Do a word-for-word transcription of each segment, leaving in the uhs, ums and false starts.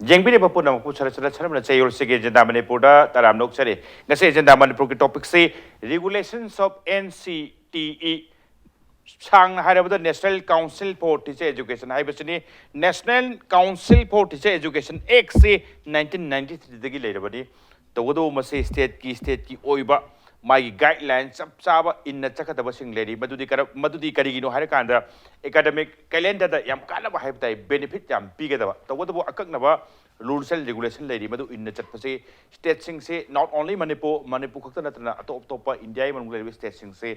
ꯌꯦꯡꯕꯤꯔꯤꯕ ꯄꯨꯝꯅꯃꯛꯄꯨ sir sir ꯁꯔꯝꯅ ꯆꯌꯣꯜꯁꯤꯒꯤ agenda ꯃꯅꯤꯄꯨꯔꯗ ꯇꯔꯥꯝꯅ ꯑꯣꯛꯆꯔꯤ꯫ ꯉꯁꯤ ꯑꯦꯖꯦꯟꯗꯥ ꯃꯅꯤꯄꯨꯔꯒꯤ ꯇꯣꯄꯤꯛꯁꯤ Regulations of N C T E, ꯁꯥꯡꯅ ꯍꯥꯏꯔꯕꯗ National Council for Teacher Education ꯍꯥꯏꯕꯁꯤꯅꯤ꯫ National Council for Teacher Education Actꯁꯤ ꯅꯥꯏꯟꯇꯤꯟ ꯅꯥꯏꯟꯇꯤ ꯊ꯭ꯔꯤꯗꯒꯤ ꯂꯩꯔꯕꯅꯤ꯫ ꯇꯧꯕꯇꯕꯨ ꯃꯁꯤ ꯁ꯭ꯇꯦꯠꯀꯤ ꯁ꯭ꯇꯦꯠꯀꯤ ꯑꯣꯏꯕ ꯃꯥꯒꯤ ꯒꯥꯏꯗꯂꯥꯏꯟ ꯆꯞ ꯆꯥꯕ ꯏꯟꯅ ꯆꯠꯀꯗꯕꯁꯤꯡ ꯂꯩꯔꯤ꯫ ꯃꯗꯨꯗꯤ ꯀꯔ-, ꯃꯗꯨꯗꯤ ꯀꯔꯤꯒꯤꯅꯣ ꯍꯥꯏꯔꯀꯥꯟꯗ ꯑꯦꯀꯥꯗꯃꯤꯛ ꯀꯦꯂꯦꯟꯗꯔꯗ ꯌꯥꯝ ꯀꯥꯟꯅꯕ ꯍꯥꯏꯕ ꯇꯥꯏ, ꯕꯦꯅꯤꯐꯤꯠ ꯌꯥꯝ ꯄꯤꯒꯗꯕ꯫ ꯇꯧꯕꯇꯕꯨ ꯑꯀꯛꯅꯕ rules and regulation ꯂꯩꯔꯤ, ꯃꯗꯨ ꯏꯟꯅ ꯆꯠꯄꯁꯤ ꯁ꯭ꯇꯦꯠꯁꯤꯡꯁꯤ, not only ꯃꯅꯤꯄꯨꯔ, ꯃꯅꯤꯄꯨꯔ ꯈꯛꯇ ꯅꯠꯇꯅ ꯑꯇꯣꯞ ꯑꯇꯣꯞꯄ ꯏꯟꯗꯤꯌꯥꯒꯤ ꯃꯅꯨꯡꯗ ꯂꯩꯔꯤꯕ ꯁ꯭ꯇꯦꯠꯁꯤꯡꯁꯤ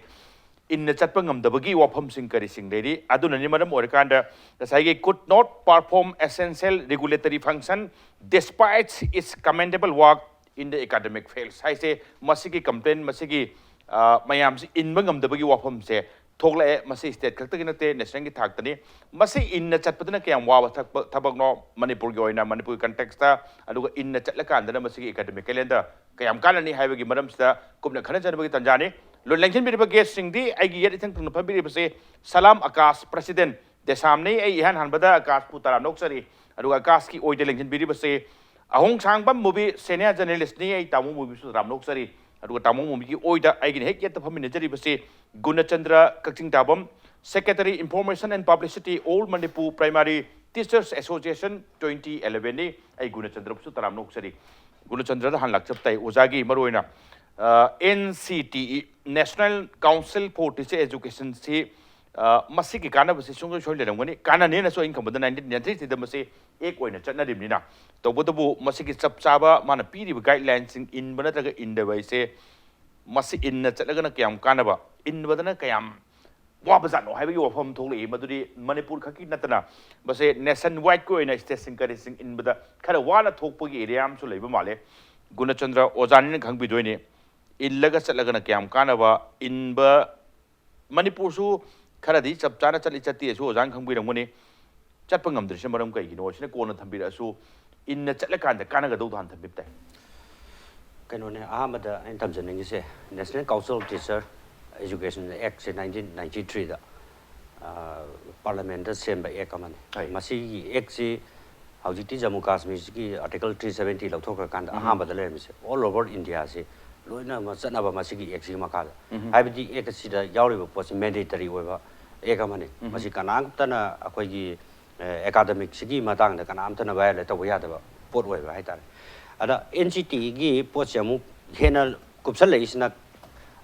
ꯏꯟꯅ ꯆꯠꯄ ꯉꯝꯗꯕꯒꯤ ꯋꯥꯐꯝꯁꯤꯡ ꯀꯔꯤꯁꯤꯡ ꯂꯩꯔꯤ꯫ ꯑꯗꯨꯅꯅꯤ ꯃꯔꯝ ꯑꯣꯏꯔꯀꯥꯟꯗ ꯉꯁꯥꯏꯒꯤ could not perform essential regulatory function despite its commendable work in the academic fields ꯍꯥꯏꯁꯦ, ꯃꯁꯤꯒꯤ ꯀꯝꯄ꯭ꯂꯦꯟ, ꯃꯁꯤꯒꯤ, ꯑ, ꯃꯌꯥꯝꯁꯤ ꯏꯟꯕ ꯉꯝꯗꯕꯒꯤ ꯋꯥꯐꯝꯁꯦ ꯊꯣꯛꯂꯛꯑꯦ꯫ ꯃꯁꯤ ꯁ꯭ꯇꯦꯠ ꯈꯛꯇꯒꯤ ꯅꯠꯇꯦ, ꯅꯦꯁꯅꯦꯜꯒꯤ ꯊꯥꯛꯇꯅꯤ꯫ ꯃꯁꯤ ꯏꯟꯅ ꯆꯠꯄꯗꯅ ꯀꯌꯥꯝ ꯋꯥꯕ ꯊꯛꯄ-, ꯊꯕꯛꯅꯣ? ꯃꯅꯤꯄꯨꯔꯒꯤ ꯑꯣꯏꯅ, ꯃꯅꯤꯄꯨꯔꯒꯤ ꯀꯟꯇꯦꯛꯁꯇ, ꯑꯗꯨꯒ ꯏꯟꯅ ꯆꯠꯂꯀꯥꯟꯗꯅ ꯃꯁꯤꯒꯤ ꯑꯦꯀꯥꯗꯃꯤꯛ ꯀꯦꯂꯦꯟꯗꯔ ꯀꯌꯥꯝ ꯀꯥꯟꯅꯅꯤ ꯍꯥꯏꯕꯒꯤ ꯃꯔꯝꯁꯤꯗ ꯀꯨꯞꯅ ꯈꯟꯅ ꯆꯩꯅꯕꯒꯤ ꯇꯥꯟꯖꯥꯅꯤ꯫ ꯂꯣ-, ꯂꯦꯡꯁꯤꯟꯕꯤꯔꯤꯕ ꯒꯦꯁꯁꯤꯡꯗꯤ ꯑꯩꯒꯤ ꯌꯦꯠ ꯏꯊꯪ ꯊꯪꯅ ꯐꯝꯕꯤꯔꯤꯕꯁꯤ ꯁꯂꯥꯝ ꯑꯀꯥꯁ, ꯄ꯭ꯔꯁꯤꯗꯦꯟ ꯗꯦꯁꯥꯝꯅꯤ꯫ ꯑꯩ ꯏꯍꯥꯟ ꯍꯥꯟꯕꯗ ꯑꯀꯥꯁꯄꯨ ꯇꯔꯥꯝꯅ ꯑꯣꯛꯆꯔꯤ꯫ ꯑꯗꯨꯒ ꯑꯀꯥꯁꯀꯤ ꯑꯣꯏꯗ ꯂꯦꯡꯁꯤꯟꯕꯤꯔꯤꯕꯁꯤ ꯑꯍꯣꯡꯁꯥꯡꯕꯝ ꯃꯨꯕꯤ, ꯁꯦꯅꯤꯌꯔ ꯖꯔꯅꯦꯂꯤꯁꯅꯤ꯫ ꯑꯩ ꯇꯥꯃꯣ ꯃꯨꯕꯤꯁꯨ ꯇꯔꯥꯝꯅ ꯑꯣꯛꯆꯔꯤ꯫ ꯑꯗꯨꯒ ꯇꯥꯃꯣ ꯃꯨꯕꯤꯒꯤ ꯑꯣꯏꯗ ꯑꯩꯒꯤꯅ ꯍꯦꯛ ꯌꯦꯠꯇ ꯐꯝꯃꯤꯟꯅꯖꯔꯤꯕꯁꯤ ꯒꯨꯅꯆꯟꯗ꯭ꯔ ꯀꯛꯆꯤꯡ ꯇꯥꯕꯝ, Secretary Information and Publicity, All Manipur Primary Teachers Association twenty elevenꯅꯤ꯫ ꯑꯩ ꯒꯨꯅꯆꯟꯗ꯭ꯔꯕꯨꯁꯨ ꯇꯔꯥꯝꯅ ꯑꯣꯛꯆꯔꯤ꯫ ꯒꯨꯅꯆꯟꯗ꯭ꯔꯗ ꯍꯥꯟꯅ ꯂꯥꯛꯆꯕ ꯇꯥꯏ꯫ ꯑꯣꯖꯥꯒꯤ ꯃꯔꯨꯑꯣꯏꯅ, ꯑ, N C T E, National Council for Teacher Educationꯁꯤ, ꯑ, ꯃꯁꯤꯒꯤ ꯀꯥꯟꯅꯕꯁꯤ ꯁꯨꯡꯁꯣꯏ ꯁꯣꯏꯗꯅ ꯂꯩꯔꯝꯒꯅꯤ꯫ ꯀꯥꯟꯅꯅꯦꯅꯁꯨ ꯑꯩꯅ ꯈꯟꯕꯗ ꯅꯥꯏꯟꯇꯤꯟ ꯅꯥꯏꯟꯇꯤ ꯊ꯭ꯔꯤꯗ ꯃꯁꯤ ꯑꯦꯛ ꯑꯣꯏꯅ ꯆꯠꯅꯔꯤꯕꯅꯤꯅ꯫ ꯇꯧꯕꯇꯕꯨ ꯃꯁꯤꯒꯤ ꯆꯞ ꯆꯥꯕ ꯃꯥꯅ ꯄꯤꯔꯤꯕ ꯒꯥꯏꯗꯂꯥꯏꯟꯁꯤꯡ ꯏꯟꯕ ꯅꯠꯇ꯭ꯔꯒ ꯏꯟꯗꯕ ꯍꯥꯏꯁꯦ, ꯃꯁꯤ ꯏꯟꯅ ꯆꯠꯂꯒꯅ ꯀꯌꯥꯝ ꯀꯥꯟꯅꯕ, ꯏꯟꯕꯗꯅ ꯀꯌꯥꯝ ꯋꯥꯕꯖꯥꯠꯅꯣ ꯍꯥꯏꯕꯒꯤ ꯋꯥꯐꯝ ꯊꯣꯛꯂꯛꯏ꯫ ꯃꯗꯨꯗꯤ ꯃꯅꯤꯄꯨꯔ ꯈꯛꯀꯤ ꯅꯠꯇꯅ ꯃꯁꯦ ꯅꯦꯁꯟ ꯋꯥꯏꯗꯀꯤ ꯑꯣꯏꯅ ꯁ꯭ꯇꯦꯠꯁꯤꯡ ꯀꯔꯤꯁꯤꯡ ꯏꯟꯕꯗ ꯈꯔ ꯋꯥꯅ ꯊꯣꯛꯄꯒꯤ ꯑꯦꯔꯤꯌꯥ ꯑꯃꯁꯨ ꯂꯩꯕ ꯃꯥꯜꯂꯦ꯫ ꯒꯨꯅꯆꯟꯗ꯭ꯔ ꯑꯣꯖꯥꯅꯤꯅ ꯈꯪꯕꯤꯗꯣꯏꯅꯤ꯫ ꯏꯜꯂꯒ ꯆꯠꯂꯒꯅ ꯀꯌꯥꯝ ꯀꯥꯟꯅꯕ, ꯏꯟꯕ, ꯃꯅꯤꯄꯨꯔꯁꯨ ꯈꯔꯗꯤ ꯆꯞ ꯆꯥꯅ ꯆꯠꯂꯤ ꯆꯠꯇꯦꯁꯨ ꯑꯣꯖꯥꯅ ꯈꯪꯕꯤꯔꯝꯒꯅꯤ꯫ ꯆꯠꯄ ꯉꯝꯗ꯭ꯔꯤꯁꯤꯅ ꯃꯔꯝ ꯀꯩꯒꯤꯅꯣ? ꯁꯤꯅ ꯀꯣꯟꯅ ꯊꯝꯕꯤꯔꯛꯑꯁꯨ, ꯏꯟꯅ ꯆꯠꯂꯀꯥꯟꯗ ꯀꯥꯟꯅꯒꯗꯧꯗꯣ ꯍꯥꯟꯅ ꯊꯝꯕꯤꯕ ꯇꯥꯏ꯫ ꯀꯩꯅꯣꯅꯦ, ꯑꯍꯥꯟꯕꯗ ꯑꯩꯅ ꯊꯝꯖꯅꯤꯡꯉꯤꯁꯦ, National Council of Teacher Education Actꯁꯦ ꯅꯥꯏꯟꯇꯤꯟ ꯅꯥꯏꯟꯇꯤ ꯊ꯭ꯔꯤꯗ, ꯑ, ꯄꯥꯔꯂꯤꯌꯥꯃꯦꯟꯗ ꯁꯦꯝꯕ ꯑꯦꯛ ꯑꯃꯅꯤ꯫ ꯍꯣꯏ꯫ ꯃꯁꯤꯒꯤ ꯑꯦꯛꯁꯤ ꯍꯧꯖꯤꯛꯇꯤ ꯖꯝꯃꯨ ꯀꯥꯁꯃꯤꯔꯁꯤꯒꯤ Article three seventy ꯂꯧꯊꯣꯛꯈ꯭ꯔꯀꯥꯟꯗ ꯑꯍꯥꯟꯕꯗ ꯂꯩꯔꯝꯃꯤꯁꯦ all over Indiaꯁꯤ ꯂꯣꯏꯅꯃꯛ ꯆꯠꯅꯕ ꯃꯁꯤꯒꯤ Actꯁꯤꯒꯤ ꯃꯈꯥꯗ꯫ ꯍꯥꯏꯕꯗꯤ Actꯁꯤꯗ ꯌꯥꯎꯔꯤꯕ ꯄꯣꯠꯁꯤ mandatory ꯑꯣꯏꯕ Act ꯑꯃꯅꯤ꯫ ꯃꯁꯤ ꯀꯅꯥꯝꯇꯅ ꯑꯩꯈꯣꯏꯒꯤ ꯑꯦꯀꯥꯗꯃꯤꯛꯁꯤꯒꯤ ꯃꯇꯥꯡꯗ ꯀꯅꯥꯝꯇꯅ violate ꯇꯧꯕ ꯌꯥꯗꯕ ꯄꯣꯠ ꯑꯣꯏꯕ ꯍꯥꯏꯇꯥꯔꯦ꯫ ꯑꯗ N C Tꯒꯤ ꯄꯣꯠꯁꯦ ꯑꯃꯨꯛ ꯍꯦꯟꯅ ꯀꯨꯞꯁꯜꯂꯛꯏꯁꯤꯅ,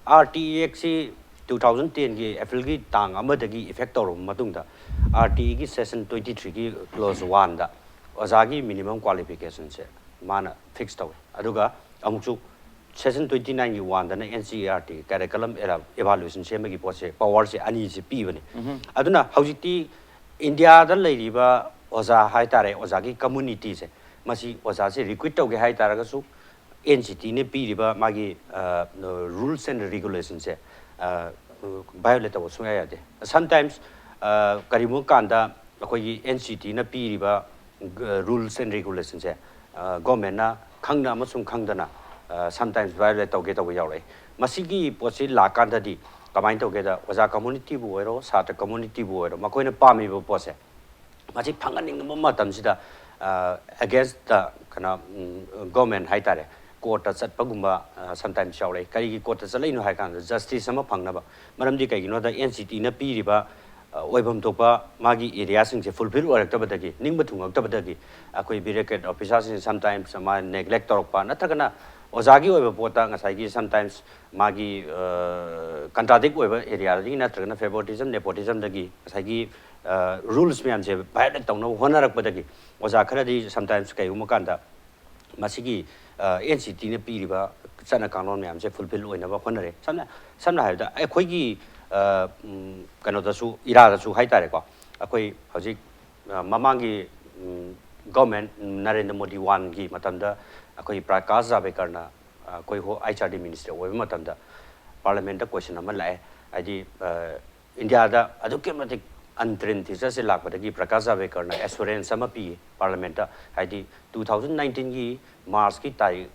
R T E Actꯁꯤ two thousand tenꯒꯤ Aprilꯒꯤ ꯇꯥꯡ ꯑꯃꯗꯒꯤ effect ꯇꯧꯔꯕ ꯃꯇꯨꯡꯗ, R T Eꯒꯤ Section twenty threeꯒꯤ clause oneꯗ ꯑꯣꯖꯥꯒꯤ minimum qualificationꯁꯦ ꯃꯥꯅ fix ꯇꯧꯋꯦ꯫ ꯑꯗꯨꯒ ꯑꯃꯨꯛꯁꯨ Section twenty nineꯒꯤ oneꯗꯅ N C E R T curriculum era-, evaluation ꯁꯦꯝꯕꯒꯤ ꯄꯣꯠꯁꯦ, powerꯁꯦ ꯑꯅꯤꯁꯦ ꯄꯤꯕꯅꯦ꯫ ꯑꯗꯨꯅ ꯍꯧꯖꯤꯛꯇꯤ ꯏꯟꯗꯤꯌꯥꯗ ꯂꯩꯔꯤꯕ ꯑꯣꯖꯥ ꯍꯥꯏꯇꯥꯔꯦ, ꯑꯣꯖꯥꯒꯤ communityꯁꯦ, ꯃꯁꯤ ꯑꯣꯖꯥꯁꯦ recruit ꯇꯧꯒꯦ ꯍꯥꯏꯇꯥꯔꯒꯁꯨ N C Tꯅ ꯄꯤꯔꯤꯕ ꯃꯥꯒꯤ, ꯑ, rules and regulationꯁꯦ, ꯑ, violate ꯇꯧꯕ ꯁꯨꯡꯌꯥ ꯌꯥꯗꯦ꯫ Sometimes, ꯑ, ꯀꯔꯤꯒꯨꯝꯕ ꯀꯥꯟꯗ ꯑꯩꯈꯣꯏꯒꯤ N C Tꯅ ꯄꯤꯔꯤꯕ, ꯑ, rules and regulationꯁꯦ, ꯑ, governmentꯅ ꯈꯪꯅ ꯑꯃꯁꯨꯡ ꯈꯪꯗꯅ, ꯑ, sometimes violate ꯇꯧꯒꯦ ꯇꯧꯕ ꯌꯥꯎꯔꯛꯏ꯫ ꯃꯁꯤꯒꯤ ꯄꯣꯠꯁꯤ ꯂꯥꯛꯀꯥꯟꯗꯗꯤ ꯀꯃꯥꯏꯅ ꯇꯧꯒꯦꯗ, ꯑꯣꯖꯥ communityꯕꯨ ꯑꯣꯏꯔꯣ, ꯁꯥꯇ꯭ꯔ communityꯕꯨ ꯑꯣꯏꯔꯣ, ꯃꯈꯣꯏꯅ ꯄꯥꯝꯃꯤꯕ ꯄꯣꯠꯁꯦ ꯃꯁꯤ ꯐꯪꯍꯟꯅꯤꯡꯕ ꯃꯇꯝꯁꯤꯗ, ꯑ, against the ꯀꯩꯅꯣ, ꯎꯝ, government ꯍꯥꯏꯇꯥꯔꯦ, courtꯇ ꯆꯠꯄꯒꯨꯝꯕ, ꯑ, sometimes ꯌꯥꯎꯔꯛꯏ꯫ ꯀꯔꯤꯒꯤ courtꯇ ꯆꯠꯂꯛꯏꯅꯣ ꯍꯥꯏ ꯀꯥꯟꯗ, justice ꯑꯃ ꯐꯪꯅꯕ꯫ ꯃꯔꯝꯗꯤ ꯀꯩꯒꯤꯅꯣꯗ N C Tꯅ ꯄꯤꯔꯤꯕ, ꯑ, ꯑꯣꯏꯐꯝ ꯊꯣꯛꯄ ꯃꯥꯒꯤ areaꯁꯤꯡꯁꯦ fulfill ꯑꯣꯏꯔꯛꯇꯕꯗꯒꯤ, ꯅꯤꯡꯕ ꯊꯨꯡꯉꯛꯇꯕꯗꯒꯤ ꯑꯩꯈꯣꯏ bureaucrat officerꯁꯤꯡ sometimes ꯃꯥ neglect ꯇꯧꯔꯛꯄ, ꯅꯠꯇ꯭ꯔꯒꯅ ꯑꯣꯖꯥꯒꯤ ꯑꯣꯏꯕ ꯄꯣꯠꯇ ꯉꯁꯥꯏꯒꯤ sometimes ꯃꯥꯒꯤ, ꯑ, contradict ꯑꯣꯏꯕ areaꯗꯒꯤ ꯅꯠꯇ꯭ꯔꯒꯅ favoritism, nepotismꯗꯒꯤ ꯉꯁꯥꯏꯒꯤ, ꯑ, rules ꯃꯌꯥꯝꯁꯦ violate ꯇꯧꯅꯕ ꯍꯣꯠꯅꯔꯛꯄꯗꯒꯤ ꯑꯣꯖꯥ ꯈꯔꯗꯤ sometimes ꯀꯩꯒꯨꯝꯕ ꯀꯥꯟꯗ ꯃꯁꯤꯒꯤ, ꯑ, N C Tꯅ ꯄꯤꯔꯤꯕ ꯆꯠꯅ ꯀꯥꯡꯂꯣꯟ ꯃꯌꯥꯝꯁꯦ fulfill ꯑꯣꯏꯅꯕ ꯍꯣꯠꯅꯔꯦ꯫ ꯁꯝꯅ, ꯁꯝꯅ ꯍꯥꯏꯔꯕꯗ ꯑꯩꯈꯣꯏꯒꯤ, ꯑ, ꯎꯝ, ꯀꯩꯅꯣꯗꯁꯨ, ꯏꯔꯥꯗꯁꯨ ꯍꯥꯏꯇꯥꯔꯦꯀꯣ, ꯑꯩꯈꯣꯏ ꯍꯧꯖꯤꯛ, ꯑ, ꯃꯃꯥꯡꯒꯤ, ꯎꯝ, government, ꯎꯝ, ꯅꯔꯦꯟꯗ꯭ꯔ ꯃꯣꯗꯤ oneꯒꯤ ꯃꯇꯝꯗ ꯑꯩꯈꯣꯏ ꯄ꯭ꯔꯀꯥꯁ ꯖꯥꯕꯦꯀꯔꯅ, ꯑ, ꯑꯩꯈꯣꯏ ꯍꯣ-, H R D minister ꯑꯣꯏꯕ ꯃꯇꯝꯗ parliamentꯇ question ꯑꯃ ꯂꯥꯛꯑꯦ꯫ ꯍꯥꯏꯗꯤ, ꯑ, ꯏꯟꯗꯤꯌꯥꯗ ꯑꯗꯨꯛꯀꯤ ꯃꯇꯤꯛ untrained teacherꯁꯦ ꯂꯥꯛꯄꯗꯒꯤ ꯄ꯭ꯔꯀꯥꯁ ꯖꯥꯕꯦꯀꯔꯅ assurance ꯑꯃ ꯄꯤꯌꯦ parliamentꯇ, ꯍꯥꯏꯗꯤ two thousand nineteenꯒꯤ Marchꯀꯤ ꯇꯥꯔꯤꯛ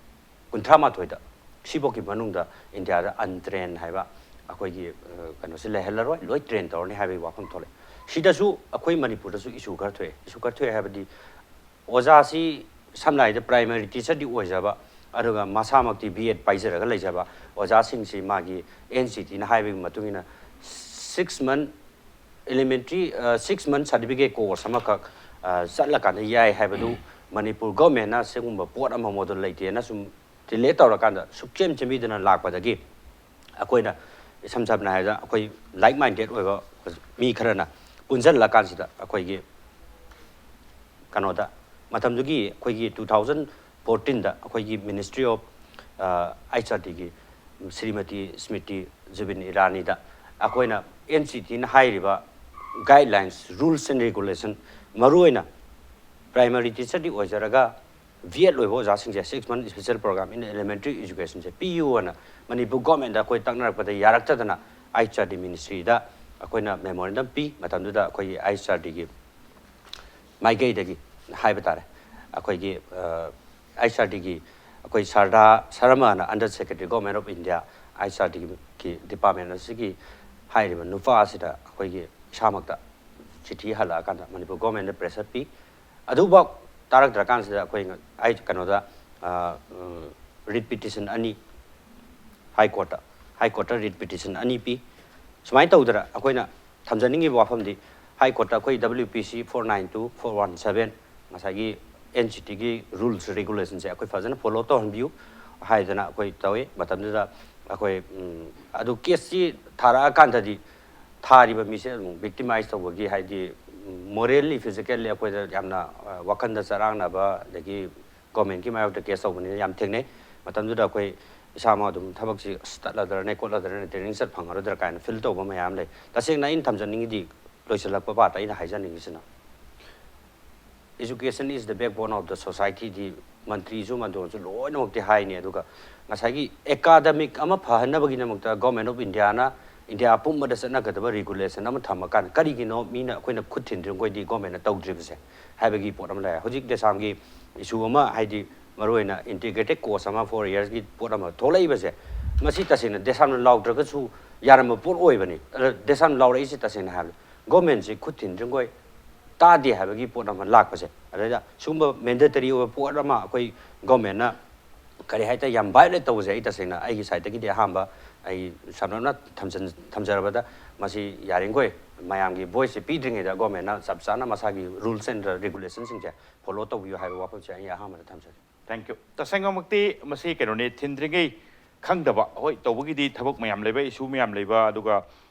ꯀꯨꯟꯊ꯭ꯔꯥ ꯃꯥꯊꯣꯏꯗ ꯁꯤꯐꯥꯎꯒꯤ ꯃꯅꯨꯡꯗ ꯏꯟꯗꯤꯌꯥꯗ untrained ꯍꯥꯏꯕ ꯑꯩꯈꯣꯏꯒꯤ, ꯑ, ꯀꯩꯅꯣꯁꯦ ꯂꯩꯍꯜꯂꯔꯣꯏ, ꯂꯣꯏ train ꯇꯧꯔꯅꯤ ꯍꯥꯏꯕꯒꯤ ꯋꯥꯐꯝ ꯊꯣꯛꯂꯛꯑꯦ꯫ ꯁꯤꯗꯁꯨ ꯑꯩꯈꯣꯏ ꯃꯅꯤꯄꯨꯔꯗꯁꯨ issue ꯈꯔ ꯊꯣꯛꯑꯦ꯫ Issue ꯈꯔ ꯊꯣꯛꯑꯦ ꯍꯥꯏꯕꯗꯤ ꯑꯣꯖꯥꯁꯤ ꯁꯝꯅ ꯍꯥꯏꯔꯕꯗ primary teacherꯗꯤ ꯑꯣꯏꯖꯕ, ꯑꯗꯨꯒ ꯃꯁꯥꯃꯛꯇꯤ B.Ed ꯄꯥꯏꯖꯔꯒ ꯂꯩꯖꯕ ꯑꯣꯖꯥꯁꯤꯡꯁꯤ ꯃꯥꯒꯤ N C Tꯅ ꯍꯥꯏꯕꯒꯤ ꯃꯇꯨꯡ ꯏꯟꯅ six month elementary, six month certificate course ꯑꯃꯈꯛ ꯆꯠꯂꯀꯥꯟꯗ ꯌꯥꯏ ꯍꯥꯏꯕꯗꯨ ꯃꯅꯤꯄꯨꯔ governmentꯅ ꯁꯤꯒꯨꯝꯕ ꯄꯣꯠ ꯑꯃ ꯃꯣꯗꯦꯜ ꯂꯩꯇꯦꯅ ꯁꯨꯝ delay ꯇꯧꯔꯀꯥꯟꯗ ꯁꯨꯛꯆꯦꯟ ꯆꯦꯟꯕꯤꯗꯅ ꯂꯥꯛꯄꯗꯒꯤ ꯑꯩꯈꯣꯏꯅ ꯏꯁꯝ ꯁꯝꯅ ꯍꯥꯏꯔꯕꯗ ꯑꯩꯈꯣꯏ like minded ꯑꯣꯏꯕ ꯃꯤ ꯈꯔꯅ ꯄꯨꯟꯁꯤꯜꯂꯀꯥꯟꯁꯤꯗ ꯑꯩꯈꯣꯏꯒꯤ ꯀꯩꯅꯣꯗ ꯃꯇꯝꯗꯨꯒꯤ ꯑꯩꯈꯣꯏꯒꯤ two thousand fourteenꯗ ꯑꯩꯈꯣꯏꯒꯤ Ministry of H R Dꯒꯤ Shrimati ꯁ꯭ꯃ꯭ꯔꯤꯇꯤ ꯖꯨꯕꯤꯟ ꯏꯔꯥꯅꯤꯗ ꯑꯩꯈꯣꯏꯅ N C Tꯅ ꯍꯥꯏꯔꯤꯕ guidelines, rules and regulation, ꯃꯔꯨꯑꯣꯏꯅ primary teacherꯗꯤ ꯑꯣꯏꯖꯔꯒ B.Ed ꯂꯣꯏꯕ ꯑꯣꯖꯥꯁꯤꯡꯁꯦ six month special program in elementary educationꯁꯦ ꯄꯤꯌꯨꯑꯅ Manipur governmentꯗ ꯑꯩꯈꯣꯏ ꯇꯛꯅꯔꯛꯄꯗ ꯌꯥꯔꯛꯇꯗꯅ H R D ministryꯗ ꯑꯩꯈꯣꯏꯅ memorandum ꯄꯤ꯫ ꯃꯇꯝꯗꯨꯗ ꯑꯩꯈꯣꯏꯒꯤ H R Dꯒꯤ ꯃꯥꯏꯀꯩꯗꯒꯤ ꯍꯥꯏꯕ ꯇꯥꯔꯦ, ꯑꯩꯈꯣꯏꯒꯤ H R Dꯒꯤ ꯑꯩꯈꯣꯏ ꯁꯥꯔꯗꯥ ꯁꯔꯃꯅ under secretary government of India H R Dꯒꯤ department ꯑꯁꯤꯒꯤ ꯍꯥꯏꯔꯤꯕ ꯅꯨꯄꯥ ꯑꯁꯤꯗ ꯑꯩꯈꯣꯏꯒꯤ ꯏꯁꯥꯃꯛꯇ ꯆꯤꯊꯤ ꯍꯜꯂꯛꯑꯀꯥꯟꯗ ꯃꯅꯤꯄꯨꯔ governmentꯗ pressure ꯄꯤ꯫ ꯑꯗꯨꯐꯥꯎ ꯇꯥꯔꯛꯇ꯭ꯔꯀꯥꯟꯁꯤꯗ ꯑꯩꯈꯣꯏ ꯉ-, ꯑꯩ ꯀꯩꯅꯣꯗ, ꯑ, ꯎꯝ, writ petition ꯑꯅꯤ, High Courtꯇ, High Courtꯇ writ petition ꯑꯅꯤ ꯄꯤ꯫ ꯁꯨꯃꯥꯏꯅ ꯇꯧꯗꯅ ꯑꯩꯈꯣꯏꯅ ꯊꯝꯖꯅꯤꯡꯉꯤꯕ ꯋꯥꯐꯝꯗꯤ, High Courtꯇ ꯑꯩꯈꯣꯏ W P C four nine two four one seven ꯉꯁꯥꯏꯒꯤ N C Tꯒꯤ rules regulationꯁꯦ ꯑꯩꯈꯣꯏ ꯐꯖꯅ follow ꯇꯧꯍꯟꯕꯤꯌꯨ ꯍꯥꯏꯗꯅ ꯑꯩꯈꯣꯏ ꯇꯧꯏ꯫ ꯃꯇꯝꯗꯨꯗ ꯑꯩꯈꯣꯏ, ꯎꯝ, ꯑꯗꯨ caseꯁꯤ ꯊꯥꯔꯛꯑꯀꯥꯟꯗꯗꯤ ꯊꯥꯔꯤꯕ ꯃꯤꯁꯦ ꯑꯗꯨꯝ victimize ꯇꯧꯕꯒꯤ, ꯍꯥꯏꯗꯤ, ꯎꯝ, morally, physically ꯑꯩꯈꯣꯏꯗ ꯌꯥꯝꯅ, ꯑ, ꯋꯥꯈꯜꯗ ꯆꯔꯥꯡꯅꯕ, ꯑꯗꯒꯤ governmentꯀꯤ ꯃꯥꯌꯣꯛꯇ case ꯇꯧꯕꯅꯤꯅ ꯌꯥꯝ ꯊꯦꯡꯅꯩ꯫ ꯃꯇꯝꯗꯨꯗ ꯑꯩꯈꯣꯏ ꯏꯁꯥꯃꯛ ꯑꯗꯨꯝ ꯊꯕꯛꯁꯤ ꯑꯁ ꯇꯠꯂꯗ꯭ꯔꯅꯦ, ꯈꯣꯠꯂꯗ꯭ꯔꯅꯦ, training ꯆꯠ ꯐꯪꯉꯔꯣꯏꯗ꯭ꯔꯥ ꯀꯥꯏꯅ feel ꯇꯧꯕ ꯃꯌꯥꯝ ꯂꯩ꯫ ꯇꯁꯦꯡꯅ ꯑꯩꯅ ꯊꯝꯖꯅꯤꯡꯉꯤꯗꯤ, ꯂꯣꯏꯁꯤꯜꯂꯛꯄ part ꯑꯩꯅ ꯍꯥꯏꯖꯅꯤꯡꯉꯤꯁꯤꯅ, education is the backbone of the societyꯗꯤ ꯃꯟꯇ꯭ꯔꯤꯁꯨ ꯃꯟꯗꯣꯟꯁꯨ ꯂꯣꯏꯅꯃꯛꯇꯤ ꯍꯥꯏꯅꯤ꯫ ꯑꯗꯨꯒ ꯉꯁꯥꯏꯒꯤ academic ꯑꯃ ꯐꯍꯟꯅꯕꯒꯤꯗꯃꯛꯇ Government of Indiaꯅ India ꯄꯨꯝꯕꯗ ꯆꯠꯅꯒꯗꯕ regulation ꯑꯃ ꯊꯝꯃꯀꯥꯟꯗ ꯀꯔꯤꯒꯤꯅꯣ ꯃꯤꯅ, ꯑꯩꯈꯣꯏꯅ ꯈꯨꯠ ꯊꯤꯟꯗ꯭ꯔꯤꯉꯩꯗꯤ governmentꯅ ꯇꯧꯗ꯭ꯔꯤꯕꯁꯦ ꯍꯥꯏꯕꯒꯤ ꯄꯣꯠ ꯑꯃ ꯂꯩꯔꯦ꯫ ꯍꯧꯖꯤꯛ DESAMꯒꯤ issue ꯑꯃ, ꯍꯥꯏꯗꯤ ꯃꯔꯨꯑꯣꯏꯅ integrated course ꯑꯃ four yearsꯀꯤ ꯄꯣꯠ ꯑꯃ ꯊꯣꯛꯂꯛꯏꯕꯁꯦ, ꯃꯁꯤ ꯇꯁꯦꯡꯅ DESAMꯅ ꯂꯥꯎꯗ꯭ꯔꯒꯁꯨ ꯌꯥꯔꯝꯕ ꯄꯣꯠ ꯑꯣꯏꯕꯅꯤ꯫ ꯑꯗ DESAMꯅ ꯂꯥꯎꯔꯛꯏꯁꯦ ꯇꯁꯦꯡꯅ ꯍꯥꯏꯕꯗ governmentꯁꯤ ꯈꯨꯠ ꯊꯤꯟꯗ꯭ꯔꯤꯉꯩ ꯀꯥꯗꯦ ꯍꯥꯏꯕꯒꯤ ꯄꯣꯠ ꯑꯃ ꯂꯥꯛꯄꯁꯦ꯫ ꯑꯗꯩꯗ ꯁꯤꯒꯨꯝꯕ ꯃꯦꯟꯗꯦꯇꯔꯤ ꯑꯣꯏꯕ ꯄꯣꯠ ꯑꯃ ꯑꯩꯈꯣꯏ ꯒꯣꯔꯃꯦꯟꯅ ꯀꯔꯤ ꯍꯥꯏꯇꯥꯔꯦ, ꯌꯥꯝ ꯚꯥꯏꯑꯣꯂꯦꯠ ꯇꯧꯕꯁꯦ, ꯑꯩ ꯇꯁꯦꯡꯅ ꯑꯩꯒꯤ ꯁꯥꯏꯠꯇꯒꯤꯗꯤ ꯑꯍꯥꯟꯕ ꯑꯩ ꯁꯝꯂꯞꯅ ꯊꯝꯖꯟ-, ꯊꯝꯖꯔꯕꯗ, ꯃꯁꯤ ꯌꯥꯔꯤꯈꯣꯏ ꯃꯌꯥꯝꯒꯤ ꯚꯣꯏꯁꯁꯦ ꯄꯤꯗ꯭ꯔꯤꯉꯩꯗ ꯒꯣꯔꯃꯦꯟꯅ ꯆꯞ ꯆꯥꯅ ꯃꯁꯥꯒꯤ ꯔꯨꯜꯁ ꯑꯦꯟ ꯔꯤꯒꯨꯂꯦꯁꯟꯁꯤꯡꯁꯦ ꯐꯣꯂꯣ ꯇꯧꯕꯤꯌꯨ ꯍꯥꯏꯕ ꯋꯥꯐꯝꯁꯦ ꯑꯩ ꯑꯍꯥꯟꯕꯗ ꯊꯝꯖꯒꯦ꯫ Thank you. ꯇꯁꯦꯡꯅꯃꯛꯇꯤ ꯃꯁꯤ ꯀꯩꯅꯣꯅꯤ, ꯊꯤꯟꯗ꯭ꯔꯤꯉꯩ ꯈꯪꯗꯕ, ꯍꯣꯏ, ꯇꯧꯕꯒꯤꯗꯤ ꯊꯕꯛ ꯃꯌꯥꯝ ꯂꯩꯕ, ꯏꯁꯨ ꯃꯌꯥꯝ ꯂꯩꯕ, ꯑꯗꯨꯒ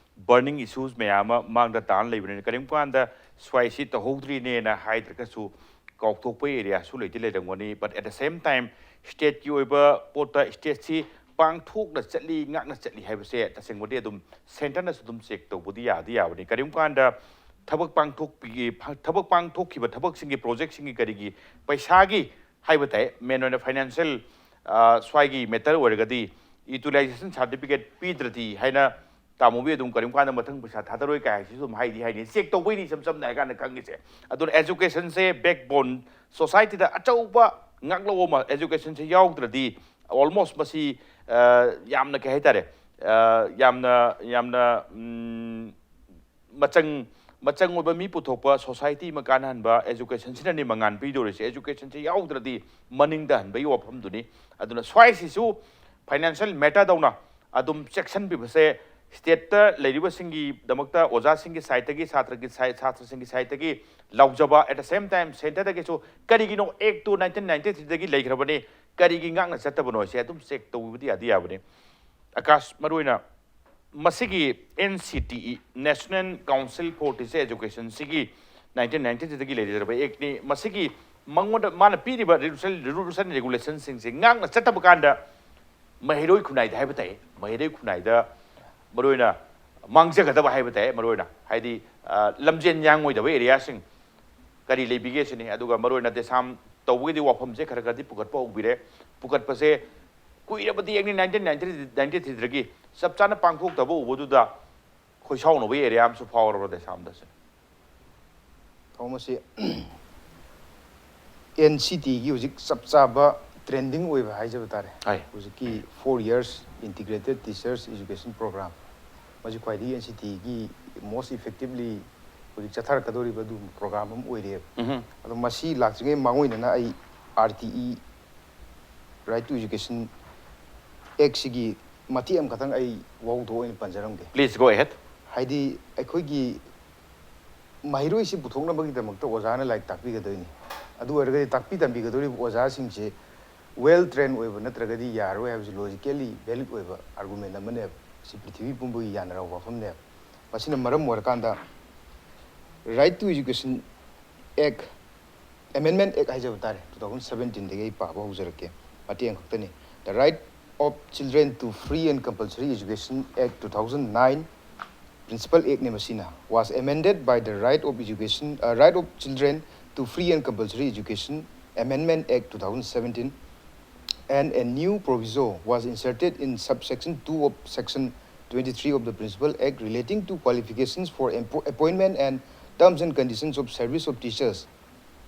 ꯕꯔꯅꯤꯡ ꯏꯁꯨꯁ ꯃꯌꯥꯝ ꯑꯃ ꯃꯥꯡꯗ ꯇꯥꯅ ꯂꯩꯕꯅꯤꯅ, ꯀꯔꯤꯒꯨꯝꯕ ꯀꯥꯟꯗ ꯁ꯭ꯋꯥꯏꯁꯤ ꯇꯧꯍꯧꯗ꯭ꯔꯤꯅꯦꯅ ꯍꯥꯏꯗ꯭ꯔꯒꯁꯨ ꯀꯥꯎꯊꯣꯛꯄ ꯑꯦꯔꯤꯌꯥꯁꯨ ꯂꯩꯗꯤ ꯂꯩꯔꯝꯒꯅꯤ꯫ But at the same time, ꯁ꯭ꯇꯦꯠꯀꯤ ꯑꯣꯏꯕ ꯄꯣꯠꯇ ꯁ꯭ꯇꯦꯠꯁꯤ ꯄꯥꯡꯊꯣꯛꯅ ꯆꯠꯂꯤ, ꯉꯥꯛꯅ ꯆꯠꯂꯤ ꯍꯥꯏꯕꯁꯦ ꯇꯁꯦꯡꯕꯗꯤ ꯑꯗꯨꯝ ꯁꯦꯟꯇꯔꯅꯁꯨ ꯑꯗꯨꯝ ꯆꯦꯛ ꯇꯧꯕꯗꯤ ꯌꯥꯗꯤ ꯌꯥꯕꯅꯤ꯫ ꯀꯔꯤꯒꯨꯝꯕ ꯀꯥꯟꯗ ꯊꯕꯛ ꯄꯥꯡꯊꯣꯛꯄꯤꯒꯤ, ꯊꯕꯛ ꯄꯥꯡꯊꯣꯛꯈꯤꯕ ꯊꯕꯛꯁꯤꯡꯒꯤ, ꯄ꯭ꯔꯣꯖꯦꯛꯁꯤꯡꯒꯤ, ꯀꯔꯤꯒꯤ ꯄꯩꯁꯥꯒꯤ ꯍꯥꯏꯕ ꯇꯥꯏ, ꯃꯦꯟ ꯑꯣꯏꯅ ꯐꯥꯏꯅꯥꯟꯁꯤꯌꯦꯜ ꯁ꯭ꯋꯥꯏꯒꯤ ꯃꯦꯇꯔ ꯑꯣꯏꯔꯒꯗꯤ ꯌꯨꯇꯤꯂꯥꯏꯖꯦꯁꯟ ꯁꯥꯔꯇꯤꯐꯤꯀꯦꯠ ꯄꯤꯗ꯭ꯔꯗꯤ ꯍꯥꯏꯅ ꯇꯥꯃꯣꯕꯤ ꯑꯗꯨꯝ ꯀꯔꯤꯝ ꯀꯥꯟꯗ ꯃꯊꯪ ꯄꯩꯁꯥ ꯊꯥꯗꯔꯣꯏ ꯀꯥꯏ ꯍꯥꯏꯁꯤꯁꯨ ꯑꯗꯨꯝ ꯍꯥꯏꯗꯤ ꯍꯥꯏꯅꯤ꯫ ꯆꯦꯛ ꯇꯧꯕꯩꯅꯤ ꯏꯁꯝ ꯁꯝꯅ ꯍꯥꯏ ꯀꯥꯟꯗ ꯈꯪꯉꯤꯁꯦ꯫ ꯑꯗꯨꯅ ꯑꯦꯖꯨꯀꯦꯁꯟꯁꯦ ꯕꯦꯛꯕꯣꯟ, ꯁꯣꯁꯥꯏꯇꯤꯗ ꯑꯆꯧꯕ ꯉꯥꯛꯂꯧ ꯑꯃ ꯑꯦꯖꯨꯀꯦꯁꯟꯁꯦ ꯌꯥꯎꯗ꯭ꯔꯗꯤ ꯑꯣꯜꯃꯣꯁ ꯃꯁꯤ, ꯑ, ꯌꯥꯝꯅ ꯀꯩ ꯍꯥꯏꯇꯥꯔꯦ, ꯑ, ꯌꯥꯝꯅ, ꯌꯥꯝꯅ, ꯎꯝ, ꯃꯆꯪ, ꯃꯆꯪ ꯑꯣꯏꯕ ꯃꯤ ꯄꯨꯊꯣꯛꯄ, ꯁꯣꯁꯥꯏꯇꯤ ꯑꯃ ꯀꯥꯟꯅꯍꯟꯕ ꯑꯦꯖꯨꯀꯦꯁꯟꯁꯤꯅꯅꯤ ꯃꯉꯥꯟ ꯄꯤꯗꯧꯔꯤꯁꯦ꯫ ꯑꯦꯖꯨꯀꯦꯁꯟꯁꯤ ꯌꯥꯎꯗ꯭ꯔꯗꯤ ꯃꯅꯤꯡ ꯇꯥꯍꯟꯕꯒꯤ ꯋꯥꯐꯝꯗꯨꯅꯤ꯫ ꯑꯗꯨꯅ ꯁ꯭ꯋꯥꯏꯁꯤꯁꯨ ꯐꯥꯏꯅꯥꯟꯁꯤꯌꯦꯜ ꯃꯦꯇꯔꯗꯧꯅ ꯑꯗꯨꯝ ꯆꯦꯛꯁꯤꯟꯕꯤꯕꯁꯦ ꯁ꯭ꯇꯦꯠꯇ ꯂꯩꯔꯤꯕꯁꯤꯡꯒꯤꯗꯃꯛꯇ, ꯑꯣꯖꯥꯁꯤꯡꯒꯤ ꯁꯥꯏꯠꯇꯒꯤ, ꯁꯥꯇ꯭ꯔꯒꯤ ꯁꯥꯏ-, ꯁꯥꯇ꯭ꯔꯁꯤꯡꯒꯤ ꯁꯥꯏꯠꯇꯒꯤ ꯂꯥꯎꯖꯕ, at the same time ꯁꯦꯟꯇꯔꯗꯒꯤꯁꯨ ꯀꯔꯤꯒꯤꯅꯣ ꯑꯦꯛꯇꯨ ꯅꯥꯏꯟꯇꯤꯟ ꯅꯥꯏꯟꯇꯤ ꯊ꯭ꯔꯤꯗꯒꯤ ꯂꯩꯈ꯭ꯔꯕꯅꯤ, ꯀꯔꯤꯒꯤ ꯉꯥꯛꯅ ꯆꯠꯇꯕꯅꯣ ꯍꯥꯏꯁꯦ ꯑꯗꯨꯝ ꯆꯦꯛ ꯇꯧꯕꯤꯕꯗꯤ ꯌꯥꯗꯤ ꯌꯥꯕꯅꯤ꯫ ꯑꯀꯥꯁ, ꯃꯔꯨꯑꯣꯏꯅ ꯃꯁꯤꯒꯤ N C T E, National Council for Teacher Educationꯁꯤꯒꯤ ꯅꯥꯏꯟꯇꯤꯟ ꯅꯥꯏꯟꯇꯤ ꯊ꯭ꯔꯤꯗꯒꯤ ꯂꯩꯖꯔꯕ ꯑꯦꯛꯅꯤ꯫ ꯃꯁꯤꯒꯤ ꯃꯉꯣꯟꯗ ꯃꯥꯅ ꯄꯤꯔꯤꯕ ꯔꯨꯜꯁ ꯑꯦꯟ ꯔꯤꯒꯨꯂꯦꯁꯟꯁꯤꯡꯁꯦ ꯉꯥꯛꯅ ꯆꯠꯇꯕ ꯀꯥꯟꯗ ꯃꯍꯩꯔꯣꯏ ꯈꯨꯟꯅꯥꯏꯗ ꯍꯥꯏꯕ ꯇꯥꯏ, ꯃꯍꯩꯔꯣꯏ ꯈꯨꯟꯅꯥꯏꯗ ꯃꯔꯨꯑꯣꯏꯅ ꯃꯥꯡꯖꯒꯗꯕ ꯍꯥꯏꯕ ꯇꯥꯏ, ꯃꯔꯨꯑꯣꯏꯅ ꯍꯥꯏꯗꯤ, ꯑ, ꯂꯝꯖꯦꯟ ꯌꯥꯡꯉꯣꯏꯗꯕ ꯑꯦꯔꯤꯌꯥꯁꯤꯡ ꯀꯔꯤ ꯂꯩꯕꯤꯒꯦ ꯁꯤꯅꯤ꯫ ꯑꯗꯨꯒ ꯃꯔꯨꯑꯣꯏꯅ ꯗꯦꯁꯥꯝ ꯇꯧꯕꯒꯤꯗꯤ ꯋꯥꯐꯝꯁꯦ ꯈꯔ ꯈꯔꯗꯤ ꯄꯨꯈꯠꯄ ꯍꯧꯕꯤꯔꯦ꯫ ꯄꯨꯈꯠꯄꯁꯦ ꯀꯨꯏꯔꯕꯗꯤ ꯑꯦꯛꯅꯤ ꯅꯥꯏꯟꯇꯤꯟ ꯅꯥꯏꯟꯇꯤ ꯊ꯭ꯔꯤꯗꯒꯤ ꯆꯞ ꯆꯥꯅ ꯄꯥꯡꯊꯣꯛꯇꯕ ꯎꯕꯗꯨꯗ ꯈꯣꯏꯁꯥꯎꯅꯕꯒꯤ ꯑꯦꯔꯤꯌꯥ ꯑꯃꯁꯨ ꯐꯥꯎꯔꯕ꯭ꯔꯥ ꯗꯦꯁꯥꯝꯗ ꯁꯤꯅꯤ꯫ ꯊꯧꯔꯝ ꯑꯁꯤ ꯑꯦꯟ ꯁꯤ ꯇꯤꯒꯤ ꯍꯧꯖꯤꯛ ꯆꯞ ꯆꯥꯕ ꯇ꯭ꯔꯦꯟꯗꯤꯡ ꯑꯣꯏꯕ ꯍꯥꯏꯖꯕ ꯇꯥꯔꯦ꯫ ꯍꯥꯏ꯫ ꯍꯧꯖꯤꯛꯀꯤ four years integrated teachers education program, ꯃꯁꯤ ꯈ꯭ꯋꯥꯏꯗꯒꯤ ꯑꯦꯟ ꯁꯤ ꯇꯤꯒꯤ most effectively ꯍꯧꯖꯤꯛ ꯆꯠꯊꯔꯛꯀꯗꯧꯔꯤꯕ ꯑꯗꯨꯒꯨꯝꯕ ꯄ꯭ꯔꯣꯒ꯭ꯔꯥꯝ ꯑꯃ ꯑꯣꯏꯔꯦꯕ꯫ ꯑꯗꯣ ꯃꯁꯤ ꯂꯥꯛꯇ꯭ꯔꯤꯉꯩ ꯃꯥꯡꯑꯣꯏꯅꯅ ꯑꯩ R T E, Right to Education Act ꯁꯤꯒꯤ ꯃꯇꯦꯛ ꯑꯃꯈꯛꯇꯪ ꯑꯩ ꯋꯥꯍꯧꯗꯣꯛ ꯑꯣꯏꯅ ꯄꯟꯖꯔꯝꯒꯦ꯫ Please go ahead. ꯍꯥꯏꯗꯤ ꯑꯩꯈꯣꯏꯒꯤ ꯃꯍꯩꯔꯣꯏꯁꯤ ꯄꯨꯊꯣꯛꯅꯕꯒꯤꯗꯃꯛꯇ ꯑꯣꯖꯥꯅ ꯂꯥꯏꯔꯤꯛ ꯇꯥꯛꯄꯤꯒꯗꯣꯏꯅꯤ꯫ ꯑꯗꯨ ꯑꯣꯏꯔꯒꯗꯤ ꯇꯥꯛꯄꯤ ꯇꯝꯕꯤꯒꯗꯧꯔꯤꯕ ꯑꯣꯖꯥꯁꯤꯡꯁꯦ well trained ꯑꯣꯏꯕ ꯅꯠꯇ꯭ꯔꯒꯗꯤ ꯌꯥꯔꯔꯣꯏ ꯍꯥꯏꯕꯁꯤ logically valid ꯑꯣꯏꯕ argument ꯑꯃꯅꯦꯕ꯫ ꯁꯤ ꯄ꯭ꯔꯤꯊꯤꯕꯤ ꯄꯨꯝꯕꯒꯤ ꯌꯥꯅꯔꯕ ꯋꯥꯐꯝꯅꯦꯕ꯫ ꯃꯁꯤꯅ ꯃꯔꯝ ꯑꯣꯏꯔꯀꯥꯟꯗ Right to Education Act, Amendment Act ꯍꯥꯏꯖꯕ ꯇꯥꯔꯦ, two thousand seventeen ꯗꯒꯤ ꯑꯩ ꯄꯥꯕ ꯍꯧꯖꯔꯛꯀꯦ, ꯃꯇꯦꯛ ꯑꯃꯈꯛꯇꯅꯤ꯫ The Right of Children to Free and Compulsory Education Act two thousand nine, Principal Act ꯅꯦ ꯃꯁꯤꯅ, was amended by the Right of Education, uh, Right of Children to Free and Compulsory Education Amendment Act two thousand seventeen, and a new proviso was inserted in subsection two of section twenty-three of the Principal Act relating to qualifications for empo- appointment and terms and conditions of service of teachers.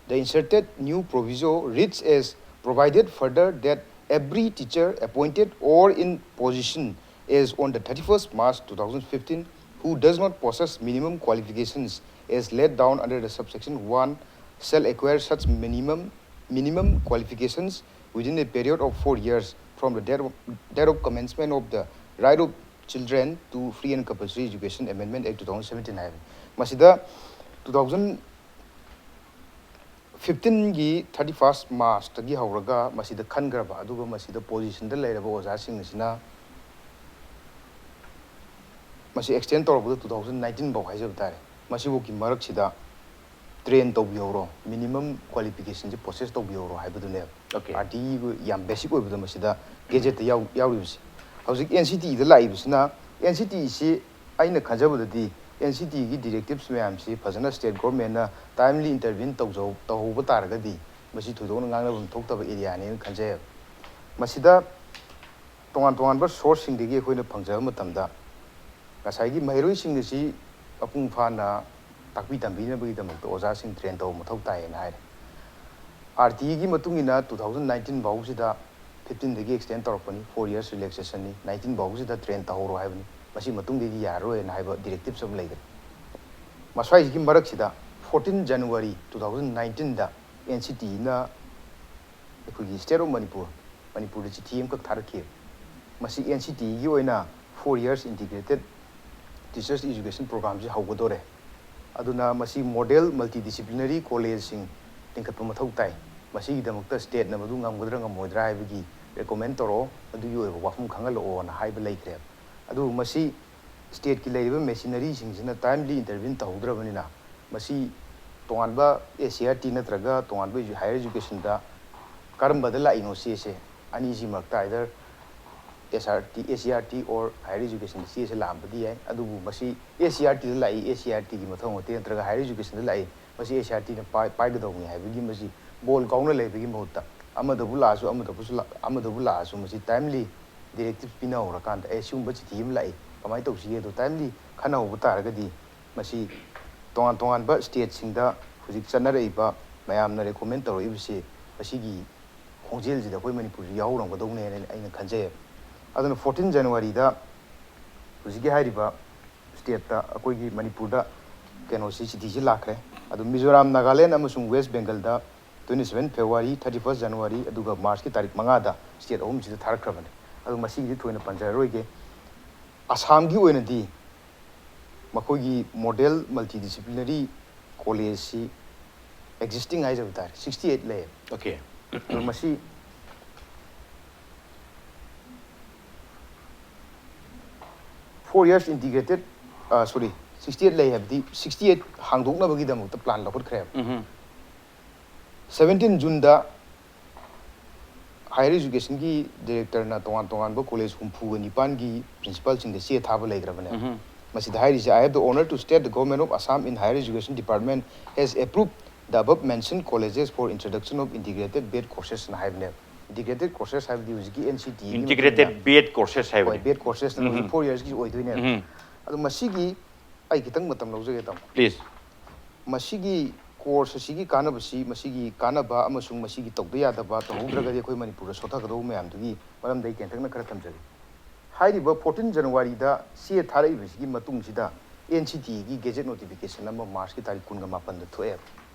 The inserted new proviso reads as provided further that every teacher appointed or in position as on the thirty-first March two thousand fifteen who does not possess minimum qualifications as laid down under the subsection one shall acquire such minimum, minimum qualifications within a period of four years from the date of, date of commencement of the Right of Children to Free and Compulsory Education Amendment Act two thousand seventeen ꯍꯥꯏꯕꯅꯤ꯫ ꯃꯁꯤꯗ two thousand fifteenꯒꯤ thirty first Marchꯇꯒꯤ ꯍꯧꯔꯒ ꯃꯁꯤꯗ ꯈꯟꯈ꯭ꯔꯕ, ꯑꯗꯨꯒ ꯃꯁꯤꯗ positionꯗ ꯂꯩꯔꯕ ꯑꯣꯖꯥꯁꯤꯡ ꯑꯁꯤꯅ ꯃꯁꯤ extend ꯇꯧꯔꯛꯄꯗ two thousand nineteen ꯐꯥꯎ ꯍꯥꯏꯖꯕ ꯇꯥꯔꯦ꯫ ꯃꯁꯤꯐꯥꯎꯒꯤ ꯃꯔꯛꯁꯤꯗ train ꯇꯧꯕꯤꯍꯧꯔꯣ, minimum qualificationꯁꯦ possess ꯇꯧꯕꯤꯍꯧꯔꯣ ꯍꯥꯏꯕꯗꯨꯅꯦꯕ꯫ Okay. RTEꯒꯤ ꯌꯥꯝ basic ꯑꯣꯏꯕꯗ ꯃꯁꯤꯗ gazetteꯇ ꯌꯥꯎ- ꯌꯥꯎꯔꯤꯕꯁꯦ꯫ ꯍꯧꯖꯤꯛ NCTEꯗ ꯂꯥꯛꯏꯕꯁꯤꯅ, NCTEꯁꯤ ꯑꯩꯅ ꯈꯟꯖꯕꯗꯗꯤ NCTEꯒꯤ directives ꯃꯌꯥꯝꯁꯤ ꯐꯖꯅ state governmentꯅ timely intervene ꯇꯧꯖꯧ ꯇꯧꯍꯧꯕ ꯇꯥꯔꯒꯗꯤ ꯃꯁꯤ ꯊꯣꯏꯗꯣꯛꯅ ꯉꯥꯡꯅꯐꯝ ꯊꯣꯛꯇꯕ areaꯅꯦꯅ ꯈꯟꯖꯩꯕ꯫ ꯃꯁꯤꯗ ꯇꯣꯉꯥꯟ ꯇꯣꯉꯥꯟꯕ sourceꯁꯤꯡꯗꯒꯤ ꯑꯩꯈꯣꯏꯅ ꯐꯪꯖꯕ ꯃꯇꯝꯗ ꯉꯁꯥꯏꯒꯤ ꯃꯍꯩꯔꯣꯏꯁꯤꯡ ꯑꯁꯤ ꯃꯄꯨꯡ ꯐꯥꯅ ꯇꯥꯛꯄꯤ ꯇꯝꯕꯤꯅꯕꯒꯤꯗꯃꯛꯇ ꯑꯣꯖꯥꯁꯤꯡ train ꯇꯧꯕ ꯃꯊꯧ ꯇꯥꯏꯌꯦꯅ ꯍꯥꯏꯔꯦ꯫ RTEꯒꯤ ꯃꯇꯨꯡ ꯏꯟꯅ two thousand nineteen ꯐꯥꯎꯁꯤꯗ, fifteenꯗꯒꯤ extend ꯇꯧꯔꯛꯄꯅꯤ, four years relaxationꯅꯤ, nineteen ꯐꯥꯎꯁꯤꯗ train ꯇꯧꯍꯧꯔꯣ ꯍꯥꯏꯕꯅꯤ, ꯃꯁꯤ ꯃꯇꯨꯡꯗꯒꯤꯗꯤ ꯌꯥꯔꯔꯣꯏꯅ ꯍꯥꯏꯕ directives ꯑꯃ ꯂꯩꯈ꯭ꯔꯦ꯫ ꯃꯁ꯭ꯋꯥꯏꯁꯤꯒꯤ ꯃꯔꯛꯁꯤꯗ fourteen January two thousand nineteenꯗ N C Tꯅ ꯑꯩꯈꯣꯏꯒꯤ State of Manipur, ꯃꯅꯤꯄꯨꯔꯗ ꯆꯤꯊꯤ ꯑꯃꯈꯛ ꯊꯥꯔꯛꯈꯤ꯫ ꯃꯁꯤ N C Tꯒꯤ ꯑꯣꯏꯅ four years integrated teachers education programꯁꯤ ꯍꯧꯒꯗꯣꯔꯦ꯫ ꯑꯗꯨꯅ ꯃꯁꯤ model multidisciplinary collegeꯁꯤꯡ ꯂꯤꯡꯈꯠꯄ ꯃꯊꯧ ꯇꯥꯏ꯫ ꯃꯁꯤꯒꯤꯗꯃꯛꯇ stateꯅ ꯃꯗꯨ ꯉꯝꯒꯗ꯭ꯔꯥ ꯉꯝꯃꯣꯏꯗ꯭ꯔꯥ ꯍꯥꯏꯕꯒꯤ recommend ꯇꯧꯔꯛꯑꯣ, ꯑꯗꯨꯒꯤ ꯑꯣꯏꯕ ꯋꯥꯐꯝ ꯈꯪꯍꯜꯂꯛꯑꯣꯅ ꯍꯥꯏꯕ ꯂꯩꯈ꯭ꯔꯦꯕ꯫ ꯑꯗꯨꯕꯨ ꯃꯁꯤ stateꯀꯤ ꯂꯩꯔꯤꯕ machineryꯁꯤꯡꯁꯤꯅ timely intervene ꯇꯧꯍꯧꯗ꯭ꯔꯕꯅꯤꯅ ꯃꯁꯤ ꯇꯣꯉꯥꯟꯕ S C E R T ꯅꯠꯇ꯭ꯔꯒ ꯇꯣꯉꯥꯟꯕ edu-, higher educationꯗ ꯀꯔꯝꯕꯗ ꯂꯥꯛꯏꯅꯣ ꯆꯦꯁꯦ, ꯑꯅꯤꯁꯤ ꯃꯔꯛꯇ either S R T, S C E R T or higher educationꯗ ꯆꯦꯁꯦ ꯂꯥꯛꯑꯝꯕꯗꯤ ꯌꯥꯏ꯫ ꯑꯗꯨꯕꯨ ꯃꯁꯤ S C E R Tꯗ ꯂꯥꯛꯏ, S C E R Tꯒꯤ ꯃꯊꯧ ꯅꯠꯇꯦ, ꯅꯠꯇ꯭ꯔꯒ higher educationꯗ ꯂꯥꯛꯏ, ꯃꯁꯤ S C E R Tꯅ ꯄꯥꯏ-, ꯄꯥꯏꯒꯗꯧꯕꯅꯤ ꯍꯥꯏꯕꯒꯤ ꯃꯁꯤ ꯕꯣꯜ ꯀꯥꯎꯅ ꯂꯩꯕꯒꯤ ꯃꯍꯨꯠꯇ ꯑꯃꯗꯕꯨ ꯂꯥꯛꯑꯁꯨ, ꯑꯃꯗꯕꯨꯁꯨ ꯂꯥꯛ-, ꯑꯃꯗꯕꯨ ꯂꯥꯛꯑꯁꯨ ꯃꯁꯤ timely directive ꯄꯤꯅꯍꯧꯔꯀꯥꯟꯗ, "ꯑꯦ, ꯁꯤꯒꯨꯝꯕ ꯆꯤꯊꯤ ꯑꯃ ꯂꯥꯛꯏ, ꯀꯃꯥꯏꯅ ꯇꯧꯁꯤꯒꯦ?" ꯑꯗꯣ timely ꯈꯟꯅꯍꯧꯕ ꯇꯥꯔꯒꯗꯤ ꯃꯁꯤ ꯇꯣꯉꯥꯟ ꯇꯣꯉꯥꯟꯕ stateꯁꯤꯡꯗ ꯍꯧꯖꯤꯛ ꯆꯠꯅꯔꯛꯏꯕ, ꯃꯌꯥꯝꯅ recommend ꯇꯧꯔꯛꯏꯕꯁꯤ ꯃꯁꯤꯒꯤ ꯈꯣꯡꯖꯦꯜꯁꯤꯗ ꯑꯩꯈꯣꯏ ꯃꯅꯤꯄꯨꯔꯁꯨ ꯌꯥꯎꯍꯧꯔꯝꯒꯗꯧꯅꯦꯅ ꯑꯩꯅ ꯈꯟꯖꯩꯌꯦꯕ꯫ ꯑꯗꯨꯅ fourteen Januaryꯗ ꯍꯧꯖꯤꯛꯀꯤ ꯍꯥꯏꯔꯤꯕ stateꯇ, ꯑꯩꯈꯣꯏꯒꯤ ꯃꯅꯤꯄꯨꯔꯗ ꯀꯩꯅꯣꯁꯤ, ꯆꯤꯊꯤꯁꯤ ꯂꯥꯛꯈ꯭ꯔꯦ꯫ ꯑꯗꯨ ꯃꯤꯖꯣꯔꯥꯝ, ꯅꯥꯒꯥꯂꯦꯟ ꯑꯃꯁꯨꯡ West Bengalꯗ twenty seven February, thirty first January, ꯑꯗꯨꯒ Marchꯀꯤ ꯇꯥꯔꯤꯛ ꯃꯉꯥꯗ state ꯑꯍꯨꯝꯁꯤꯗ ꯊꯥꯔꯛꯈ꯭ꯔꯕꯅꯤ꯫ ꯑꯗꯨ ꯃꯁꯤꯒꯤꯗꯤ ꯊꯣꯏꯅ ꯄꯟꯖꯔꯔꯣꯏꯒꯦ꯫ ꯑꯁꯥꯝꯒꯤ ꯑꯣꯏꯅꯗꯤ ꯃꯈꯣꯏꯒꯤ model multidisciplinary collegeꯁꯤ existing ꯍꯥꯏꯖꯕ ꯇꯥꯔꯦ, sixty eight ꯂꯩꯌꯦꯕ꯫ Okay. ꯑꯗꯣ ꯃꯁꯤ four years integrated, sorry, sixty eight ꯂꯩ ꯍꯥꯏꯕꯗꯤ sixty eight ꯍꯥꯡꯗꯣꯛꯅꯕꯒꯤꯗꯃꯛꯇ plan ꯂꯧꯈꯠꯈ꯭ꯔꯦꯕ꯫ ꯎꯝ꯫ Seventeen Juneꯗ higher educationꯒꯤ directorꯅ ꯇꯣꯉꯥꯟ ꯇꯣꯉꯥꯟꯕ college ꯍꯨꯝꯐꯨꯒ ꯅꯤꯄꯥꯟꯒꯤ principalꯁꯤꯡꯗ ꯆꯦ ꯊꯥꯕ ꯂꯩꯈ꯭ꯔꯕꯅꯦꯕ꯫ ꯎꯝ꯫ ꯃꯁꯤꯗ ꯍꯥꯏꯔꯤꯁꯦ, "I have the honor to state the government of Assam in higher education department has approved the above mentioned colleges for introduction of integrated B.Ed coursesꯅ ꯍꯥꯏꯕꯅꯦꯕ꯫ Integrated courses ꯍꯥꯏꯕꯗꯤ ꯍꯧꯖꯤꯛꯀꯤ N C Tꯒꯤ Integrated B.Ed courses ꯍꯣꯏ, ꯍꯥꯏꯕꯅꯤ꯫ B.Ed courses ꯅ ꯍꯧꯖꯤꯛ ꯎꯝ꯫ four years ꯀꯤ ꯑꯣꯏꯗꯣꯏꯅꯦꯕ꯫ ꯎꯝ꯫ ꯑꯗꯣ ꯃꯁꯤꯒꯤ ꯑꯩ ꯈꯤꯇꯪ ꯃꯇꯝ ꯂꯧꯖꯒꯦ, ꯇꯥꯃꯣ꯫ Please. ꯃꯁꯤꯒꯤ course ꯑꯁꯤꯒꯤ ꯀꯥꯟꯅꯕꯁꯤ, ꯃꯁꯤꯒꯤ ꯀꯥꯟꯅꯕ ꯑꯃꯁꯨꯡ ꯃꯁꯤꯒꯤ ꯇꯧꯗ ꯌꯥꯗꯕ, ꯇꯧꯍꯧꯗ꯭ꯔꯒꯗꯤ ꯑꯩꯈꯣꯏ ꯃꯅꯤꯄꯨꯔꯗ ꯁꯣꯊꯒꯗꯧꯕ ꯃꯌꯥꯝꯗꯨꯒꯤ ꯃꯔꯝꯗ ꯑꯩ ꯇꯦꯟꯇꯛꯅ ꯈꯔ ꯊꯝꯖꯒꯦ꯫ ꯍꯥꯏꯔꯤꯕ fourteen Januaryꯗ ꯆꯦ ꯊꯥꯔꯛꯏꯕꯁꯤꯒꯤ ꯃꯇꯨꯡꯁꯤꯗ ꯑꯦꯟ ꯁꯤ ꯇꯤꯒꯤ ꯒꯦꯖꯦꯠ ꯅꯣꯇꯤꯐꯤꯀꯦꯁꯟ ꯑꯃ ꯃꯥꯔꯁꯀꯤ ꯇꯥꯔꯤꯛ ꯀꯨꯟꯒ ꯃꯥꯄꯟꯗ ꯊꯣꯛꯑꯦꯕ꯫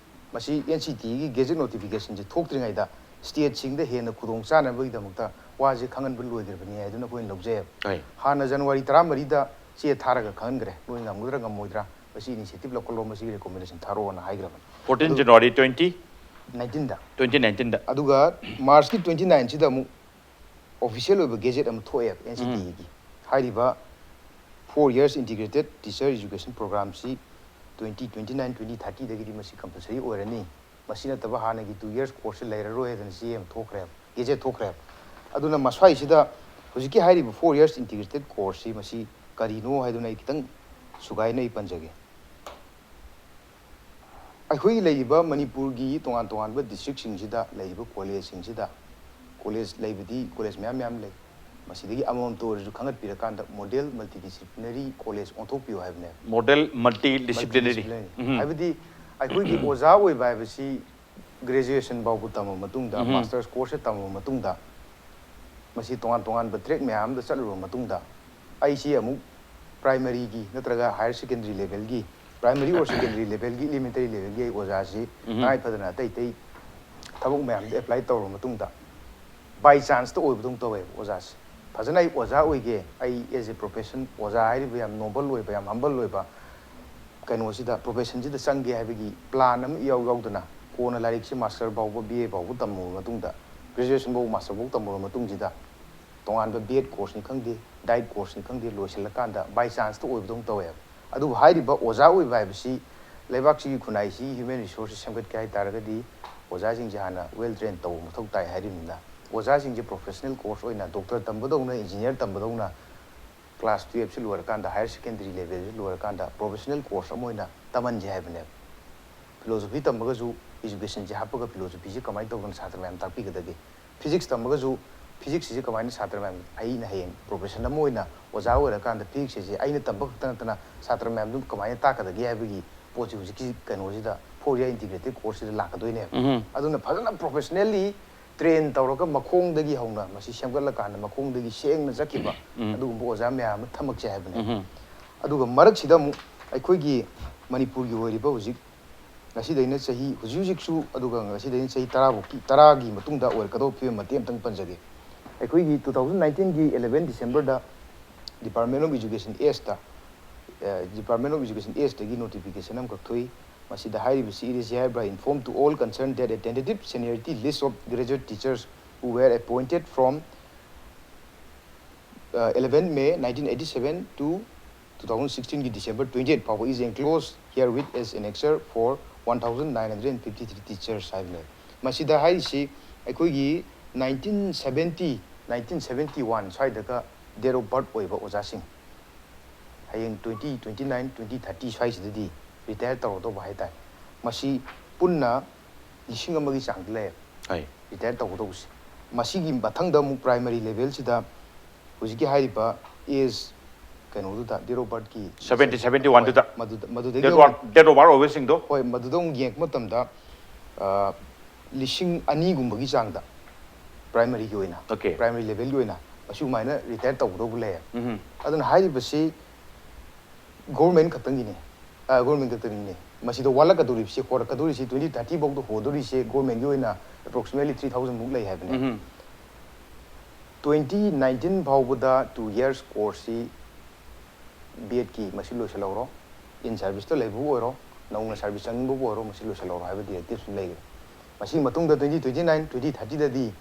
ꯃꯁꯤ ꯑꯦꯟ ꯁꯤ ꯇꯤꯒꯤ ꯒꯦꯖꯦꯠ ꯅꯣꯇꯤꯐꯤꯀꯦꯁꯟꯁꯦ ꯊꯣꯛꯇ꯭ꯔꯤꯉꯩꯗ ꯁ꯭ꯇꯦꯠꯁꯤꯡꯗ ꯍꯦꯟꯅ ꯈꯨꯗꯣꯡ ꯆꯥꯅꯕꯒꯤꯗꯃꯛꯇ ꯋꯥꯁꯦ ꯈꯪꯍꯟꯕ ꯂꯣꯏꯈ꯭ꯔꯕꯅꯤ ꯍꯥꯏꯗꯨꯅ ꯑꯩꯈꯣꯏꯅ ꯂꯧꯖꯩꯑꯕ꯫ ꯑꯩ ꯍꯥꯟꯅ ꯖꯅꯋꯥꯔꯤ ꯇꯔꯥꯃꯔꯤꯗ ꯆꯦ ꯊꯥꯔꯒ ꯈꯪꯍꯟꯈ꯭ꯔꯦ, ꯅꯣꯏ ꯉꯝꯒꯗ꯭ꯔꯥ ꯉꯝꯃꯣꯏꯗ꯭ꯔꯥ, ꯃꯁꯤ ꯏꯅꯤꯁꯤꯌꯦꯇꯤꯚ ꯂꯧꯈꯠꯂꯣ, ꯃꯁꯤꯒꯤ ꯔꯤꯀꯣꯃꯦꯟꯗꯦꯁꯟ ꯊꯥꯔꯛꯑꯣꯅ ꯍꯥꯏꯈ꯭ꯔꯕꯅꯤ꯫ fourteen ꯑꯗꯨ January twenty ꯅꯥꯏꯟꯇꯤꯟꯗ꯫ twenty nineteen ꯗ꯫ ꯑꯗꯨꯒ ꯃꯥꯔꯁꯀꯤ ꯇ꯭ꯋꯦꯟꯇꯤ ꯅꯥꯏꯟꯁꯤꯗ ꯑꯃꯨꯛ ꯑꯣꯐꯤꯁꯤꯌꯦꯜ ꯑꯣꯏꯕ ꯒꯦꯖꯦꯠ ꯑꯃ ꯊꯣꯛꯑꯦꯕ ꯑꯦꯟ ꯁꯤ ꯇꯤꯒꯤ꯫ ꯍꯥꯏꯔꯤꯕ four years integrated teacher education programꯁꯤ twenty twenty nine twenty thirtyꯗꯒꯤꯗꯤ ꯃꯁꯤ ꯀꯝꯄꯜꯁꯔꯤ ꯑꯣꯏꯔꯅꯤ꯫ ꯃꯁꯤ ꯅꯠꯇꯕ ꯍꯥꯟꯅꯒꯤ two years courseꯁꯤ ꯂꯩꯔꯔꯣꯏ ꯍꯥꯏꯗꯅ ꯆꯦ ꯑꯃ ꯊꯣꯛꯈ꯭ꯔꯦꯕ, ꯒꯦꯖꯦꯠ ꯊꯣꯛꯈ꯭ꯔꯦꯕ꯫ ꯑꯗꯨꯅ ꯃꯁ꯭ꯋꯥꯏꯁꯤꯗ ꯍꯧꯖꯤꯛꯀꯤ ꯍꯥꯏꯔꯤꯕ four years integrated courseꯁꯤ ꯃꯁꯤ ꯀꯔꯤꯅꯣ ꯍꯥꯏꯗꯨꯅ ꯑꯩ ꯈꯤꯇꯪ ꯁꯨꯒꯥꯏꯅ ꯑꯩ ꯄꯟꯖꯒꯦ꯫ ꯑꯩꯈꯣꯏꯒꯤ ꯂꯩꯔꯤꯕ ꯃꯅꯤꯄꯨꯔꯒꯤ ꯇꯣꯉꯥꯟ ꯇꯣꯉꯥꯟꯕ ꯗꯤꯁꯇ꯭ꯔꯤꯛꯁꯤꯡꯁꯤꯗ ꯂꯩꯔꯤꯕ ꯀꯣꯂꯦꯖꯁꯤꯡꯁꯤꯗ, ꯀꯣꯂꯦꯖ ꯂꯩꯕꯗꯤ ꯀꯣꯂꯦꯖ ꯃꯌꯥꯝ ꯃꯌꯥꯝ ꯂꯩ, ꯃꯁꯤꯗꯒꯤ ꯑꯃꯃꯝꯇ ꯑꯣꯏꯔꯁꯨ ꯈꯪꯒꯠꯄꯤꯔꯀꯥꯟꯗ ꯃꯣꯗꯦꯜ ꯃꯜꯇꯤꯗꯤꯁꯤꯄ꯭ꯂꯤꯅꯔꯤ ꯀꯣꯂꯦꯖ ꯑꯣꯟꯊꯣꯛꯄꯤꯌꯨ ꯍꯥꯏꯕꯅꯦꯕ꯫ Model multidisciplinary. Multidisciplinary꯫ ꯍꯥꯏꯕꯗꯤ ꯑꯩꯈꯣꯏꯒꯤ ꯑꯣꯖꯥ ꯑꯣꯏꯕ ꯍꯥꯏꯕꯁꯤ graduation ꯐꯥꯎꯕ ꯇꯝꯃꯕ ꯃꯇꯨꯡꯗ, ꯃꯥꯁꯇꯔꯁ ꯀꯣꯔꯁꯁꯦ ꯇꯝꯃꯕ ꯃꯇꯨꯡꯗ, ꯃꯁꯤ ꯇꯣꯉꯥꯟ ꯇꯣꯉꯥꯟꯕ ꯇ꯭ꯔꯦꯛ ꯃꯌꯥꯝ ꯑꯃꯗ ꯆꯠꯂꯨꯔꯕ ꯃꯇꯨꯡꯗ, ꯑꯩꯁꯤ ꯑꯃꯨꯛ ꯄ꯭ꯔꯥꯏꯃꯔꯤꯒꯤ ꯅꯠꯇ꯭ꯔꯒ ꯍꯥꯌꯔ ꯁꯦꯀꯦꯟꯗꯔꯤ ꯂꯦꯚꯦꯜꯒꯤ, ꯄ꯭ꯔꯥꯏꯃꯔꯤ ꯑꯣꯔ ꯁꯦꯀꯦꯟꯗꯔꯤ ꯂꯦꯚꯦꯜꯒꯤ, ꯏꯂꯤꯃꯦꯟꯇꯔꯤ ꯂꯦꯚꯦꯜꯒꯤ ꯑꯩ ꯑꯣꯖꯥꯁꯤ ꯇꯉꯥꯏ ꯐꯗꯅ ꯑꯇꯩ ꯑꯇꯩ ꯊꯕꯛ ꯃꯌꯥꯝꯗ ꯑꯦꯄ꯭ꯂꯥꯏ ꯇꯧꯔꯕ ꯃꯇꯨꯡꯗ, ꯕꯥꯏ ꯆꯥꯟꯁꯇ ꯑꯣꯏꯕꯗꯧꯅ ꯇꯧꯋꯦꯕ ꯑꯣꯖꯥꯁꯦ꯫ ꯐꯖꯅ ꯑꯩ ꯑꯣꯖꯥ ꯑꯣꯏꯒꯦ, ꯑꯩ as a profession ꯑꯣꯖꯥ ꯍꯥꯏꯔꯤꯕ ꯌꯥꯝ ꯅꯣꯕꯜ ꯑꯣꯏꯕ, ꯌꯥꯝ ꯍꯝꯕꯜ ꯑꯣꯏꯕ ꯀꯩꯅꯣꯁꯤꯗ, ꯄ꯭ꯔꯣꯐꯦꯁꯟꯁꯤꯗ ꯆꯪꯒꯦ ꯍꯥꯏꯕꯒꯤ ꯄ꯭ꯂꯥꯟ ꯑꯃ ꯏꯌꯥꯎ ꯌꯥꯎꯗꯅ, ꯀꯣꯟꯅ ꯂꯥꯏꯔꯤꯛꯁꯤ ꯃꯥꯁꯇꯔ ꯐꯥꯎꯕ, ꯕꯤ ꯑꯦ ꯐꯥꯎꯕ ꯇꯝꯃꯕ ꯃꯇꯨꯡꯗ, ꯒ꯭ꯔꯦꯖꯨꯑꯦꯁꯟ ꯐꯥꯎꯕ, ꯃꯥꯁꯇꯔ ꯐꯥꯎꯕ ꯇꯝꯃꯕ ꯃꯇꯨꯡꯁꯤꯗ, ꯇꯣꯉꯥꯟꯕ ꯕꯤ ꯑꯦꯗ ꯀꯣꯔꯁꯅꯤ ꯈꯪꯗꯦ, ꯗꯥꯏꯠ ꯀꯣꯔꯁꯅꯤ ꯈꯪꯗꯦ, ꯂꯣꯏꯁꯤꯜꯂꯀꯥꯟꯗ ꯕꯥꯏ ꯆꯥꯟꯁꯇ ꯑꯣꯏꯕꯗꯧꯅ ꯇꯧꯋꯦꯕ꯫ ꯑꯗꯨꯕꯨ ꯍꯥꯏꯔꯤꯕ ꯑꯣꯖꯥ ꯑꯣꯏꯕ ꯍꯥꯏꯕꯁꯤ ꯂꯩꯕꯥꯛꯁꯤꯒꯤ ꯈꯨꯟꯅꯥꯏꯁꯤ ꯍ꯭ꯌꯨꯃꯦꯟ ꯔꯤꯁꯣꯔꯁꯁꯤ ꯁꯦꯝꯒꯠꯀꯦ ꯍꯥꯏ ꯇꯥꯔꯒꯗꯤ ꯑꯣꯖꯥꯁꯤꯡꯁꯦ ꯍꯥꯟꯅ ꯋꯦꯜ ꯇ꯭ꯔꯦꯟ ꯇꯧꯕ ꯃꯊꯧ ꯇꯥꯏ ꯍꯥꯏꯔꯤꯕꯅꯤꯅ, ꯑꯣꯖꯥꯁꯤꯡꯁꯦ ꯄ꯭ꯔꯣꯐꯦꯁꯅꯦꯜ ꯀꯣꯔꯁ ꯑꯣꯏꯅ ꯗꯣꯛꯇꯔ ꯇꯝꯕꯗꯧꯅ, ꯏꯟꯖꯤꯅꯤꯌꯥꯔ ꯇꯝꯕꯗꯧꯅ, ꯀ꯭ꯂꯥꯁ ꯇꯨꯌꯦꯜꯞꯁꯤ ꯂꯣꯏꯔꯀꯥꯟꯗ, ꯍꯥꯌꯔ ꯁꯦꯀꯦꯟꯗꯔꯤ ꯂꯦꯚꯦꯜꯁꯤ ꯂꯣꯏꯔꯀꯥꯟꯗ ꯄ꯭ꯔꯣꯐꯦꯁꯅꯦꯜ ꯀꯣꯔꯁ ꯑꯃ ꯑꯣꯏꯅ ꯇꯝꯍꯟꯁꯦ ꯍꯥꯏꯕꯅꯦꯕ꯫ ꯐꯤꯂꯣꯁꯣꯐꯤ ꯇꯝꯃꯒꯁꯨ ꯏꯖꯨꯀꯦꯁꯟꯁꯤ ꯍꯥꯞꯄꯒ ꯐꯤꯂꯣꯁꯣꯐꯤꯁꯤ ꯀꯃꯥꯏꯅ ꯇꯧꯗꯅ ꯁꯥꯇ꯭ꯔ ꯃꯌꯥꯝ ꯇꯥꯛꯄꯤꯒꯗꯒꯦ? ꯐꯤꯖꯤꯛꯁ ꯇꯝꯃꯒꯁꯨ ꯐꯤꯖꯤꯛꯁꯁꯤ ꯀꯃꯥꯏꯅ ꯁꯥꯇ꯭ꯔ ꯃꯌꯥꯝ, ꯑꯩꯅ ꯍꯌꯦꯡ ꯄ꯭ꯔꯣꯐꯦꯁꯟ ꯑꯃ ꯑꯣꯏꯅ ꯑꯣꯖꯥ ꯑꯣꯏꯔꯀꯥꯟꯗ ꯐꯤꯖꯤꯛꯁꯁꯦ ꯑꯩꯅ ꯇꯝꯕ ꯈꯛꯇ ꯅꯠꯇꯅ ꯁꯥꯇ꯭ꯔ ꯃꯌꯥꯝꯗꯨ ꯀꯃꯥꯏꯅ ꯇꯥꯛꯀꯗꯒꯦ ꯍꯥꯏꯕꯒꯤ ꯄꯣꯠꯁꯤ ꯍꯧꯖꯤꯛꯀꯤ ꯀꯩꯅꯣꯁꯤꯗ, ꯐꯣꯔ ꯏꯌꯥꯔ ꯏꯟꯇꯤꯒ꯭ꯔꯦꯇꯦꯠ ꯀꯣꯔꯁꯁꯤꯗ ꯂꯥꯛꯀꯗꯣꯏꯅꯦꯕ꯫ ꯑꯗꯨꯅ ꯐꯖꯅ ꯄ꯭ꯔꯣꯐꯦꯁꯅꯦꯜꯂꯤ ꯇ꯭ꯔꯦꯟ ꯇꯧꯔꯒ ꯃꯈꯣꯡꯗꯒꯤ ꯍꯧꯅ ꯃꯁꯤ ꯁꯦꯝꯒꯠꯂꯀꯥꯟꯗ ꯃꯈꯣꯡꯗꯒꯤ ꯁꯦꯡꯅ ꯆꯠꯈꯤꯕ ꯑꯗꯨꯒꯨꯝꯕ ꯑꯣꯖꯥ ꯃꯌꯥꯝ ꯑꯃ ꯊꯝꯃꯛꯁꯦ ꯍꯥꯏꯕꯅꯦꯕ꯫ ꯑꯗꯨꯒ ꯃꯔꯛꯁꯤꯗ ꯑꯃꯨꯛ ꯑꯩꯈꯣꯏꯒꯤ ꯃꯅꯤꯄꯨꯔꯒꯤ ꯑꯣꯏꯔꯤꯕ ꯍꯧꯖꯤꯛ ꯉꯁꯤꯗꯩꯅ ꯆꯍꯤ, ꯍꯧꯖꯤꯛ ꯍꯧꯖꯤꯛꯁꯨ, ꯑꯗꯨꯒ ꯉꯁꯤꯗꯩꯅ ꯆꯍꯤ ꯇꯔꯥ ꯐꯥꯎꯀꯤ, ꯇꯔꯥꯒꯤ ꯃꯇꯨꯡꯗ ꯑꯣꯏꯔꯛꯀꯗꯧꯕ ꯐꯤꯕꯝ ꯃꯇꯦꯛ ꯑꯃꯇꯪ ꯄꯟꯖꯒꯦ꯫ ꯑꯩꯈꯣꯏꯒꯤ two thousand nineteenꯒꯤ eleven Decemberꯗ Department of Education Sꯇ, Department of Education Sꯇꯒꯤ notification ꯑꯃꯈꯛ ꯊꯣꯛꯏ꯫ ꯃꯁꯤꯗ ꯍꯥꯏꯔꯤꯕꯁꯤ, it is hereby informed to all concerned that a tentative seniority list of graduate teachers who were appointed from uh, eleven May nineteen eighty-seven to two thousand sixteenꯒꯤ December twenty-eight ꯐꯥꯎꯕ is enclosed herewith as annexure for one thousand nine hundred fifty-three teachers ꯍꯥꯏꯕꯅꯦ꯫ ꯃꯁꯤꯗ ꯍꯥꯏꯔꯤꯁꯤ ꯑꯩꯈꯣꯏꯒꯤ nineteen seventy, nineteen seventy-one ꯁ꯭ꯋꯥꯏꯗꯒ date of birth ꯑꯣꯏꯕ ꯑꯣꯖꯥꯁꯤꯡ, ꯍꯌꯦꯡ twenty twenty-nine, twenty thirty ꯁ꯭ꯋꯥꯏꯁꯤꯗꯗꯤ retire ꯇꯧꯔꯗꯧꯕ ꯍꯥꯏꯇꯥꯔꯦ꯫ ꯃꯁꯤ ꯄꯨꯟꯅ ꯂꯤꯁꯤꯡ ꯑꯃꯒꯤ ꯆꯥꯡꯗ ꯂꯩꯌꯦꯕ꯫ ꯍꯣꯏ꯫ Retire ꯇꯧꯒꯗꯧꯕꯁꯦ꯫ ꯃꯁꯤꯒꯤ ꯃꯊꯪꯗ ꯑꯃꯨꯛ primary levelꯁꯤꯗ ꯍꯧꯖꯤꯛꯀꯤ ꯍꯥꯏꯔꯤꯕ age ꯀꯩꯅꯣꯗꯨꯗ, date of birthꯀꯤ Seventy, seventy-oneꯗꯨꯗ꯫ ꯃꯗꯨꯗ, ꯃꯗꯨꯗꯒꯤ Date ꯑꯃꯨꯛ of, date of birth ꯑꯣꯏꯕꯁꯤꯡꯗꯣ꯫ ꯍꯣꯏ, ꯃꯗꯨꯗ ꯑꯃꯨꯛ ꯌꯦꯡꯉꯛꯄ ꯃꯇꯝꯗ, ꯑ, ꯂꯤꯁꯤꯡ ꯑꯅꯤꯒꯨꯝꯕꯒꯤ ꯆꯥꯡꯗ primaryꯒꯤ ꯑꯣꯏꯅ, Okay. primary levelꯒꯤ ꯑꯣꯏꯅ ꯑꯁꯨꯃꯥꯏꯅ retire ꯇꯧꯒꯗꯧꯕ ꯂꯩꯌꯦꯕ꯫ ꯎꯝ꯫ ꯑꯗꯨꯅ ꯍꯥꯏꯔꯤꯕꯁꯤ government ꯈꯛꯇꯪꯒꯤꯅꯤ, ꯑ, government ꯈꯛꯇꯪꯒꯤꯅꯤ꯫ ꯃꯁꯤꯗ ꯋꯥꯠꯂꯛꯀꯗꯧꯔꯤꯕꯁꯤ, ꯍꯣꯔꯛꯀꯗꯧꯔꯤꯁꯤ, twenty thirty ꯐꯥꯎꯗ ꯍꯣꯗꯧꯔꯤꯁꯦ governmentꯒꯤ ꯑꯣꯏꯅ approximately three thousand ꯃꯨꯛ ꯂꯩ ꯍꯥꯏꯕꯅꯦ꯫ ꯎꯝ꯫ Twenty nineteen ꯐꯥꯎꯕꯗ two years courseꯁꯤ B.Edꯀꯤ ꯃꯁꯤ ꯂꯣꯏꯁꯤꯜꯍꯧꯔꯣ, in serviceꯇ ꯂꯩꯕꯕꯨ ꯑꯣꯏꯔꯣ, ꯅꯧꯅ service ꯆꯪꯅꯤꯡꯕꯕꯨ ꯑꯣꯏꯔꯣ, ꯃꯁꯤ ꯂꯣꯏꯁꯤꯜꯍꯧꯔꯣ ꯍꯥꯏꯕ directive ꯑꯃ ꯂꯩꯔꯦ꯫ ꯃꯁꯤꯒꯤ ꯃꯇꯨꯡꯗ twenty twenty-nine, twenty thirtyꯗꯗꯤ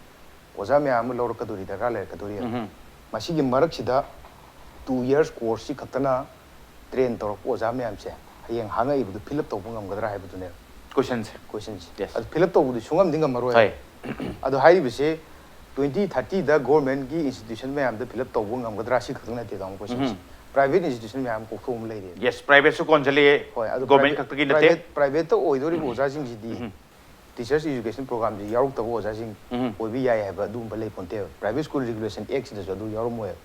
ꯑꯣꯖꯥ ꯃꯌꯥꯝ ꯑꯃ ꯂꯧꯔꯛꯀꯗꯧꯔꯤ, ꯗꯔꯀꯥꯔ ꯂꯩꯔꯛꯀꯗꯧꯔꯤ꯫ ꯎꯝ꯫ ꯃꯁꯤꯒꯤ ꯃꯔꯛꯁꯤꯗ two years courseꯁꯤ ꯈꯛꯇꯅ train ꯇꯧꯔꯛꯄ ꯑꯣꯖꯥ ꯃꯌꯥꯝꯁꯦ ꯍꯌꯦꯡ ꯍꯥꯡꯉꯛꯏꯕꯗꯨ fill up ꯇꯧꯕ ꯉꯝꯒꯗ꯭ꯔꯥ ꯍꯥꯏꯕꯗꯨꯅꯦꯕ Questionꯁꯦ꯫ questionꯁꯦ꯫ Yes. ꯑꯗꯨ fill up ꯇꯧꯕꯗꯤ ꯁꯨꯡꯉꯝꯗꯤ ꯉꯝꯃꯔꯣꯏ꯫ ꯍꯣꯏ꯫ ꯑꯗꯣ ꯍꯥꯏꯔꯤꯕꯁꯦ twenty thirtyꯗ governmentꯀꯤ institution ꯃꯌꯥꯝꯗ fill up ꯇꯧꯕ ꯉꯝꯒꯗ꯭ꯔꯥ, ꯁꯤ ꯈꯛꯇꯪ ꯅꯠꯇꯦ ꯇꯥꯃꯣ questionꯁꯦ꯫ ꯎꯝ꯫ Private institution ꯃꯌꯥꯝ ꯀꯣꯛꯊꯣꯛꯑ ꯑꯃ ꯂꯩꯔꯦ꯫ Yes, privateꯁꯨ ꯀꯣꯟꯁꯤꯜꯂꯛꯑꯦ꯫ ꯍꯣꯏ, ꯑꯗꯣ Government private, ꯈꯛꯇꯒꯤ ꯅꯠꯇꯦ꯫ private, privateꯇ ꯑꯣꯏꯗꯧꯔꯤꯕ ꯑꯣꯖꯥꯁꯤꯡꯁꯤꯗꯤ ꯎꯝ꯫ Teachers Education Programꯁꯤ ꯌꯥꯎꯔꯛꯇꯕ ꯑꯣꯖꯥꯁꯤꯡ ꯎꯝ꯫ ꯑꯣꯏꯕ ꯌꯥꯏ ꯍꯥꯏꯕ ꯑꯗꯨꯒꯨꯝꯕ ꯂꯩ ꯄꯣꯟꯇꯦꯕ꯫ Private School Regulation Actꯁꯤꯗꯁꯨ ꯑꯗꯨ ꯌꯥꯎꯔꯝꯃꯣꯏꯕ꯫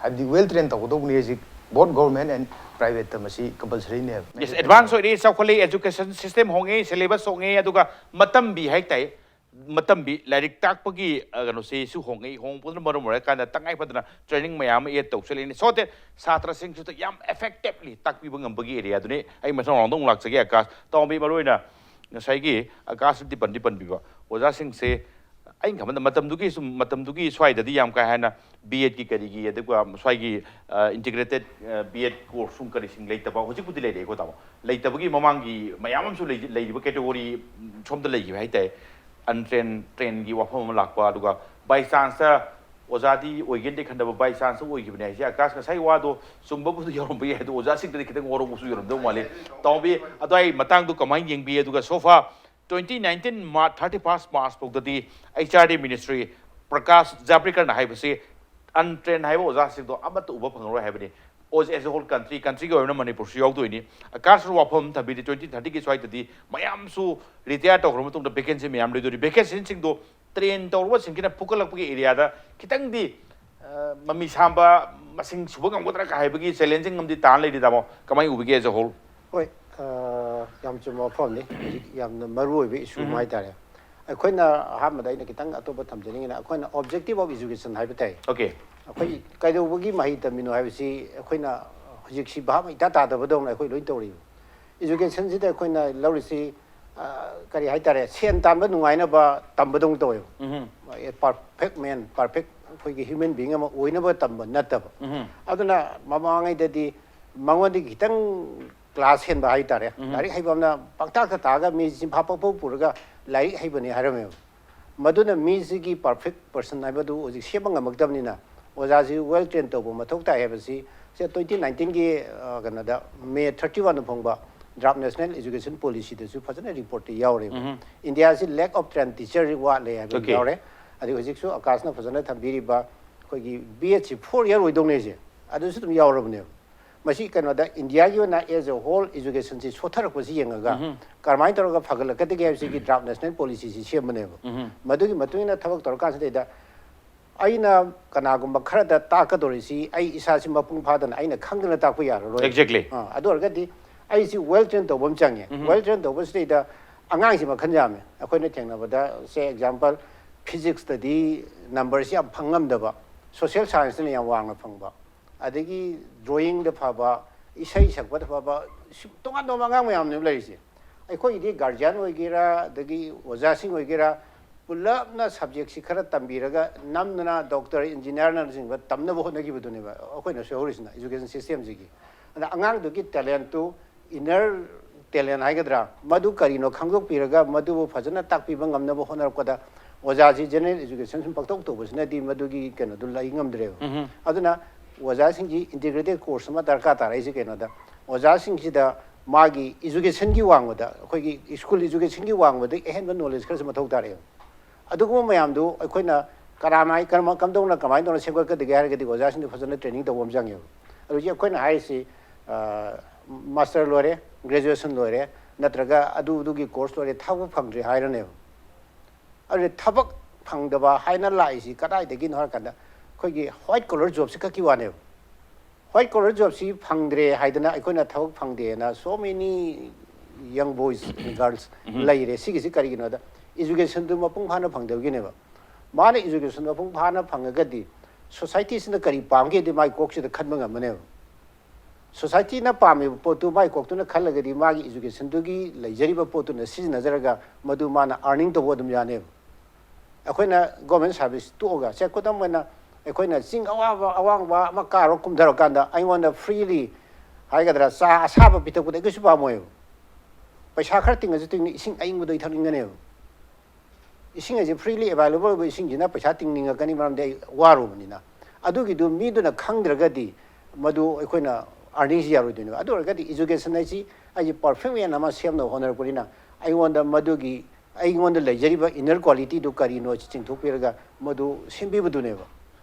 ꯍꯥꯏꯕꯗꯤ well train ꯇꯧꯒꯗꯧꯕꯅꯤ ꯍꯧꯖꯤꯛ, both government and privateꯇ ꯃꯁꯤ compulsoryꯅꯦꯕ꯫ Yes, advance ꯑꯣꯏꯔꯛꯏ, ꯆꯥꯎꯈꯠꯂꯛꯏ, education system ꯍꯣꯡꯉꯦ, syllabus ꯍꯣꯡꯉꯦ, ꯑꯗꯨꯒ ꯃꯇꯝ ꯄꯤ ꯍꯥꯏꯇꯥꯏ꯫ ꯃꯇꯝꯕꯤ ꯂꯥꯏꯔꯤꯛ ꯇꯥꯛꯄꯒꯤ ꯑ, ꯀꯩꯅꯣꯁꯤꯁꯨ ꯍꯣꯡꯉꯛꯏ꯫ ꯍꯣꯡꯉꯛꯄꯗꯨꯅ ꯃꯔꯝ ꯑꯣꯏꯔꯀꯥꯟꯗ ꯇꯉꯥꯏ ꯐꯗꯅ training ꯃꯌꯥꯝ ꯑꯃ add ꯇꯧꯁꯤꯜꯂꯛꯏꯅꯤ꯫ So that ꯁꯥꯇ꯭ꯔꯁꯤꯡꯁꯤꯗ ꯌꯥꯝ effectively ꯇꯥꯛꯄꯤꯕ ꯉꯝꯕꯒꯤ areaꯗꯨꯅꯤ꯫ ꯑꯩ ꯃꯊꯪ roundꯗ ꯑꯃꯨꯛ ꯂꯥꯛꯆꯒꯦ ꯑꯀꯥꯁ꯫ ꯇꯥꯎꯕꯤ, ꯃꯔꯨꯑꯣꯏꯅ ꯉꯁꯥꯏꯒꯤ ꯑꯀꯥꯁꯅꯗꯤ ꯄꯟꯗꯤ ꯄꯟꯕꯤꯕ ꯑꯣꯖꯥꯁꯤꯡꯁꯦ ꯑꯩꯅ ꯈꯟꯕꯗ ꯃꯇꯝꯗꯨꯒꯤ ꯁꯨꯝ, ꯃꯇꯝꯗꯨꯒꯤ ꯁ꯭ꯋꯥꯏꯗꯗꯤ ꯌꯥꯝ ꯀꯥ ꯍꯦꯟꯅ B.Edꯀꯤ ꯀꯔꯤꯒꯤ, ꯑꯗꯨꯒ ꯁ꯭ꯋꯥꯏꯒꯤ integrated B.Ed course ꯁꯨꯝ ꯀꯔꯤꯁꯤꯡ ꯂꯩꯇꯕ ꯍꯧꯖꯤꯛꯄꯨꯗꯤ ꯂꯩꯔꯛꯑꯦꯀꯣ ꯇꯥꯃꯣ꯫ ꯂꯩꯇꯕꯒꯤ ꯃꯃꯥꯡꯒꯤ ꯃꯌꯥꯝ ꯑꯃꯁꯨ ꯂꯩ-, ꯂꯩꯔꯤꯕ category ꯁꯣꯝꯗ ꯂꯩꯈꯤꯕ ꯍꯥꯏꯇꯥꯔꯦ꯫ Untrained trainedꯒꯤ ꯋꯥꯐꯝ ꯑꯃ ꯂꯥꯛꯄ, ꯑꯗꯨꯒ by chanceꯇ ꯑꯣꯖꯥꯗꯤ ꯑꯣꯏꯒꯦꯅꯗꯤ ꯈꯟꯗꯕ, by chanceꯇ ꯑꯣꯏꯈꯤꯕꯅꯦ ꯍꯥꯏꯁꯦ꯫ ꯑꯀꯥꯁ, ꯉꯁꯥꯏ ꯋꯥꯗꯣ ꯆꯨꯝꯕꯕꯨꯗꯤ ꯌꯧꯔꯝꯕ ꯌꯥꯏ, ꯑꯗꯣ ꯑꯣꯖꯥꯁꯤꯡꯗꯗꯤ ꯈꯤꯇꯪ ꯋꯥꯔꯧꯕꯁꯨ ꯌꯧꯔꯝꯗꯧ ꯃꯥꯜꯂꯤ꯫ ꯇꯥꯎꯕꯤ, ꯑꯗꯨꯋꯥꯏ ꯃꯇꯥꯡꯗꯣ ꯀꯃꯥꯏꯅ ꯌꯦꯡꯕꯤ? ꯑꯗꯨꯒ so far twenty nineteen March, thirty first March ꯐꯥꯎꯗꯗꯤ HRD ministry, Prakash ꯖꯥꯕ꯭ꯔꯤꯀꯔꯅ ꯍꯥꯏꯕꯁꯤ untrained ꯍꯥꯏꯕ ꯑꯣꯖꯥꯁꯤꯡꯗꯣ ꯑꯃꯠꯇ ꯎꯕ ꯐꯪꯉꯔꯣꯏ ꯍꯥꯏꯕꯅꯤ꯫ As a whole country, countryꯒꯤ ꯑꯣꯏꯅ ꯃꯅꯤꯄꯨꯔꯁꯨ ꯌꯥꯎꯗꯣꯏꯅꯤ꯫ ꯑꯀꯥꯁꯅ ꯋꯥꯐꯝ ꯑꯃ ꯊꯝꯕꯤꯔꯤ, twenty thirtyꯒꯤ ꯁ꯭ꯋꯥꯏꯗꯗꯤ ꯃꯌꯥꯝꯁꯨ retire ꯇꯧꯈ꯭ꯔ ꯃꯇꯨꯡꯗ vacancy ꯃꯌꯥꯝ ꯂꯩꯗꯣꯏꯅꯤ꯫ Vacancyꯁꯤꯡꯗꯣ train ꯇꯧꯔꯕꯁꯤꯡꯁꯤꯅ ꯐꯨꯒꯠꯂꯛꯄꯒꯤ areaꯗ ꯈꯤꯇꯪꯗꯤ, ꯑ, ꯃꯃꯤ ꯁꯥꯝꯕ, ꯃꯁꯤꯡ ꯁꯨꯕ ꯉꯝꯒꯗ꯭ꯔꯥ ꯀ ꯍꯥꯏꯕꯒꯤ challenging ꯑꯃꯗꯤ ꯇꯥꯅ ꯂꯩꯔꯤ, ꯇꯥꯃꯣ꯫ ꯀꯃꯥꯏꯅ ꯎꯕꯤꯒꯦ as a whole? ꯍꯣꯏ, ꯑ, ꯌꯥꯝ ꯆꯨꯝꯕ ꯋꯥꯐꯝꯅꯤ꯫ ꯍꯧꯖꯤꯛ ꯌꯥꯝꯅ ꯃꯔꯨ ꯑꯣꯏꯕ issue ꯑꯃ ꯎꯝ꯫ ꯍꯥꯏꯇꯥꯔꯦ꯫ ꯑꯩꯈꯣꯏꯅ ꯑꯍꯥꯟꯕꯗ ꯑꯩꯅ ꯈꯤꯇꯪ ꯑꯇꯣꯞꯄ ꯊꯝꯖꯅꯤꯡꯉꯤꯅ, ꯑꯩꯈꯣꯏꯅ objective of education ꯍꯥꯏꯕ ꯇꯥꯏ꯫ Okay꯫ ꯑꯩꯈꯣꯏ ꯀꯩꯗꯧꯕꯒꯤ ꯃꯍꯩ ꯇꯝꯃꯤꯅꯣ ꯍꯥꯏꯕꯁꯤ ꯑꯩꯈꯣꯏꯅ ꯍꯧꯖꯤꯛꯁꯤ ꯚꯥꯞ ꯏꯇꯥ ꯇꯥꯗꯕꯗꯧꯅ ꯑꯩꯈꯣꯏ ꯂꯣꯏ ꯇꯧꯔꯤꯕ꯫ Educationꯁꯤꯗ ꯑꯩꯈꯣꯏꯅ ꯂꯧꯔꯤꯁꯤ, ꯑ, ꯀꯔꯤ ꯍꯥꯏꯇꯥꯔꯦ, ꯁꯦꯟ ꯇꯥꯟꯕ ꯅꯨꯡꯉꯥꯏꯅꯕ ꯇꯝꯕꯗꯧꯅ ꯇꯧꯋꯦꯕ꯫ ꯎꯝ꯫ Perfect man, perfect ꯑꯩꯈꯣꯏꯒꯤ human being ꯑꯃ ꯑꯣꯏꯅꯕ ꯇꯝꯕ ꯅꯠꯇꯕ꯫ ꯎꯝ꯫ ꯑꯗꯨꯅ ꯃꯃꯥꯡꯉꯩꯗꯗꯤ ꯃꯉꯣꯟꯗꯒꯤ ꯈꯤꯇꯪ class ꯍꯦꯟꯕ ꯍꯥꯏꯇꯥꯔꯦ꯫ ꯎꯝ꯫ ꯂꯥꯏꯔꯤꯛ ꯍꯩꯕ ꯑꯃꯅ ꯄꯪꯇꯥꯛꯇ ꯇꯥꯛꯑꯒ ꯃꯤ ꯆꯤꯟꯐꯥ ꯄꯪꯐꯧ ꯄꯨꯔꯒ ꯂꯥꯏꯔꯤꯛ ꯍꯩꯕꯅꯤ ꯍꯥꯏꯔꯝꯃꯦꯕ꯫ ꯃꯗꯨꯅ ꯃꯤꯁꯤꯒꯤ perfect person ꯍꯥꯏꯕꯗꯨ ꯍꯧꯖꯤꯛ ꯁꯦꯝꯕ ꯉꯝꯃꯛꯇꯕꯅꯤꯅ ꯑꯣꯖꯥꯁꯤ well train ꯇꯧꯕ ꯃꯊꯧ ꯇꯥꯏ ꯍꯥꯏꯕꯁꯤ ꯁꯦ twenty nineteenꯒꯤ, ꯑ, ꯀꯩꯅꯣꯗ May thirty one ꯐꯣꯡꯕ Draft National Education Policyꯗꯁꯨ ꯐꯖꯅ reportꯇ ꯌꯥꯎꯔꯦꯕ꯫ ꯎꯝ꯫ Indiaꯁꯤ lack of trained teacher ꯋꯥꯠꯂꯦ ꯍꯥꯏꯕ ꯑꯃ Okay꯫ ꯌꯥꯎꯔꯦ꯫ ꯑꯗꯩ ꯍꯧꯖꯤꯛꯁꯨ ꯑꯀꯥꯁꯅ ꯐꯖꯅ ꯊꯝꯕꯤꯔꯤꯕ ꯑꯩꯈꯣꯏꯒꯤ B.Edꯁꯤ four year ꯑꯣꯏꯗꯧꯅꯦꯁꯦ, ꯑꯗꯨꯁꯨ ꯑꯗꯨꯝ ꯌꯥꯎꯔꯕꯅꯦꯕ꯫ ꯃꯁꯤ ꯀꯩꯅꯣꯗ Indiaꯒꯤ ꯑꯣꯏꯅ as a whole educationꯁꯤ ꯁꯣꯠꯊꯔꯛꯄꯁꯤ ꯌꯦꯡꯉꯒ ꯎꯝ꯫ ꯀꯔꯝꯍꯥꯏꯅ ꯇꯧꯔꯒ ꯐꯒꯠꯂꯛꯀꯗꯒꯦ ꯍꯥꯏꯕꯁꯤꯒꯤ Draft National Policyꯁꯤ ꯁꯦꯝꯕꯅꯦꯕ꯫ ꯎꯝ꯫ ꯃꯗꯨꯒꯤ ꯃꯇꯨꯡ ꯏꯟꯅ ꯊꯕꯛ ꯇꯧꯔꯀꯥꯟꯁꯤꯗꯩꯗ ꯑꯩꯅ ꯀꯅꯥꯒꯨꯝꯕ ꯈꯔꯗ ꯇꯥꯛꯀꯗꯧꯔꯤꯁꯤ ꯑꯩ ꯏꯁꯥꯁꯤ ꯃꯄꯨꯡ ꯐꯥꯗꯅ ꯑꯩꯅ ꯈꯪꯗꯅ ꯇꯥꯛꯄ ꯌꯥꯔꯔꯣꯏ꯫ Exactly꯫ ꯑꯥ, ꯑꯗꯨ ꯑꯣꯏꯔꯒꯗꯤ ꯑꯩꯁꯤ well train ꯇꯧꯕ ꯑꯃ ꯆꯪꯉꯦ꯫ ꯎꯝ꯫ Well train ꯇꯧꯕꯁꯤꯗꯩꯗ ꯑꯉꯥꯡꯁꯤ ꯃꯈꯜ ꯌꯥꯝꯃꯦ꯫ ꯑꯩꯈꯣꯏꯅ ꯊꯦꯡꯅꯕꯗ, ꯁꯦ ꯑꯦꯛꯖꯥꯝꯄꯜ, ꯐꯤꯖꯤꯛꯁꯇꯗꯤ ꯅꯝꯕꯔꯁꯤ ꯌꯥꯝ ꯐꯪ ꯉꯝꯗꯕ, ꯁꯣꯁꯤꯌꯦꯜ ꯁꯥꯏꯟꯁꯇꯅ ꯌꯥꯝ ꯋꯥꯡꯅ ꯐꯪꯕ, ꯑꯗꯒꯤ ꯗ꯭ꯔꯣꯌꯤꯡꯗ ꯐꯕ, ꯏꯁꯩ ꯁꯛꯄꯗ ꯐꯕ, ꯁꯤ ꯇꯣꯉꯥꯟ ꯇꯣꯉꯥꯟꯕ ꯑꯉꯥꯡ ꯃꯌꯥꯝꯅꯦꯕ ꯂꯩꯔꯤꯁꯦ꯫ ꯑꯩꯈꯣꯏꯒꯤꯗꯤ ꯒꯥꯔꯖꯤꯌꯥꯟ ꯑꯣꯏꯒꯦꯔꯥ, ꯑꯗꯒꯤ ꯑꯣꯖꯥꯁꯤꯡ ꯑꯣꯏꯒꯦꯔꯥ, ꯄꯨꯂꯞꯅ ꯁꯕꯖꯦꯛꯁꯤ ꯈꯔ ꯇꯝꯕꯤꯔꯒ ꯅꯝꯗꯅ ꯗꯣꯛꯇꯔ, ꯏꯟꯖꯤꯅꯤꯌꯥꯔꯅꯆꯤꯡꯕ ꯇꯝꯅꯕ ꯍꯣꯠꯅꯈꯤꯕꯗꯨꯅꯦꯕ ꯑꯩꯈꯣꯏꯅ ꯁꯣꯏꯍꯧꯔꯤꯁꯤꯅ, ꯏꯖꯨꯀꯦꯁꯟ ꯁꯤꯁꯇꯦꯝꯁꯤꯒꯤ꯫ ꯑꯗ ꯑꯉꯥꯡꯗꯨꯒꯤ ꯇꯦꯂꯦꯟꯠꯇꯨ, ꯏꯟꯅꯔ ꯇꯦꯂꯦꯟꯠ ꯍꯥꯏꯒꯗ꯭ꯔꯥ, ꯃꯗꯨ ꯀꯔꯤꯅꯣ ꯈꯪꯗꯣꯛꯄꯤꯔꯒ ꯃꯗꯨꯕꯨ ꯐꯖꯅ ꯇꯥꯛꯄꯤꯕ ꯉꯝꯅꯕ ꯍꯣꯠꯅꯔꯛꯄꯗ ꯑꯣꯖꯥꯁꯤ ꯖꯦꯅꯔꯦꯜ ꯏꯖꯨꯀꯦꯁꯟ ꯁꯨꯝ ꯄꯪꯇꯧ ꯇꯧꯕꯁꯤꯅꯗꯤ ꯃꯗꯨꯒꯤ ꯀꯩꯅꯣꯗꯨ ꯂꯩ ꯉꯝꯗ꯭ꯔꯦꯕ꯫ ꯑꯗꯨꯅ ꯑꯣꯖꯥꯁꯤꯡꯁꯤ ꯏꯟꯇꯤꯒ꯭ꯔꯦꯇꯦꯠ ꯀꯣꯔꯁ ꯑꯃ ꯗꯔꯀꯥꯔ ꯇꯥꯔꯛꯏꯁꯦ ꯀꯩꯅꯣꯗ, ꯑꯣꯖꯥꯁꯤꯡꯁꯤꯗ ꯃꯥꯒꯤ ꯏꯖꯨꯀꯦꯁꯟꯒꯤ ꯋꯥꯡꯃꯗ, ꯑꯩꯈꯣꯏꯒꯤ ꯁ꯭ꯀꯨꯜ ꯏꯖꯨꯀꯦꯁꯟꯒꯤ ꯋꯥꯡꯃꯗ ꯑꯍꯦꯟꯕ ꯅꯣꯂꯦꯖ ꯈꯔꯁꯨ ꯃꯊꯧ ꯇꯥꯔꯛꯑꯦꯕ꯫ ꯑꯗꯨꯒꯨꯝꯕ ꯃꯌꯥꯝꯗꯨ ꯑꯩꯈꯣꯏꯅ ꯀꯔꯝꯍꯥꯏ-, ꯀꯔꯝ-, ꯀꯝꯗꯧꯅ, ꯀꯃꯥꯏꯅ ꯇꯧꯅ ꯁꯦꯝꯒꯠꯀꯗꯒꯦ ꯍꯥꯏꯔꯒꯗꯤ ꯑꯣꯖꯥꯁꯤꯡꯗ ꯐꯖꯅ ꯇ꯭ꯔꯦꯅꯤꯡ ꯇꯧꯕ ꯑꯃ ꯆꯪꯉꯦꯕ꯫ ꯑꯗꯨ ꯍꯧꯖꯤꯛ ꯑꯩꯈꯣꯏꯅ ꯍꯥꯏꯔꯤꯁꯤ, ꯑ, ꯃꯥꯁꯇꯔ ꯂꯣꯏꯔꯦ, ꯒ꯭ꯔꯦꯖꯨꯑꯦꯁꯟ ꯂꯣꯏꯔꯦ, ꯅꯠꯇ꯭ꯔꯒ ꯑꯗꯨ, ꯑꯗꯨꯒꯤ ꯀꯣꯔꯁ ꯂꯣꯏꯔꯦ, ꯊꯕꯛ ꯐꯪꯗ꯭ꯔꯤ ꯍꯥꯏꯔꯅꯦꯕ꯫ ꯑꯗꯨꯗꯤ ꯊꯕꯛ ꯐꯪꯗꯕ ꯍꯥꯏꯅ ꯂꯥꯛꯏꯁꯤ ꯀꯗꯥꯏꯗꯒꯤꯅꯣ ꯍꯥꯏꯔꯀꯥꯟꯗ, ꯑꯩꯈꯣꯏꯒꯤ ꯋꯥꯏꯠ ꯀꯣꯂꯔ ꯖꯣꯕꯁꯤ ꯈꯛꯀꯤ ꯋꯥꯅꯦꯕ꯫ ꯋꯥꯏꯠ ꯀꯣꯂꯔ ꯖꯣꯕꯁꯤ ꯐꯪꯗ꯭ꯔꯦ ꯍꯥꯏꯗꯅ ꯑꯩꯈꯣꯏꯅ ꯊꯕꯛ ꯐꯪꯗꯦꯅ so many young boys and girls ꯂꯩꯔꯦ꯫ ꯁꯤꯒꯤꯁꯤ ꯀꯔꯤꯒꯤꯅꯣꯗ, ꯏꯖꯨꯀꯦꯁꯟꯗꯨ ꯃꯄꯨꯡ ꯐꯥꯅ ꯐꯪꯗꯕꯒꯤꯅꯦꯕ꯫ ꯃꯥꯅ ꯏꯖꯨꯀꯦꯁꯟ ꯃꯄꯨꯡ ꯐꯥꯅ ꯐꯪꯉꯒꯗꯤ ꯁꯣꯁꯥꯏꯇꯤꯁꯤꯅ ꯀꯔꯤ ꯄꯥꯝꯒꯦꯗꯤ ꯃꯥꯏ ꯀꯣꯛꯁꯤꯗ ꯈꯟꯕ ꯉꯝꯃꯅꯦꯕ꯫ ꯁꯣꯁꯥꯏꯇꯤꯅ ꯄꯥꯝꯃꯤꯕ ꯄꯣꯠꯇꯨ ꯃꯥꯏ ꯀꯣꯛꯇꯨꯅ ꯈꯜꯂꯒꯗꯤ ꯃꯥꯒꯤ ꯏꯖꯨꯀꯦꯁꯟꯗꯨꯒꯤ ꯂꯩꯖꯔꯤꯕ ꯄꯣꯠꯇꯨꯅ ꯁꯤꯖꯤꯟꯅꯖꯔꯒ ꯃꯗꯨ ꯃꯥꯅ ꯑꯥꯔꯅꯤꯡ ꯇꯧꯕ ꯑꯗꯨꯝ ꯌꯥꯅꯦꯕ꯫ ꯑꯩꯈꯣꯏꯅ ꯒꯣꯔꯃꯦꯟ ꯁꯥꯔꯚꯤꯁ ꯇꯣꯛꯑꯒ, ꯁꯦ, ꯈꯨꯗꯝ ꯑꯣꯏꯅ, ꯑꯩꯈꯣꯏꯅ ꯆꯤꯡ ꯑꯋꯥꯕ, ꯑꯋꯥꯡꯕ ꯑꯃ ꯀꯥꯔꯣ ꯀꯨꯝꯊꯔꯀꯥꯟꯗ ꯑꯩꯉꯣꯟꯗ ꯐ꯭ꯔꯤꯂꯤ ꯍꯥꯏꯒꯗ꯭ꯔꯥ, ꯆꯥ ꯑꯁꯥꯕ ꯄꯤꯊꯛꯄꯗ ꯑꯩ ꯀꯩꯁꯨ ꯄꯥꯝꯃꯣꯏꯕ꯫ ꯄꯩꯁꯥ ꯈꯔ ꯇꯤꯡꯉꯁꯨ ꯇꯤꯡꯅꯤ, ꯏꯁꯤꯡ ꯑꯏꯪꯕꯗꯣ ꯑꯩ ꯊꯛꯅꯤꯡꯒꯅꯦꯕ꯫ ꯏꯁꯤꯡ ꯑꯁꯤ ꯐ꯭ꯔꯤꯂꯤ ꯑꯦꯕꯥꯏꯂꯦꯕꯜ ꯑꯣꯏꯕ ꯏꯁꯤꯡꯁꯤꯅ ꯄꯩꯁꯥ ꯇꯤꯡꯅꯤꯡꯉꯛꯀꯅꯤ, ꯃꯔꯝꯗꯤ ꯑꯩ ꯋꯥꯔꯨꯕꯅꯤꯅ꯫ ꯑꯗꯨꯒꯤꯗꯨ ꯃꯤꯗꯨꯅ ꯈꯪꯗ꯭ꯔꯒꯗꯤ ꯃꯗꯨ ꯑꯩꯈꯣꯏꯅ ꯑꯥꯔꯅꯤꯡꯁꯤ ꯌꯥꯔꯣꯏꯗꯣꯏꯅꯦꯕ꯫ ꯑꯗꯨ ꯑꯣꯏꯔꯒꯗꯤ ꯏꯖꯨꯀꯦꯁꯟ ꯍꯥꯏꯁꯤ ꯑꯩꯁꯤ ꯄꯔꯐꯦꯛ ꯃꯦꯟ ꯑꯃ ꯁꯦꯝꯅꯕ ꯍꯣꯠꯅꯔꯛꯄꯅꯤꯅ ꯑꯩꯉꯣꯟꯗ ꯃꯗꯨꯒꯤ, ꯑꯩꯉꯣꯟꯗ ꯂꯩꯖꯔꯤꯕ ꯏꯟꯅꯔ ꯀ꯭ꯋꯥꯂꯤꯇꯤꯗꯨ ꯀꯔꯤꯅꯣ ꯁꯤ ꯆꯤꯡꯊꯣꯛꯄꯤꯔꯒ ꯃꯗꯨ ꯁꯦꯝꯕꯤꯕꯗꯨꯅꯦꯕ꯫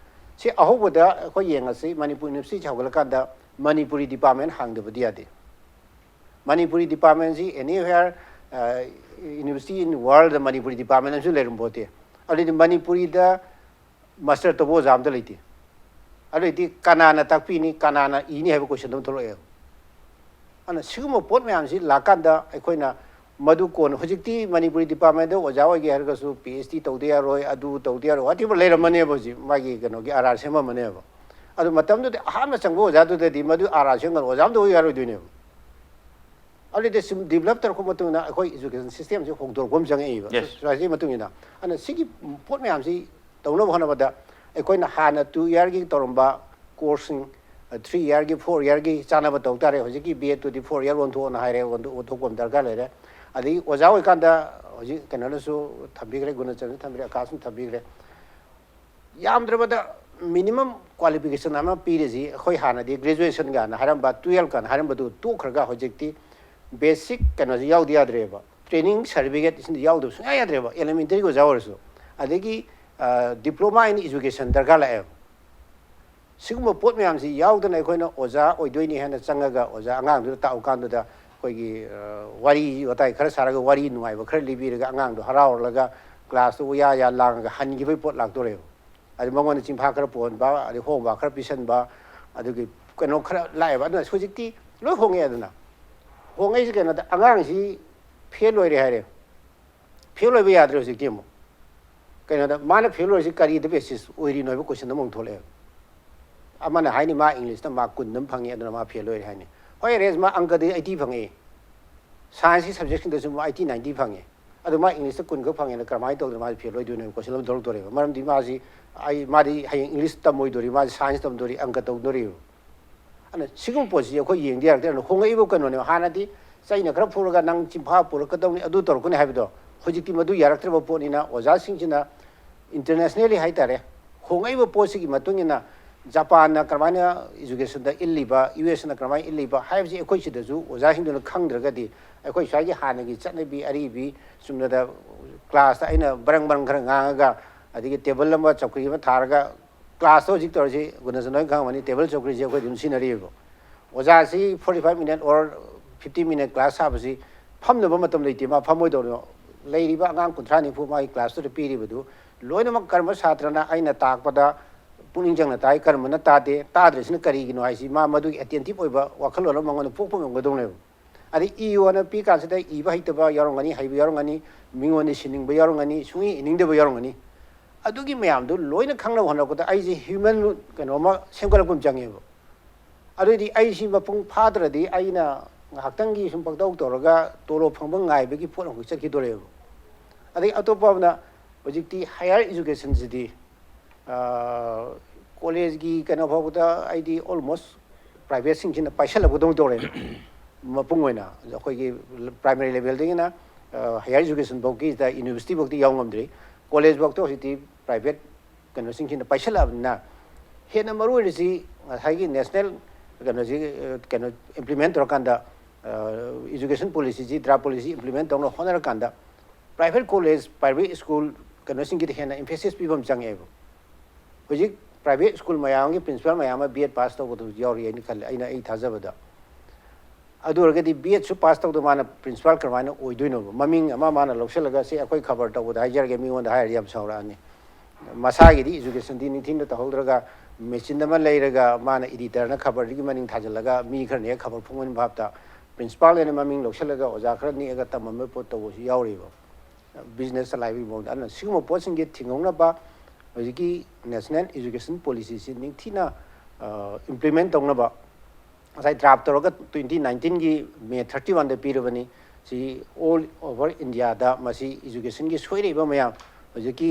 ꯁꯤ ꯑꯍꯧꯕꯗ ꯑꯩꯈꯣꯏ ꯌꯦꯡꯉꯁꯤ, ꯃꯅꯤꯄꯨꯔ ꯌꯨꯅꯤꯚꯔꯁꯤꯇꯤ ꯍꯧꯒꯠꯂꯀꯥꯟꯗ ꯃꯅꯤꯄꯨꯔꯤ ꯗꯤꯄꯥꯔꯠꯃꯦꯟ ꯍꯥꯡꯗꯕꯗꯤ ꯌꯥꯗꯦ꯫ ꯃꯅꯤꯄꯨꯔꯤ ꯗꯤꯄꯥꯔꯠꯃꯦꯟꯁꯤ anywhere, ꯑ, university in world Manipuri department ꯑꯃꯁꯨ ꯂꯩꯔꯝꯄꯣꯠꯇꯦ꯫ ꯑꯗꯨꯗꯤ ꯃꯅꯤꯄꯨꯔꯤꯗ ꯃꯥꯁꯇꯔ ꯇꯧꯕ ꯑꯣꯖꯥ ꯑꯝꯇ ꯂꯩꯇꯦ꯫ ꯑꯗꯨꯗꯤ ꯀꯅꯥꯅ ꯇꯥꯛꯄꯤꯅꯤ, ꯀꯅꯥꯅ ꯏꯅꯤ ꯍꯥꯏꯕ ꯀꯣꯏꯁꯟ ꯑꯃ ꯊꯣꯛꯂꯛꯑꯦꯕ꯫ ꯑꯗꯨꯅ ꯁꯤꯒꯨꯝꯕ ꯄꯣꯠ ꯃꯌꯥꯝꯁꯤ ꯂꯥꯛꯀꯥꯟꯗ ꯑꯩꯈꯣꯏꯅ ꯃꯗꯨ ꯀꯣꯟꯅ, ꯍꯧꯖꯤꯛꯇꯤ ꯃꯅꯤꯄꯨꯔꯤ ꯗꯤꯄꯥꯔꯠꯃꯦꯟꯗ ꯑꯣꯖꯥ ꯑꯣꯏꯒꯦ ꯍꯥꯏꯔꯒꯁꯨ ꯄꯤ ꯑꯩꯆ ꯗꯤ ꯇꯧꯗ ꯌꯥꯔꯣꯏ, ꯑꯗꯨ ꯇꯧꯗ ꯌꯥꯔꯣꯏ, whatever ꯂꯩꯔꯝꯃꯅꯦꯕ꯫ ꯍꯧꯖꯤꯛ ꯃꯥꯒꯤ ꯀꯩꯅꯣꯒꯤ ꯑꯥꯔ ꯑꯥꯔ ꯁꯦꯝꯃꯝꯃꯅꯦꯕ꯫ ꯑꯗꯨ ꯃꯇꯝꯗꯨꯗꯤ ꯑꯍꯥꯟꯕ ꯆꯪꯕ ꯑꯣꯖꯥꯗꯨꯗꯗꯤ ꯃꯗꯨ ꯑꯥꯔ ꯑꯥꯔ ꯁꯦꯝꯒꯅ ꯑꯣꯖꯥ ꯑꯝꯇ ꯑꯣꯏ ꯌꯥꯔꯣꯏꯗꯣꯏꯅꯦꯕ꯫ ꯑꯗꯨꯗꯤ ꯁꯨꯝ ꯗꯤꯕꯂꯞ ꯇꯧꯔꯛꯄ ꯃꯇꯨꯡꯗ ꯑꯩꯈꯣꯏ ꯏꯖꯨꯀꯦꯁꯟ ꯁꯤꯁꯇꯦꯝꯁꯤ ꯍꯣꯡꯗꯣꯔꯛꯄ ꯑꯃ ꯆꯪꯉꯛꯏꯕ꯫ Yes. ꯁꯣꯁꯥꯏꯇꯤ ꯃꯇꯨꯡ ꯏꯟꯅ꯫ ꯑꯗꯨꯅ ꯁꯤꯒꯤ ꯄꯣꯠ ꯃꯌꯥꯝꯁꯤ ꯇꯧꯅꯕ ꯍꯣꯠꯅꯕꯗ ꯑꯩꯈꯣꯏꯅ ꯍꯥꯟꯅ ꯇꯨ ꯏꯌꯥꯔꯒꯤ ꯇꯧꯔꯝꯕ ꯀꯣꯔꯁꯁꯤꯡ, ꯊ꯭ꯔꯤ ꯏꯌꯥꯔꯒꯤ, ꯐꯣꯔ ꯏꯌꯥꯔꯒꯤ ꯆꯥꯅꯕ ꯇꯧ ꯇꯥꯔꯦ꯫ ꯍꯧꯖꯤꯛꯀꯤ ꯕꯤ ꯑꯦꯗꯇꯨꯗꯤ ꯐꯣꯔ ꯏꯌꯥꯔ ꯑꯣꯟꯊꯣꯛꯑꯣꯅ ꯍꯥꯏꯔꯦ, ꯑꯣꯟꯊꯣꯛ-, ꯑꯣꯟꯊꯣꯛꯄ ꯑꯃ ꯗꯔꯀꯥꯔ ꯂꯩꯔꯦ꯫ ꯑꯗꯒꯤ ꯑꯣꯖꯥ ꯑꯣꯏꯀꯥꯟꯗ ꯍꯧꯖꯤꯛ ꯀꯩꯅꯣꯅꯁꯨ ꯊꯝꯕꯤꯈ꯭ꯔꯦ, ꯒꯨꯅꯆꯟꯁꯨ ꯊꯝꯕꯤꯈ꯭ꯔꯦ, ꯑꯀꯥꯁꯅ ꯊꯝꯕꯤꯈ꯭ꯔꯦ, ꯌꯥꯝꯗ꯭ꯔꯕꯗ ꯃꯤꯅꯤꯃꯝ ꯀ꯭ꯋꯥꯂꯤꯐꯤꯀꯦꯁꯟ ꯑꯃ ꯄꯤꯔꯤꯁꯤ ꯑꯩꯈꯣꯏ ꯍꯥꯟꯅꯗꯤ ꯒ꯭ꯔꯦꯖꯨꯑꯦꯁꯟꯒꯥꯅ ꯍꯥꯏꯔꯝꯕ, ꯇꯨꯌꯦꯜꯞꯀꯥꯅ ꯍꯥꯏꯔꯝꯕꯗꯨ ꯇꯣꯛꯈ꯭ꯔꯒ ꯍꯧꯖꯤꯛꯇꯤ ꯕꯦꯁꯤꯛ ꯀꯩꯅꯣꯁꯤ ꯌꯥꯎꯗ ꯌꯥꯗ꯭ꯔꯦꯕ꯫ ꯇ꯭ꯔꯦꯅꯤꯡ ꯁꯥꯔꯇꯤꯐꯤꯀꯦꯠ ꯁꯤꯗꯤ ꯌꯥꯎꯗꯕ ꯁꯨꯡꯌꯥ ꯌꯥꯗ꯭ꯔꯦꯕ, ꯑꯦꯂꯤꯃꯦꯟꯇꯔꯤꯒꯤ ꯑꯣꯖꯥ ꯑꯣꯏꯔꯁꯨ꯫ ꯑꯗꯒꯤ diploma in education ꯗꯔꯀꯥꯔ ꯂꯥꯛꯑꯦꯕ꯫ ꯁꯤꯒꯨꯝꯕ ꯄꯣꯠ ꯃꯌꯥꯝꯁꯤ ꯌꯥꯎꯗꯅ ꯑꯩꯈꯣꯏꯅ ꯑꯣꯖꯥ ꯑꯣꯏꯗꯣꯏꯅꯤ ꯍꯥꯏꯅ ꯆꯪꯉꯒ ꯑꯣꯖꯥ ꯑꯉꯥꯡꯗꯨꯗ ꯇꯥꯛꯎ ꯀꯥꯟꯗꯨꯗ ꯑꯩꯈꯣꯏꯒꯤ, ꯑ, ꯋꯥꯔꯤ ꯋꯥꯇꯥꯏ ꯈꯔ ꯁꯥꯔꯒ, ꯋꯥꯔꯤ ꯅꯨꯡꯉꯥꯏꯕ ꯈꯔ ꯂꯤꯕꯤꯔꯒ, ꯑꯉꯥꯡꯗꯣ ꯍꯔꯥꯎꯔꯒ ꯀ꯭ꯂꯥꯁꯇ ꯎꯌꯥ ꯌꯥ ꯂꯥꯡꯉꯒ ꯍꯟꯈꯤꯕꯒꯤ ꯄꯣꯠ ꯂꯥꯛꯇꯣꯔꯦꯕ꯫ ꯑꯗꯨ ꯃꯉꯣꯟꯗ ꯆꯤꯟꯐꯥ ꯈꯔ ꯄꯨꯍꯟꯕ, ꯑꯗꯩ ꯍꯣꯝꯋꯥꯛ ꯈꯔ ꯄꯤꯁꯟꯕ, ꯑꯗꯨꯒꯤ ꯀꯩꯅꯣ ꯈꯔ ꯂꯥꯛꯑꯦꯕ꯫ ꯑꯗꯨꯅ ꯍꯧꯖꯤꯛꯇꯤ ꯂꯣꯏ ꯍꯣꯡꯉꯛꯑꯦꯗꯅ꯫ ꯍꯣꯡꯉꯛꯏꯁꯦ ꯀꯩꯅꯣꯗ, ꯑꯉꯥꯡꯁꯤ ꯐꯦꯜ ꯑꯣꯏꯔꯦ ꯍꯥꯏꯔꯦ꯫ ꯐꯦꯜ ꯑꯣꯏꯕ ꯌꯥꯗ꯭ꯔꯦ ꯍꯧꯖꯤꯛꯇꯤ ꯑꯃꯨꯛ꯫ ꯀꯩꯅꯣꯗ, ꯃꯥꯅ ꯐꯦꯜ ꯑꯣꯏꯔꯤꯁꯤ ꯀꯔꯤꯗ ꯕꯦꯁꯤꯁ ꯑꯣꯏꯔꯤꯅꯣ ꯍꯥꯏꯕ ꯀꯣꯏꯁꯟ ꯑꯃꯃꯨꯛ ꯊꯣꯛꯂꯛꯑꯦꯕ꯫ ꯑꯃꯅ ꯍꯥꯏꯅꯤ, ꯃꯥ ꯏꯪꯂꯤꯁꯇ ꯃꯥꯔꯛ ꯀꯨꯟ ꯑꯃ ꯐꯪꯉꯤ, ꯑꯗꯨꯅ ꯃꯥ ꯐꯦꯜ ꯑꯣꯏꯔꯦ ꯍꯥꯏꯅꯤ꯫ ꯍꯣꯏ, ꯔꯦꯁ, ꯃꯥ ꯑꯪꯀꯗꯤ ꯑꯩꯠꯇꯤ ꯐꯪꯉꯛꯏ, ꯁꯥꯏꯟꯁꯀꯤ ꯁꯕꯖꯦꯛꯁꯤꯡꯗꯁꯨ ꯃꯥ ꯑꯩꯠꯇꯤ, ꯅꯥꯏꯟꯇꯤ ꯐꯪꯉꯤ, ꯑꯗꯣ ꯃꯥ ꯏꯪꯂꯤꯁꯇ ꯀꯨꯟ ꯈꯛ ꯐꯪꯉꯦꯅ ꯀꯃꯥꯏꯅ ꯇꯧꯗꯅ ꯃꯥꯁꯤ ꯐꯦꯜ ꯑꯣꯏꯗꯣꯏꯅꯣ ꯍꯥꯏꯕ ꯀꯣꯏꯁꯟ ꯑꯃ ꯊꯣꯛꯂꯛꯇꯣꯔꯦꯕ꯫ ꯃꯔꯝꯗꯤ ꯃꯥꯁꯤ, ꯑꯩ, ꯃꯥꯗꯤ ꯍꯌꯦꯡ ꯏꯪꯂꯤꯁ ꯇꯝꯃꯣꯏꯗꯣꯔꯤ, ꯃꯥꯁꯤ ꯁꯥꯏꯟꯁ ꯇꯝꯗꯣꯔꯤ, ꯑꯪꯀ ꯇꯧꯗꯣꯔꯤꯕ꯫ ꯑꯗꯨꯅ ꯁꯤꯒꯨꯝꯕ ꯄꯣꯠꯁꯤ ꯑꯩꯈꯣꯏ ꯌꯦꯡꯗ ꯌꯥꯔꯛꯇꯦ꯫ ꯑꯗꯨꯅ ꯍꯣꯡꯉꯛꯏꯕ ꯀꯩꯅꯣꯅꯦꯕ꯫ ꯍꯥꯟꯅꯗꯤ ꯆꯩꯅ ꯈꯔ ꯐꯨꯔꯒ ꯅꯪ ꯆꯤꯟꯐꯥ ꯄꯨꯔꯛꯀꯗꯧꯅꯤ, ꯑꯗꯨ ꯇꯧꯔꯛꯀꯅꯤ ꯍꯥꯏꯕꯗꯣ, ꯍꯧꯖꯤꯛꯇꯤ ꯃꯗꯨ ꯌꯥꯔꯛꯇ꯭ꯔꯕ ꯄꯣꯠꯅꯤꯅ ꯑꯣꯖꯥꯁꯤꯡꯁꯤꯅ internationally ꯍꯥꯏꯇꯥꯔꯦ, ꯍꯣꯡꯉꯛꯏꯕ ꯄꯣꯠꯁꯤꯒꯤ ꯃꯇꯨꯡ ꯏꯟꯅ ꯖꯄꯥꯟꯅ ꯀꯔꯝꯍꯥꯏꯅ ꯏꯖꯨꯀꯦꯁꯟꯗ ꯏꯜꯂꯤꯕ, ꯌꯨ ꯑꯦꯁꯅ ꯀꯔꯝꯍꯥꯏꯅ ꯏꯜꯂꯤꯕ ꯍꯥꯏꯕꯁꯤ ꯑꯩꯈꯣꯏ ꯁꯤꯗꯁꯨ ꯑꯣꯖꯥꯁꯤꯡꯗꯨꯅ ꯈꯪꯗ꯭ꯔꯒꯗꯤ ꯑꯩꯈꯣꯏ ꯁ꯭ꯋꯥꯏꯒꯤ ꯍꯥꯟꯅꯒꯤ ꯆꯠꯅꯕꯤ ꯑꯔꯤꯕꯤ ꯆꯨꯝꯅꯗ ꯀ꯭ꯂꯥꯁꯇ ꯑꯩꯅ ꯕꯔꯪ ꯕꯔꯪ ꯈꯔ ꯉꯥꯡꯉꯒ, ꯑꯗꯒꯤ ꯇꯦꯕꯜ ꯑꯃ ꯆꯧꯀ꯭ꯔꯤ ꯑꯃ ꯊꯥꯔꯒ, ꯀ꯭ꯂꯥꯁꯇ ꯍꯧꯖꯤꯛ ꯇꯧꯔꯤꯁꯤ ꯒꯨꯅꯆꯟ ꯍꯣꯏ ꯈꯪꯉꯝꯃꯅꯤ, ꯇꯦꯕꯜ ꯆꯧꯀ꯭ꯔꯤꯁꯦ ꯑꯩꯈꯣꯏ ꯑꯗꯨꯝ ꯁꯤꯖꯤꯟꯅꯔꯤꯕ꯫ ꯑꯣꯖꯥꯁꯤ forty five minute or fifty minute class ꯁꯥꯕꯁꯤ ꯐꯝꯅꯕ ꯃꯇꯝ ꯂꯩꯇꯦ, ꯃꯥ ꯐꯝꯃꯣꯏꯗꯧꯅꯦ꯫ ꯂꯩꯔꯤꯕ ꯑꯉꯥꯡ ꯀꯨꯟꯊ꯭ꯔꯥ ꯅꯤꯐꯨ ꯃꯥꯒꯤ ꯀ꯭ꯂꯥꯁꯇꯨꯗ ꯄꯤꯔꯤꯕꯗꯨ ꯂꯣꯏꯅꯃꯛ ꯀꯔꯝꯕ ꯁꯥꯇ꯭ꯔꯅ ꯑꯩꯅ ꯇꯥꯛꯄꯗ ꯄꯨꯛꯅꯤꯡ ꯆꯪꯅ ꯇꯥꯏ, ꯀꯔꯝꯕꯅ ꯇꯥꯗꯦ, ꯇꯥꯗ꯭ꯔꯤꯁꯤꯅ ꯀꯔꯤꯒꯤꯅꯣ ꯍꯥꯏꯁꯤ ꯃꯥ ꯃꯗꯨꯒꯤ ꯑꯦꯇꯦꯟꯇꯤꯞ ꯑꯣꯏꯕ ꯋꯥꯈꯜꯂꯣꯟ ꯑꯃ ꯃꯉꯣꯟꯗ ꯄꯣꯛꯄ ꯉꯝꯒꯗꯧꯅꯦꯕ꯫ ꯑꯗꯩ ꯏꯌꯣꯅ ꯄꯤ ꯀꯥꯟꯁꯤꯗ ꯏꯕ ꯍꯩꯇꯕ ꯌꯥꯎꯔꯝꯒꯅꯤ, ꯍꯩꯕ ꯌꯥꯎꯔꯝꯒꯅꯤ, ꯃꯤꯉꯣꯟꯗ ꯁꯤꯟꯅꯤꯡꯕ ꯌꯥꯎꯔꯝꯒꯅꯤ, ꯁꯨꯡꯏ ꯏꯅꯤꯡꯗꯕ ꯌꯥꯎꯔꯝꯒꯅꯤ꯫ ꯑꯗꯨꯒꯤ ꯃꯌꯥꯝꯗꯨ ꯂꯣꯏꯅ ꯈꯪꯅꯕ ꯍꯣꯠꯅꯔꯛꯄꯗ ꯑꯩꯁꯦ ꯍ꯭ꯌꯨꯃꯦꯟ ꯀꯩꯅꯣꯝꯃ ꯁꯦꯝꯒꯠꯂꯛꯄ ꯑꯃ ꯆꯪꯉꯦꯕ꯫ ꯑꯗꯨꯑꯣꯏꯗꯤ ꯑꯩꯁꯤ ꯃꯄꯨꯡ ꯐꯥꯗ꯭ꯔꯗꯤ ꯑꯩꯅ ꯉꯥꯏꯍꯥꯛꯇꯪꯒꯤ ꯁꯨꯝ ꯄꯪꯇꯧ ꯇꯧꯔꯒ ꯇꯣꯂꯣꯞ ꯐꯪꯕ ꯉꯥꯏꯕꯒꯤ ꯄꯣꯠ ꯑꯃꯈꯛ ꯆꯠꯈꯤꯗꯣꯔꯦꯕ꯫ ꯑꯗꯩ ꯑꯇꯣꯞꯄ ꯑꯃꯅ ꯍꯧꯖꯤꯛꯇꯤ ꯍꯥꯌꯔ ꯏꯖꯨꯀꯦꯁꯟꯁꯤꯗꯤ ꯀꯣꯂꯦꯖꯀꯤ ꯀꯩꯅꯣ ꯐꯥꯎꯕꯗ ꯑꯩꯗꯤ ꯑꯣꯜꯃꯣꯁ ꯄ꯭ꯔꯥꯏꯚꯦꯠꯁꯤꯡꯁꯤꯅ ꯄꯥꯏꯁꯜꯂꯛꯄꯗꯧꯅ ꯇꯧꯔꯦ꯫ ꯃꯄꯨꯡ ꯑꯣꯏꯅ ꯑꯩꯈꯣꯏꯒꯤ ꯄ꯭ꯔꯥꯏꯃꯔꯤ ꯂꯦꯚꯦꯜꯗꯒꯤꯅ ꯍꯥꯌꯔ ꯏꯖꯨꯀꯦꯁꯟ ꯐꯥꯎꯒꯤꯗ ꯌꯨꯅꯤꯚꯔꯁꯤꯇꯤ ꯐꯥꯎꯗꯤ ꯌꯥꯎ ꯉꯝꯗ꯭ꯔꯤ꯫ ꯀꯣꯂꯦꯖ ꯐꯥꯎꯗ ꯍꯧꯖꯤꯛꯇꯤ ꯄ꯭ꯔꯥꯏꯚꯦꯠ ꯀꯩꯅꯣꯁꯤꯡꯁꯤꯅ ꯄꯥꯏꯁꯜꯂꯛꯑꯕꯅꯤꯅ ꯍꯦꯟꯅ ꯃꯔꯨ ꯑꯣꯏꯔꯤꯁꯤ ꯉꯁꯥꯏꯒꯤ ꯅꯦꯁꯅꯦꯜ ꯀꯩꯅꯣꯁꯤ ꯀꯩꯅꯣ ꯏꯝꯄ꯭ꯂꯤꯃꯦꯟ ꯇꯧꯔꯀꯥꯟꯗ ꯏꯖꯨꯀꯦꯁꯟ ꯄꯣꯂꯤꯁꯤꯁꯤ, ꯗ꯭ꯔꯥꯐ ꯄꯣꯂꯤꯁꯤ ꯏꯝꯄ꯭ꯂꯤꯃꯦꯟ ꯇꯧꯅꯕ ꯍꯣꯠꯅꯔꯀꯥꯟꯗ ꯄ꯭ꯔꯥꯏꯚꯦꯠ ꯀꯣꯂꯦꯖ, ꯄ꯭ꯔꯥꯏꯚꯦꯠ ꯁ꯭ꯀꯨꯜ ꯀꯩꯅꯣꯁꯤꯡꯒꯤꯗ ꯍꯦꯟꯅ ꯏꯝꯐꯦꯁꯤꯁ ꯄꯤꯕ ꯑꯃ ꯆꯪꯉꯦꯕ꯫ ꯍꯧꯖꯤꯛ ꯄ꯭ꯔꯥꯏꯚꯦꯠ ꯁ꯭ꯀꯨꯜ ꯃꯌꯥꯝꯒꯤ ꯄ꯭ꯔꯤꯟꯁꯤꯄꯥꯜ ꯃꯌꯥꯝ ꯑꯃ ꯕꯤ ꯑꯦꯗ ꯄꯥꯁ ꯇꯧꯕꯗꯨ ꯌꯥꯎꯔꯤ ꯍꯥꯏꯅ ꯈꯜꯂꯦ, ꯑꯩꯅ ꯑꯩ ꯊꯥꯖꯕꯗ꯫ ꯑꯗꯨ ꯑꯣꯏꯔꯒꯗꯤ ꯕꯤ ꯑꯦꯗꯁꯨ ꯄꯥꯁ ꯇꯧꯗ ꯃꯥꯅ ꯄ꯭ꯔꯤꯟꯁꯤꯄꯥꯜ ꯀꯃꯥꯏꯅ ꯑꯣꯏꯗꯣꯏꯅꯣꯕ? ꯃꯃꯤꯡ ꯑꯃ ꯃꯥꯅ ꯂꯧꯁꯤꯜꯂꯒ ꯁꯤ ꯑꯩꯈꯣꯏ ꯈꯕꯔ ꯇꯧꯕꯗ ꯍꯥꯏꯖꯔꯒꯦ, ꯃꯤꯉꯣꯟꯗ ꯍꯥꯏꯔꯗꯤ ꯌꯥꯝ ꯁꯥꯎꯔꯛꯑꯅꯤ꯫ ꯃꯁꯥꯒꯤꯗꯤ ꯏꯖꯨꯀꯦꯁꯟꯗꯤ ꯅꯤꯡꯊꯤꯅ ꯇꯧꯍꯧꯗ꯭ꯔꯒ ꯃꯦꯆꯤꯟ ꯑꯃ ꯂꯩꯔꯒ ꯃꯥꯅ ꯏꯗꯤꯇꯔꯅ ꯈꯕꯔꯗꯨꯒꯤ ꯃꯅꯤꯡ ꯊꯥꯖꯤꯜꯂꯒ ꯃꯤ ꯈꯔ ꯅꯦꯛꯑ ꯈꯕꯔ ꯐꯣꯡꯍꯟꯕ ꯚꯥꯞꯇ ꯄ꯭ꯔꯤꯟꯁꯤꯄꯥꯜ ꯑꯣꯏꯅ ꯃꯃꯤꯡ ꯂꯧꯁꯤꯜꯂꯒ ꯑꯣꯖꯥ ꯈꯔ ꯅꯦꯛꯑꯒ ꯇꯝꯃꯝꯕ ꯄꯣꯠ ꯇꯧꯕꯁꯨ ꯌꯥꯎꯔꯤꯕ꯫ ꯕꯤꯖꯤꯅꯦꯁ ꯆꯂꯥꯏꯕꯒꯤ ꯃꯑꯣꯡꯗ꯫ ꯑꯗꯨꯅ ꯁꯤꯒꯨꯝꯕ ꯄꯣꯠꯁꯤꯡꯁꯦ ꯊꯤꯡꯍꯧꯅꯕ ꯍꯧꯖꯤꯛꯀꯤ ꯅꯦꯁꯅꯦꯜ ꯏꯖꯨꯀꯦꯁꯟ ꯄꯣꯂꯤꯁꯤꯁꯤ ꯅꯤꯡꯊꯤꯅ ꯏꯝꯄ꯭ꯂꯤꯃꯦꯟ ꯇꯧꯅꯕ ꯉꯁꯥꯏ ꯗ꯭ꯔꯥꯐ ꯇꯧꯔꯒ ꯇ꯭ꯋꯦꯟꯇꯤ ꯅꯥꯏꯟꯇꯤꯟꯒꯤ ꯃꯦ ꯊꯥꯔꯇꯤ ꯋꯥꯟꯗ ꯄꯤꯔꯕꯅꯤ꯫ ꯁꯤ ꯑꯣꯜ ꯑꯣꯚꯔ ꯏꯟꯗꯤꯌꯥꯗ ꯃꯁꯤ ꯏꯖꯨꯀꯦꯁꯟꯒꯤ ꯁꯣꯏꯔꯛꯏꯕ ꯃꯌꯥꯝ, ꯍꯧꯖꯤꯛꯀꯤ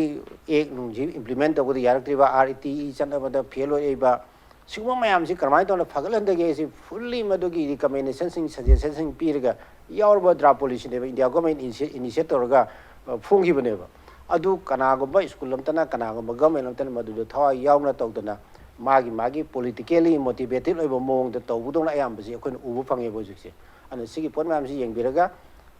ꯑꯦꯛ ꯅꯨꯡꯁꯤ ꯏꯝꯄ꯭ꯂꯤꯃꯦꯟ ꯇꯧꯕꯗ ꯌꯥꯔꯛꯇ꯭ꯔꯤꯕ, ꯑꯥꯔ ꯏ ꯇꯤ ꯏ ꯆꯠꯅꯕꯗ ꯐꯦꯜ ꯑꯣꯏꯔꯛꯏꯕ, ꯁꯤꯒꯨꯝꯕ ꯃꯌꯥꯝꯁꯤ ꯀꯔꯝꯍꯥꯏꯅ ꯇꯧꯅ ꯐꯒꯠꯍꯟꯗꯒꯦ ꯍꯥꯏꯁꯤ ꯐꯨꯜꯂꯤ ꯃꯗꯨꯒꯤ ꯔꯤꯀꯃꯦꯟꯗꯦꯁꯟꯁꯤꯡ, ꯁꯖꯦꯁꯟꯁꯤꯡ ꯄꯤꯔꯒ ꯌꯥꯎꯔꯕ ꯗ꯭ꯔꯥꯐ ꯄꯣꯂꯤꯁꯤꯅꯦꯕ ꯏꯟꯗꯤꯌꯥ ꯒꯣꯔꯃꯦꯟ ꯏꯅꯤꯁꯤꯌꯦꯠ ꯇꯧꯔꯒ ꯑ, ꯐꯣꯡꯈꯤꯕꯅꯦꯕ꯫ ꯑꯗꯨ ꯀꯅꯥꯒꯨꯝꯕ ꯁ꯭ꯀꯨꯜ ꯑꯃꯠꯇꯅ, ꯀꯅꯥꯒꯨꯝꯕ ꯒꯣꯔꯃꯦꯟ ꯑꯃꯠꯇꯅ ꯃꯗꯨꯗ ꯊꯋꯥꯏ ꯌꯥꯎꯅ ꯇꯧꯗꯅ ꯃꯥꯒꯤ ꯃꯥꯒꯤ ꯄꯣꯂꯤꯇꯤꯀꯦꯜꯂꯤ ꯃꯣꯇꯤꯚꯦꯇꯦꯠ ꯑꯣꯏꯕ ꯃꯑꯣꯡꯗ ꯇꯧꯕꯗꯧꯅ ꯑꯌꯥꯝꯕꯁꯤ ꯑꯩꯈꯣꯏꯅ ꯎꯕ ꯐꯪꯉꯦꯕ ꯍꯧꯖꯤꯛꯁꯦ꯫ ꯑꯗꯨꯅ ꯁꯤꯒꯤ ꯄꯣꯠ ꯃꯌꯥꯝꯁꯤ ꯌꯦꯡꯕꯤꯔꯒ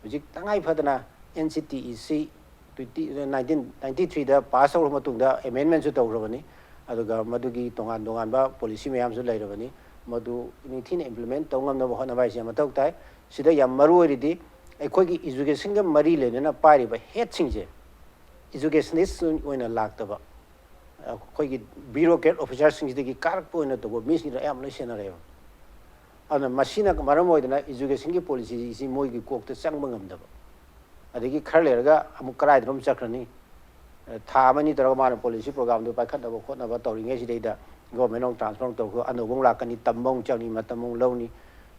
ꯍꯧꯖꯤꯛ ꯇꯉꯥꯏ ꯐꯗꯅ ꯑꯦꯟ ꯁꯤ ꯇꯤ ꯏ ꯁꯤ ꯇ꯭ꯋꯦꯟꯇꯤ, ꯅꯥꯏꯟꯇꯤꯟ ꯅꯥꯏꯟꯇꯤ ꯊ꯭ꯔꯤꯗ ꯄꯥꯁ ꯇꯧꯔꯕ ꯃꯇꯨꯡꯗ ꯑꯦꯃꯦꯟꯃꯦꯟꯁꯨ ꯇꯧꯈ꯭ꯔꯕꯅꯤ꯫ ꯑꯗꯨꯒ ꯃꯗꯨꯒꯤ ꯇꯣꯉꯥꯟ ꯇꯣꯉꯥꯟꯕ ꯄꯣꯂꯤꯁꯤ ꯃꯌꯥꯝꯁꯨ ꯂꯩꯔꯕꯅꯤ꯫ ꯃꯗꯨ ꯅꯤꯡꯊꯤꯅ ꯏꯝꯄ꯭ꯂꯤꯃꯦꯟ ꯇꯧ ꯉꯝꯅꯕ ꯍꯣꯠꯅꯕ ꯍꯥꯏꯁꯤ ꯌꯥꯝ ꯃꯊꯧ ꯇꯥꯏ꯫ ꯁꯤꯗ ꯌꯥꯝ ꯃꯔꯨ ꯑꯣꯏꯔꯤꯗꯤ ꯑꯩꯈꯣꯏꯒꯤ ꯏꯖꯨꯀꯦꯁꯟꯒ ꯃꯔꯤ ꯂꯩꯅꯅ ꯄꯥꯏꯔꯤꯕ ꯍꯦꯠꯁꯤꯡꯁꯦ ꯏꯖꯨꯀꯦꯁꯅꯤꯁ ꯑꯣꯏꯅ ꯂꯥꯛꯇꯕ, ꯑꯩꯈꯣꯏꯒꯤ ꯕ꯭ꯌꯨꯔꯣꯀ꯭ꯔꯦꯠ ꯑꯣꯐꯤꯁꯥꯔꯁꯤꯡꯁꯤꯗꯒꯤ ꯀꯥꯔꯛꯄ ꯑꯣꯏꯅ ꯇꯧꯕ ꯃꯤꯁꯤꯡꯗ ꯑꯌꯥꯝꯕ ꯂꯣꯏ ꯁꯦꯟꯅꯔꯛꯑꯦꯕ꯫ ꯑꯗꯨꯅ ꯃꯁꯤꯅ ꯃꯔꯝ ꯑꯣꯏꯗꯅ educationꯒꯤ policyꯁꯤ ꯃꯣꯏꯒꯤ ꯀꯣꯛꯇ ꯆꯪꯕ ꯉꯝꯗꯕ, ꯑꯗꯒꯤ ꯈꯔ ꯂꯩꯔꯒ ꯑꯃꯨꯛ ꯀꯗꯥꯏꯗꯅꯣꯝ ꯆꯠꯈ꯭ꯔꯅꯤ꯫ ꯊꯥ ꯑꯃꯅꯤ ꯇꯧꯔꯒ ꯃꯥꯅ policy programꯗꯨ ꯄꯥꯏꯈꯠꯅꯕ ꯈꯣꯠꯅꯕ ꯇꯧꯔꯤꯉꯩꯁꯤꯗꯩꯗ government ꯑꯃꯨꯛ transfer ꯑꯃꯨꯛ ꯇꯧꯈ꯭ꯔꯣ, ꯑꯅꯧꯕ ꯑꯃꯨꯛ ꯂꯥꯛꯀꯅꯤ, ꯇꯝꯕ ꯑꯃꯨꯛ ꯆꯪꯅꯤ, ꯃꯇꯝ ꯑꯃꯨꯛ ꯂꯧꯅꯤ꯫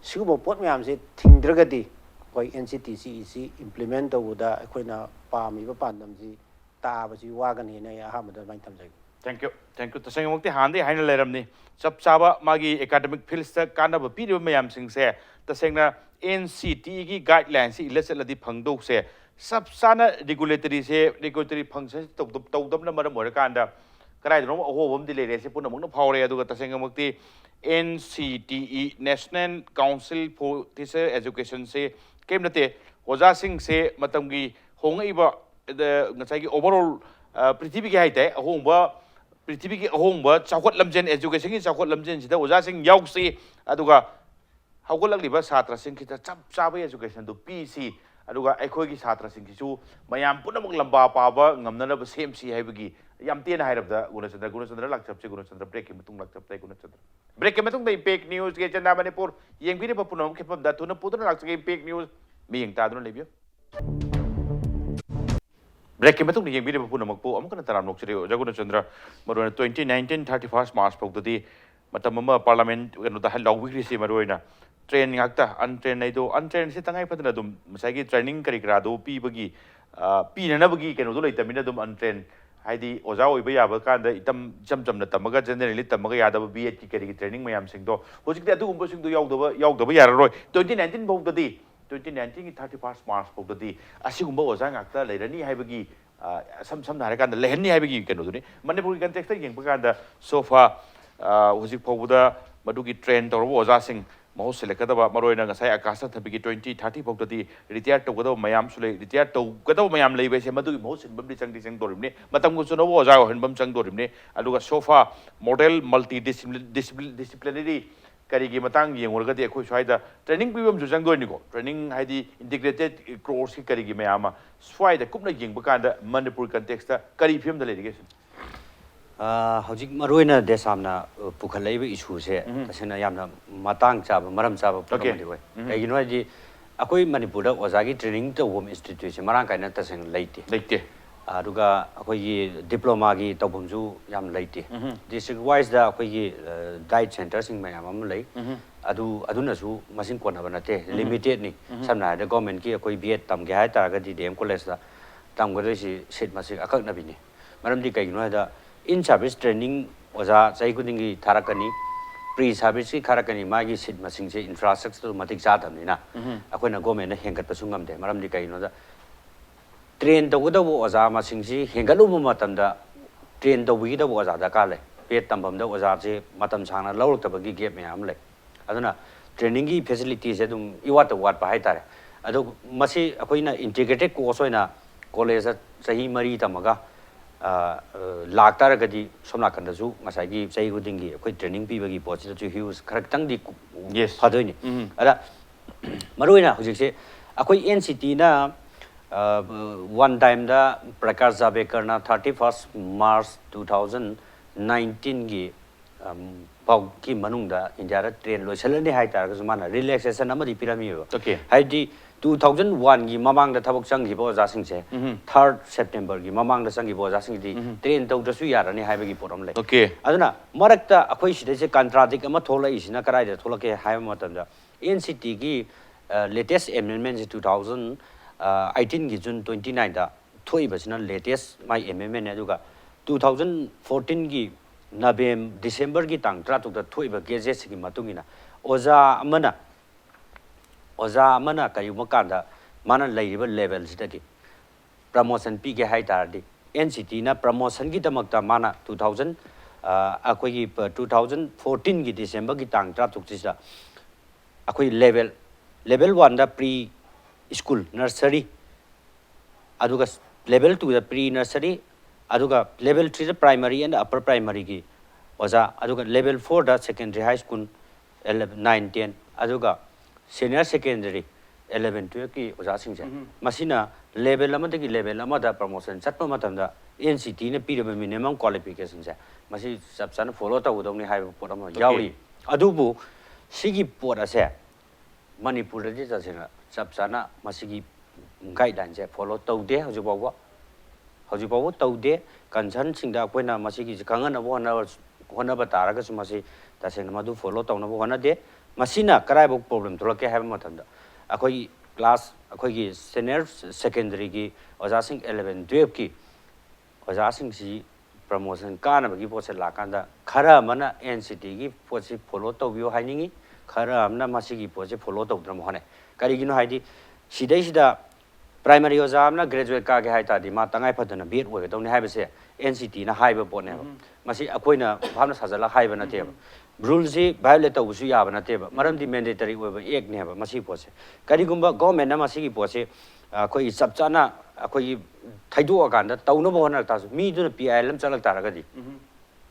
ꯁꯤꯒꯨꯝꯕ ꯄꯣꯠ ꯃꯌꯥꯝꯁꯦ ꯊꯤꯡꯗ꯭ꯔꯒꯗꯤ ꯑꯩꯈꯣꯏ NCTCEꯁꯤ implement ꯇꯧꯕꯗ ꯑꯩꯈꯣꯏꯅ ꯄꯥꯝꯃꯤꯕ ꯄꯥꯟꯗꯝꯁꯤ ꯇꯥꯕꯁꯤ ꯋꯥꯒꯅꯤꯅ ꯑꯩ ꯑꯍꯥꯟꯕꯗ ꯑꯗꯨꯃꯥꯏꯅ ꯊꯝꯖꯒꯦ꯫ Thank you, thank you꯫ ꯇꯁꯦꯡꯅꯃꯛꯇꯤ ꯍꯥꯟꯅꯗꯒꯤ ꯍꯥꯏꯅ ꯂꯩꯔꯝꯅꯤ, ꯆꯞ ꯆꯥꯕ ꯃꯥꯒꯤ academic fieldsꯇ ꯀꯥꯟꯅꯕ ꯄꯤꯔꯤꯕ ꯃꯌꯥꯝꯁꯤꯡꯁꯦ ꯇꯁꯦꯡꯅ NCTEꯒꯤ guidelineꯁꯤ ꯏꯜꯂ ꯆꯠꯂꯗꯤ ꯐꯪꯗꯧꯁꯦ, ꯆꯞ ꯆꯥꯅ regulatoryꯁꯦ, regulatory functionꯁꯦ ꯇꯧꯗꯕꯅ ꯃꯔꯝ ꯑꯣꯏꯔꯀꯥꯟꯗ ꯀꯗꯥꯏꯗꯅꯣ ꯑꯍꯣꯕ ꯑꯃꯗꯤ ꯂꯩꯔꯦ꯫ ꯁꯤ ꯄꯨꯝꯅꯃꯛꯅ ꯐꯥꯎꯔꯦ꯫ ꯑꯗꯨꯒ ꯇꯁꯦꯡꯅꯃꯛꯇꯤ NCTE, National Council for Teacher Educationꯁꯦ ꯀꯔꯤꯝ ꯅꯠꯇꯦ, ꯑꯣꯖꯥꯁꯤꯡꯁꯦ ꯃꯇꯝꯒꯤ ꯍꯣꯡꯉꯛꯏꯕ, ꯑꯗ, ꯉꯁꯥꯏꯒꯤ overall, ꯑ, ꯄ꯭ꯔꯤꯊꯤꯕꯤꯒꯤ ꯍꯥꯏꯇꯥꯔꯦ, ꯑꯍꯣꯡꯕ, ꯄ꯭ꯔꯤꯊꯤꯕꯤꯒꯤ ꯑꯍꯣꯡꯕ ꯆꯥꯎꯈꯠ ꯂꯝꯖꯦꯟ, educationꯒꯤ ꯆꯥꯎꯈꯠ ꯂꯝꯖꯦꯟꯁꯤꯗ ꯑꯣꯖꯥꯁꯤꯡ ꯌꯥꯎꯁꯤ, ꯑꯗꯨꯒ ꯍꯧꯒꯠꯂꯛꯂꯤꯕ ꯁꯥꯇ꯭ꯔꯁꯤꯡꯁꯤꯗ ꯆꯞ ꯆꯥꯕ educationꯗꯨ ꯄꯤꯁꯤ, ꯑꯗꯨꯒ ꯑꯩꯈꯣꯏꯒꯤ ꯁꯥꯇ꯭ꯔꯁꯤꯡꯁꯤꯁꯨ ꯃꯌꯥꯝ ꯄꯨꯝꯅꯃꯛ ꯂꯝꯕꯥ ꯄꯥꯕ ꯉꯝꯅꯅꯕ ꯁꯦꯝꯁꯤ ꯍꯥꯏꯕꯒꯤ, ꯌꯥꯝ ꯇꯦꯟꯅ ꯍꯥꯏꯔꯕꯗ, ꯒꯨꯅꯆꯟꯗ꯭ꯔ, ꯒꯨꯅꯆꯟꯗ꯭ꯔ ꯂꯥꯛꯆꯞꯁꯦ, ꯒꯨꯅꯆꯟꯗ꯭ꯔ, breakꯀꯤ ꯃꯇꯨꯡ ꯂꯥꯛꯆꯞꯁꯦ, ꯒꯨꯅꯆꯟꯗ꯭ꯔ꯫ Breakꯀꯤ ꯃꯇꯨꯡꯗ Impact Newsꯒꯤ Agenda ꯃꯅꯤꯄꯨꯔ ꯌꯦꯡꯕꯤꯔꯤꯕ ꯄꯨꯝꯅꯃꯛꯀꯤ ꯃꯐꯝꯗ ꯊꯨꯅ ꯄꯨꯗꯨꯅ ꯂꯥꯛꯆꯒꯦ꯫ Impact News ꯃꯤꯠꯌꯦꯡ ꯇꯥꯗꯨꯅ ꯂꯩꯕꯤꯌꯨ꯫ Breakꯀꯤ ꯃꯇꯨꯡꯗ ꯌꯦꯡꯕꯤꯔꯤꯕ ꯄꯨꯝꯅꯃꯛꯄꯨ ꯑꯃꯨꯛ ꯍꯟꯅ ꯇꯔꯥꯝꯅ ꯑꯣꯛꯆꯔꯤ꯫ ꯑꯣꯖꯥ ꯒꯨꯅꯆꯟꯗ꯭ꯔ, ꯃꯔꯨꯑꯣꯏꯅ twenty nineteen thirty first March ꯐꯥꯎꯗꯗꯤ ꯃꯇꯝ ꯑꯃ Parliament ꯀꯩꯅꯣꯗ ꯍꯥꯏ-, ꯂꯥꯎꯕꯤꯈ꯭ꯔꯤꯁꯤ ꯃꯔꯨꯑꯣꯏꯅ train ꯉꯥꯛꯇ, untrain ꯍꯥꯏꯗꯣ, untrainꯁꯦ ꯇꯉꯥꯏ ꯐꯗꯅ ꯑꯗꯨꯝ ꯉꯁꯥꯏꯒꯤ training ꯀꯔꯤ ꯀꯔꯥꯗꯣ ꯄꯤꯕꯒꯤ, ꯑ, ꯄꯤꯅꯅꯕꯒꯤ ꯀꯩꯅꯣꯗꯣ ꯂꯩꯇꯕꯅꯤꯅ ꯑꯗꯨꯝ untrain, ꯍꯥꯏꯗꯤ ꯑꯣꯖꯥ ꯑꯣꯏꯕ ꯌꯥꯕ ꯀꯥꯟꯗ ꯏꯇꯝ, ꯏꯆꯝ ꯆꯝꯅ ꯇꯝꯃꯒ generally ꯇꯝꯃꯒ ꯌꯥꯗꯕ B.Edꯀꯤ ꯀꯔꯤꯒꯤ training ꯃꯌꯥꯝꯁꯤꯡꯗꯣ ꯍꯧꯖꯤꯛꯇꯤ ꯑꯗꯨꯒꯨꯝꯕꯁꯤꯡꯗꯣ ꯌꯥꯎꯗꯕ, ꯌꯥꯎꯗꯕ ꯌꯥꯔꯔꯣꯏ꯫ Twenty nineteen ꯐꯥꯎꯗꯗꯤ, twenty nineteenꯒꯤ thirty first March ꯐꯥꯎꯗꯗꯤ ꯑꯁꯤꯒꯨꯝꯕ ꯑꯣꯖꯥ ꯉꯥꯛꯇ ꯂꯩꯔꯅꯤ ꯍꯥꯏꯕꯒꯤ, ꯑ, ꯁꯝ-, ꯁꯝꯅ ꯍꯥꯏꯔꯀꯥꯟꯗ ꯂꯩꯍꯟꯅꯤ ꯍꯥꯏꯕꯒꯤ ꯀꯩꯅꯣꯗꯨꯅꯤ꯫ ꯃꯅꯤꯄꯨꯔꯒꯤ contextꯇ ꯌꯦꯡꯕ ꯀꯥꯟꯗ so far, ꯑ, ꯍꯧꯖꯤꯛ ꯐꯥꯎꯕꯗ ꯃꯗꯨꯒꯤ train ꯇꯧꯔꯕ ꯑꯣꯖꯥꯁꯤꯡ ꯃꯍꯨꯠ ꯁꯤꯜꯂꯛꯀꯗꯕ, ꯃꯔꯨꯑꯣꯏꯅ ꯉꯁꯥꯏ ꯑꯀꯥꯁꯅ ꯊꯝꯕꯤꯈꯤ, twenty thirty ꯐꯥꯎꯗꯗꯤ retire ꯇꯧꯒꯗꯕ ꯃꯌꯥꯝꯁꯨ ꯂꯩ꯫ Retire ꯇꯧꯒꯗꯕ ꯃꯌꯥꯝ ꯂꯩꯕ ꯍꯥꯏꯁꯦ ꯃꯗꯨꯒꯤ ꯃꯍꯨꯠ ꯁꯤꯟꯕ ꯑꯃꯗꯤ ꯆꯪꯗꯤ ꯆꯪꯗꯣꯔꯤꯕꯅꯤ, ꯃꯇꯝꯒ ꯆꯨꯅꯕ ꯑꯣꯖꯥ ꯑꯣꯏꯍꯟꯕ ꯑꯃ ꯆꯪꯗꯣꯔꯤꯕꯅꯤ꯫ ꯑꯗꯨꯒ so far model multi disciplinary ꯀꯔꯤꯒꯤ ꯃꯇꯥꯡ ꯌꯦꯡꯉꯨꯔꯒꯗꯤ ꯑꯩꯈꯣꯏ ꯁ꯭ꯋꯥꯏꯗ training ꯄꯤꯕ ꯑꯃꯁꯨ ꯆꯪꯗꯣꯏꯅꯤꯀꯣ, training ꯍꯥꯏꯗꯤ integrated courseꯀꯤ ꯀꯔꯤꯒꯤ ꯃꯌꯥꯝ ꯑꯃ꯫ ꯁ꯭ꯋꯥꯏꯗ ꯀꯨꯞꯅ ꯌꯦꯡꯕ ꯀꯥꯟꯗ ꯃꯅꯤꯄꯨꯔ contextꯇ ꯀꯔꯤ ꯐꯤꯕꯝꯗ ꯂꯩꯔꯤꯒꯦ ꯁꯤꯅꯤ? ꯑ, ꯍꯧꯖꯤꯛ ꯃꯔꯨꯑꯣꯏꯅ ꯗꯦꯁꯥꯝꯅ, ꯑ, ꯄꯨꯈꯠꯂꯛꯏꯕ ꯏꯁꯨꯁꯦ ꯎꯝ꯫ ꯇꯁꯦꯡꯅ ꯌꯥꯝꯅ ꯃꯇꯥꯡ ꯆꯥꯕ, ꯃꯔꯝ ꯆꯥꯕ ꯄꯣꯠ Okay. ꯑꯃꯗꯤ ꯑꯣꯏ꯫ ꯎꯝ꯫ ꯀꯩꯒꯤꯅꯣ ꯍꯥꯏꯗꯤ, ꯑꯩꯈꯣꯏ ꯃꯅꯤꯄꯨꯔꯗ ꯑꯣꯖꯥꯒꯤ training ꯇꯧꯐꯝ instituteꯁꯦ ꯃꯔꯥꯡ ꯀꯥꯏꯅ ꯇꯁꯦꯡꯅ ꯂꯩꯇꯦ꯫ ꯂꯩꯇꯦ꯫ ꯑꯗꯨꯒ ꯑꯩꯈꯣꯏꯒꯤ diploma ꯒꯤ ꯇꯧꯐꯝꯁꯨ ꯌꯥꯝ ꯂꯩꯇꯦ꯫ ꯎꯝ꯫ District wise ꯗ ꯑꯩꯈꯣꯏꯒꯤ, ꯑ, diet centre ꯁꯤꯡ ꯃꯌꯥꯝ ꯑꯃ ꯂꯩ꯫ ꯎꯝ꯫ ꯑꯗꯨ, ꯑꯗꯨꯅꯁꯨ ꯃꯁꯤꯡ ꯀꯣꯟꯅꯕ ꯅꯠꯇꯦ, ꯎꯝ꯫ Limited ꯅꯤ꯫ ꯎꯝ꯫ ꯁꯝꯅ ꯍꯥꯏꯔꯕꯗ, government ꯀꯤ ꯑꯩꯈꯣꯏ B Ed ꯇꯝꯒꯦ ꯍꯥꯏ ꯇꯥꯔꯒꯗꯤ D M College ꯇ ꯇꯝꯒꯗꯣꯏꯁꯤ seat ꯃꯁꯤꯡ ꯑꯀꯛꯅꯕꯤꯅꯤ꯫ ꯃꯔꯝꯗꯤ ꯀꯩꯒꯤꯅꯣ ꯍꯥꯏꯗ, in service training ꯑꯣꯖꯥ ꯆꯍꯤ ꯈꯨꯗꯤꯡꯒꯤ ꯊꯥꯔꯛꯀꯅꯤ, pre service ꯀꯤ ꯊꯥꯔꯛꯀꯅꯤ, ꯃꯥꯒꯤ seat ꯃꯁꯤꯡꯁꯦ infrastructure ꯃꯇꯤꯛ ꯆꯥꯗꯕꯅꯤꯅ ꯎꯝ꯫ ꯑꯩꯈꯣꯏꯅ government ꯅ ꯍꯦꯟꯒꯠꯄꯁꯨ ꯉꯝꯗꯦ꯫ ꯃꯔꯝꯗꯤ ꯀꯩꯒꯤꯅꯣꯗ, train ꯇꯧꯒꯗꯧꯕ ꯑꯣꯖꯥ ꯃꯁꯤꯡꯁꯤ ꯍꯦꯟꯒꯠꯂꯨꯕ ꯃꯇꯝꯗ train ꯇꯧꯕꯤꯒꯗꯧꯕ ꯑꯣꯖꯥ ꯗꯔꯀꯥꯔ ꯂꯩ꯫ B Ed ꯇꯝꯐꯝꯗ ꯑꯣꯖꯥꯁꯦ ꯃꯇꯝ ꯁꯥꯡꯅ ꯂꯧꯔꯛꯇꯕꯒꯤ gap ꯃꯌꯥꯝ ꯑꯃ ꯂꯩ꯫ ꯑꯗꯨꯅ training ꯒꯤ facility ꯁꯦ ꯑꯗꯨꯝ ꯏꯋꯥꯠꯇ ꯋꯥꯠꯄ ꯍꯥꯏꯇꯥꯔꯦ꯫ ꯑꯗꯨ ꯃꯁꯤ ꯑꯩꯈꯣꯏꯅ integrated course ꯑꯣꯏꯅ college ꯇ ꯆꯍꯤ ꯃꯔꯤ ꯇꯝꯃꯒ, ꯑ, ꯑ, ꯂꯥꯛꯇꯥꯔꯒꯗꯤ ꯁꯣꯝ ꯅꯥꯀꯟꯗꯁꯨ ꯉꯁꯥꯏꯒꯤ ꯆꯍꯤ ꯈꯨꯗꯤꯡꯒꯤ ꯑꯩꯈꯣꯏ training ꯄꯤꯕꯒꯤ ꯄꯣꯠꯁꯤꯗꯁꯨ huge ꯈꯔ ꯈꯤꯇꯪꯗꯤ Yes. ꯐꯗꯣꯏꯅꯤ꯫ ꯎꯝ꯫ ꯑꯗ ꯃꯔꯨꯑꯣꯏꯅ ꯍꯧꯖꯤꯛꯁꯦ ꯑꯩꯈꯣꯏ N C T ꯅ, ꯑ, one time ꯗ Prakash ꯖꯥꯕꯦꯀꯔꯅ thirty first March two thousand nineteen ꯒꯤ, ꯑꯝ, ꯐꯥꯎꯒꯤ ꯃꯅꯨꯡꯗ ꯏꯟꯗꯤꯌꯥꯗ train ꯂꯣꯏꯁꯤꯜꯂꯅꯤ ꯍꯥꯏ ꯇꯥꯔꯒꯁꯨ ꯃꯥꯅ relaxation ꯑꯃꯗꯤ ꯄꯤꯔꯝꯃꯤꯕ꯫ Okay. ꯍꯥꯏꯕꯗꯤ two thousand one ꯒꯤ ꯃꯃꯥꯡꯗ ꯊꯕꯛ ꯆꯪꯈꯤꯕ ꯑꯣꯖꯥꯁꯤꯡꯁꯦ ꯎꯝ꯫ Third September ꯒꯤ ꯃꯃꯥꯡꯗ ꯆꯪꯈꯤꯕ ꯑꯣꯖꯥꯁꯤꯡꯗꯤ ꯎꯝ꯫ Train ꯇꯧꯗ꯭ꯔꯁꯨ ꯌꯥꯔꯅꯤ ꯍꯥꯏꯕꯒꯤ ꯄꯣꯠ ꯑꯃ ꯂꯩ꯫ Okay. ꯑꯗꯨꯅ ꯃꯔꯛꯇ ꯑꯩꯈꯣꯏ ꯁꯤꯗꯩꯁꯦ contradict ꯑꯃ ꯊꯣꯛꯂꯛꯏꯁꯤꯅ ꯀꯗꯥꯏꯗ ꯊꯣꯛꯂꯛꯀꯦ ꯍꯥꯏꯕ ꯃꯇꯝꯗ, N C T ꯒꯤ, ꯑ, latest amendment ꯁꯦ two thousand eighteen ꯒꯤ June twenty nine ꯗ ꯊꯣꯛꯏꯕꯁꯤꯅ latest ꯃꯥꯏ amendment ꯅꯦ꯫ ꯑꯗꯨꯒ two thousand fourteen ꯒꯤ November, December ꯒꯤ ꯇꯥꯡ ꯇꯔꯥꯇꯔꯨꯛꯇ ꯊꯣꯛꯏꯕ gazette ꯁꯤꯒꯤ ꯃꯇꯨꯡ ꯏꯟꯅ ꯑꯣꯖꯥ ꯑꯃꯅ, ꯑꯣꯖꯥ ꯑꯃꯅ ꯀꯔꯤꯒꯨꯝꯕ ꯀꯥꯟꯗ ꯃꯥꯅ ꯂꯩꯔꯤꯕ level ꯁꯤꯗꯒꯤ promotion ꯄꯤꯒꯦ ꯍꯥꯏ ꯇꯥꯔꯗꯤ, N C T ꯅ promotion ꯒꯤꯗꯃꯛꯇ ꯃꯥꯅ two thousand, ꯑ, ꯑꯩꯈꯣꯏꯒꯤ ꯄ-, two thousand fourteen ꯒꯤ December ꯒꯤ ꯇꯥꯡ ꯇꯔꯥꯇꯔꯨꯛꯁꯤꯗ ꯑꯩꯈꯣꯏ level, level one ꯗ pre school, nursery, ꯑꯗꯨꯒ level two ꯗ pre nursery, ꯑꯗꯨꯒ level three the primary and upper primary ꯒꯤ ꯑꯣꯖꯥ, ꯑꯗꯨꯒ level four ꯗ secondary, high school, eleven, nine, ten, ꯑꯗꯨꯒ senior secondary, eleven twelve ꯀꯤ ꯑꯣꯖꯥꯁꯤꯡꯁꯦ, ꯃꯁꯤꯅ level ꯑꯃꯗꯒꯤ level ꯑꯃꯗ promotion ꯆꯠꯄ ꯃꯇꯝꯗ N C T ꯅ ꯄꯤꯔꯤꯕ minimum qualification ꯁꯦ, ꯃꯁꯤ ꯆꯞ ꯆꯥꯅ follow ꯇꯧꯒꯗꯧꯅꯤ ꯍꯥꯏꯕ ꯄꯣꯠ ꯑꯃ ꯌꯥꯎꯔꯤ꯫ ꯑꯗꯨꯕꯨ ꯁꯤꯒꯤ ꯄꯣꯠ ꯑꯁꯦ ꯃꯅꯤꯄꯨꯔꯗꯗꯤ ꯇꯁꯦꯡꯅ ꯆꯞ ꯆꯥꯅ ꯃꯁꯤꯒꯤ guideline ꯁꯦ follow ꯇꯧꯗꯦ ꯍꯧꯖꯤꯛ ꯐꯥꯎꯕ꯫ ꯍꯧꯖꯤꯛ ꯐꯥꯎꯕ ꯇꯧꯗꯦ꯫ Concern ꯁꯤꯡꯗ ꯑꯩꯈꯣꯏꯅ ꯃꯁꯤꯒꯤꯁꯤ ꯈꯪꯍꯟꯅꯕ ꯍꯣꯠꯅꯕ, ꯍꯣꯠꯅꯕ ꯇꯥꯔꯒꯁꯨ ꯃꯁꯤ ꯇꯁꯦꯡꯅ ꯃꯗꯨ follow ꯇꯧꯅꯕ ꯍꯣꯠꯅꯗꯦ꯫ ꯃꯁꯤꯅ ꯀꯗꯥꯏꯐꯥꯎ problem ꯊꯣꯛꯂꯛꯀꯦ ꯍꯥꯏꯕ ꯃꯇꯝꯗ, ꯑꯩꯈꯣꯏꯒꯤ class, ꯑꯩꯈꯣꯏꯒꯤ senior secondary ꯒꯤ ꯑꯣꯖꯥꯁꯤꯡ eleven twelve ꯀꯤ ꯑꯣꯖꯥꯁꯤꯡꯁꯤ promotion ꯀꯥꯅꯕꯒꯤ ꯄꯣꯠꯁꯦ ꯂꯥꯛꯀꯥꯟꯗ ꯈꯔ ꯑꯃꯅ N C T ꯒꯤ ꯄꯣꯠꯁꯤ follow ꯇꯧꯕꯤꯌꯨ ꯍꯥꯏꯅꯤꯡꯉꯤ, ꯈꯔ ꯑꯃꯅ ꯃꯁꯤꯒꯤ ꯄꯣꯠꯁꯤ follow ꯇꯧꯗꯅꯕ ꯍꯣꯠꯅꯩ꯫ ꯀꯔꯤꯒꯤꯅꯣ ꯍꯥꯏꯗꯤ ꯁꯤꯗꯩꯁꯤꯗ primary ꯑꯣꯖꯥ ꯑꯃꯅ graduate ꯀꯥꯒꯦ ꯍꯥꯏ ꯇꯥꯔꯗꯤ ꯃꯥ ꯇꯉꯥꯏ ꯐꯗꯅ B.Ed ꯑꯣꯏꯒꯗꯧꯅꯤ ꯍꯥꯏꯕꯁꯦ N C T ꯅ ꯍꯥꯏꯕ ꯄꯣꯠꯅꯦꯕ꯫ ꯃꯁꯤ ꯑꯩꯈꯣꯏꯅ ꯚꯥꯞꯅ ꯁꯥꯖꯜꯂꯒ ꯍꯥꯏꯕ ꯅꯠꯇꯦꯕ꯫ Rule ꯁꯤ violate ꯇꯧꯕꯁꯨ ꯌꯥꯕ ꯅꯠꯇꯦꯕ, ꯃꯔꯝꯗꯤ mandatory ꯑꯣꯏꯕ act ꯅꯦꯕ ꯃꯁꯤ ꯄꯣꯠꯁꯦ꯫ ꯀꯔꯤꯒꯨꯝꯕ government ꯅ ꯃꯁꯤꯒꯤ ꯄꯣꯠꯁꯦ ꯑꯩꯈꯣꯏꯒꯤ ꯆꯞ ꯆꯥꯅ ꯑꯩꯈꯣꯏꯒꯤ ꯊꯩꯗꯣꯛꯑꯀꯥꯟꯗ ꯇꯧꯅꯕ ꯍꯣꯠꯅꯔꯛ ꯇꯥꯔꯁꯨ, ꯃꯤꯗꯨꯅ P I L ꯑꯃ ꯆꯠꯂꯛ ꯇꯥꯔꯒꯗꯤ,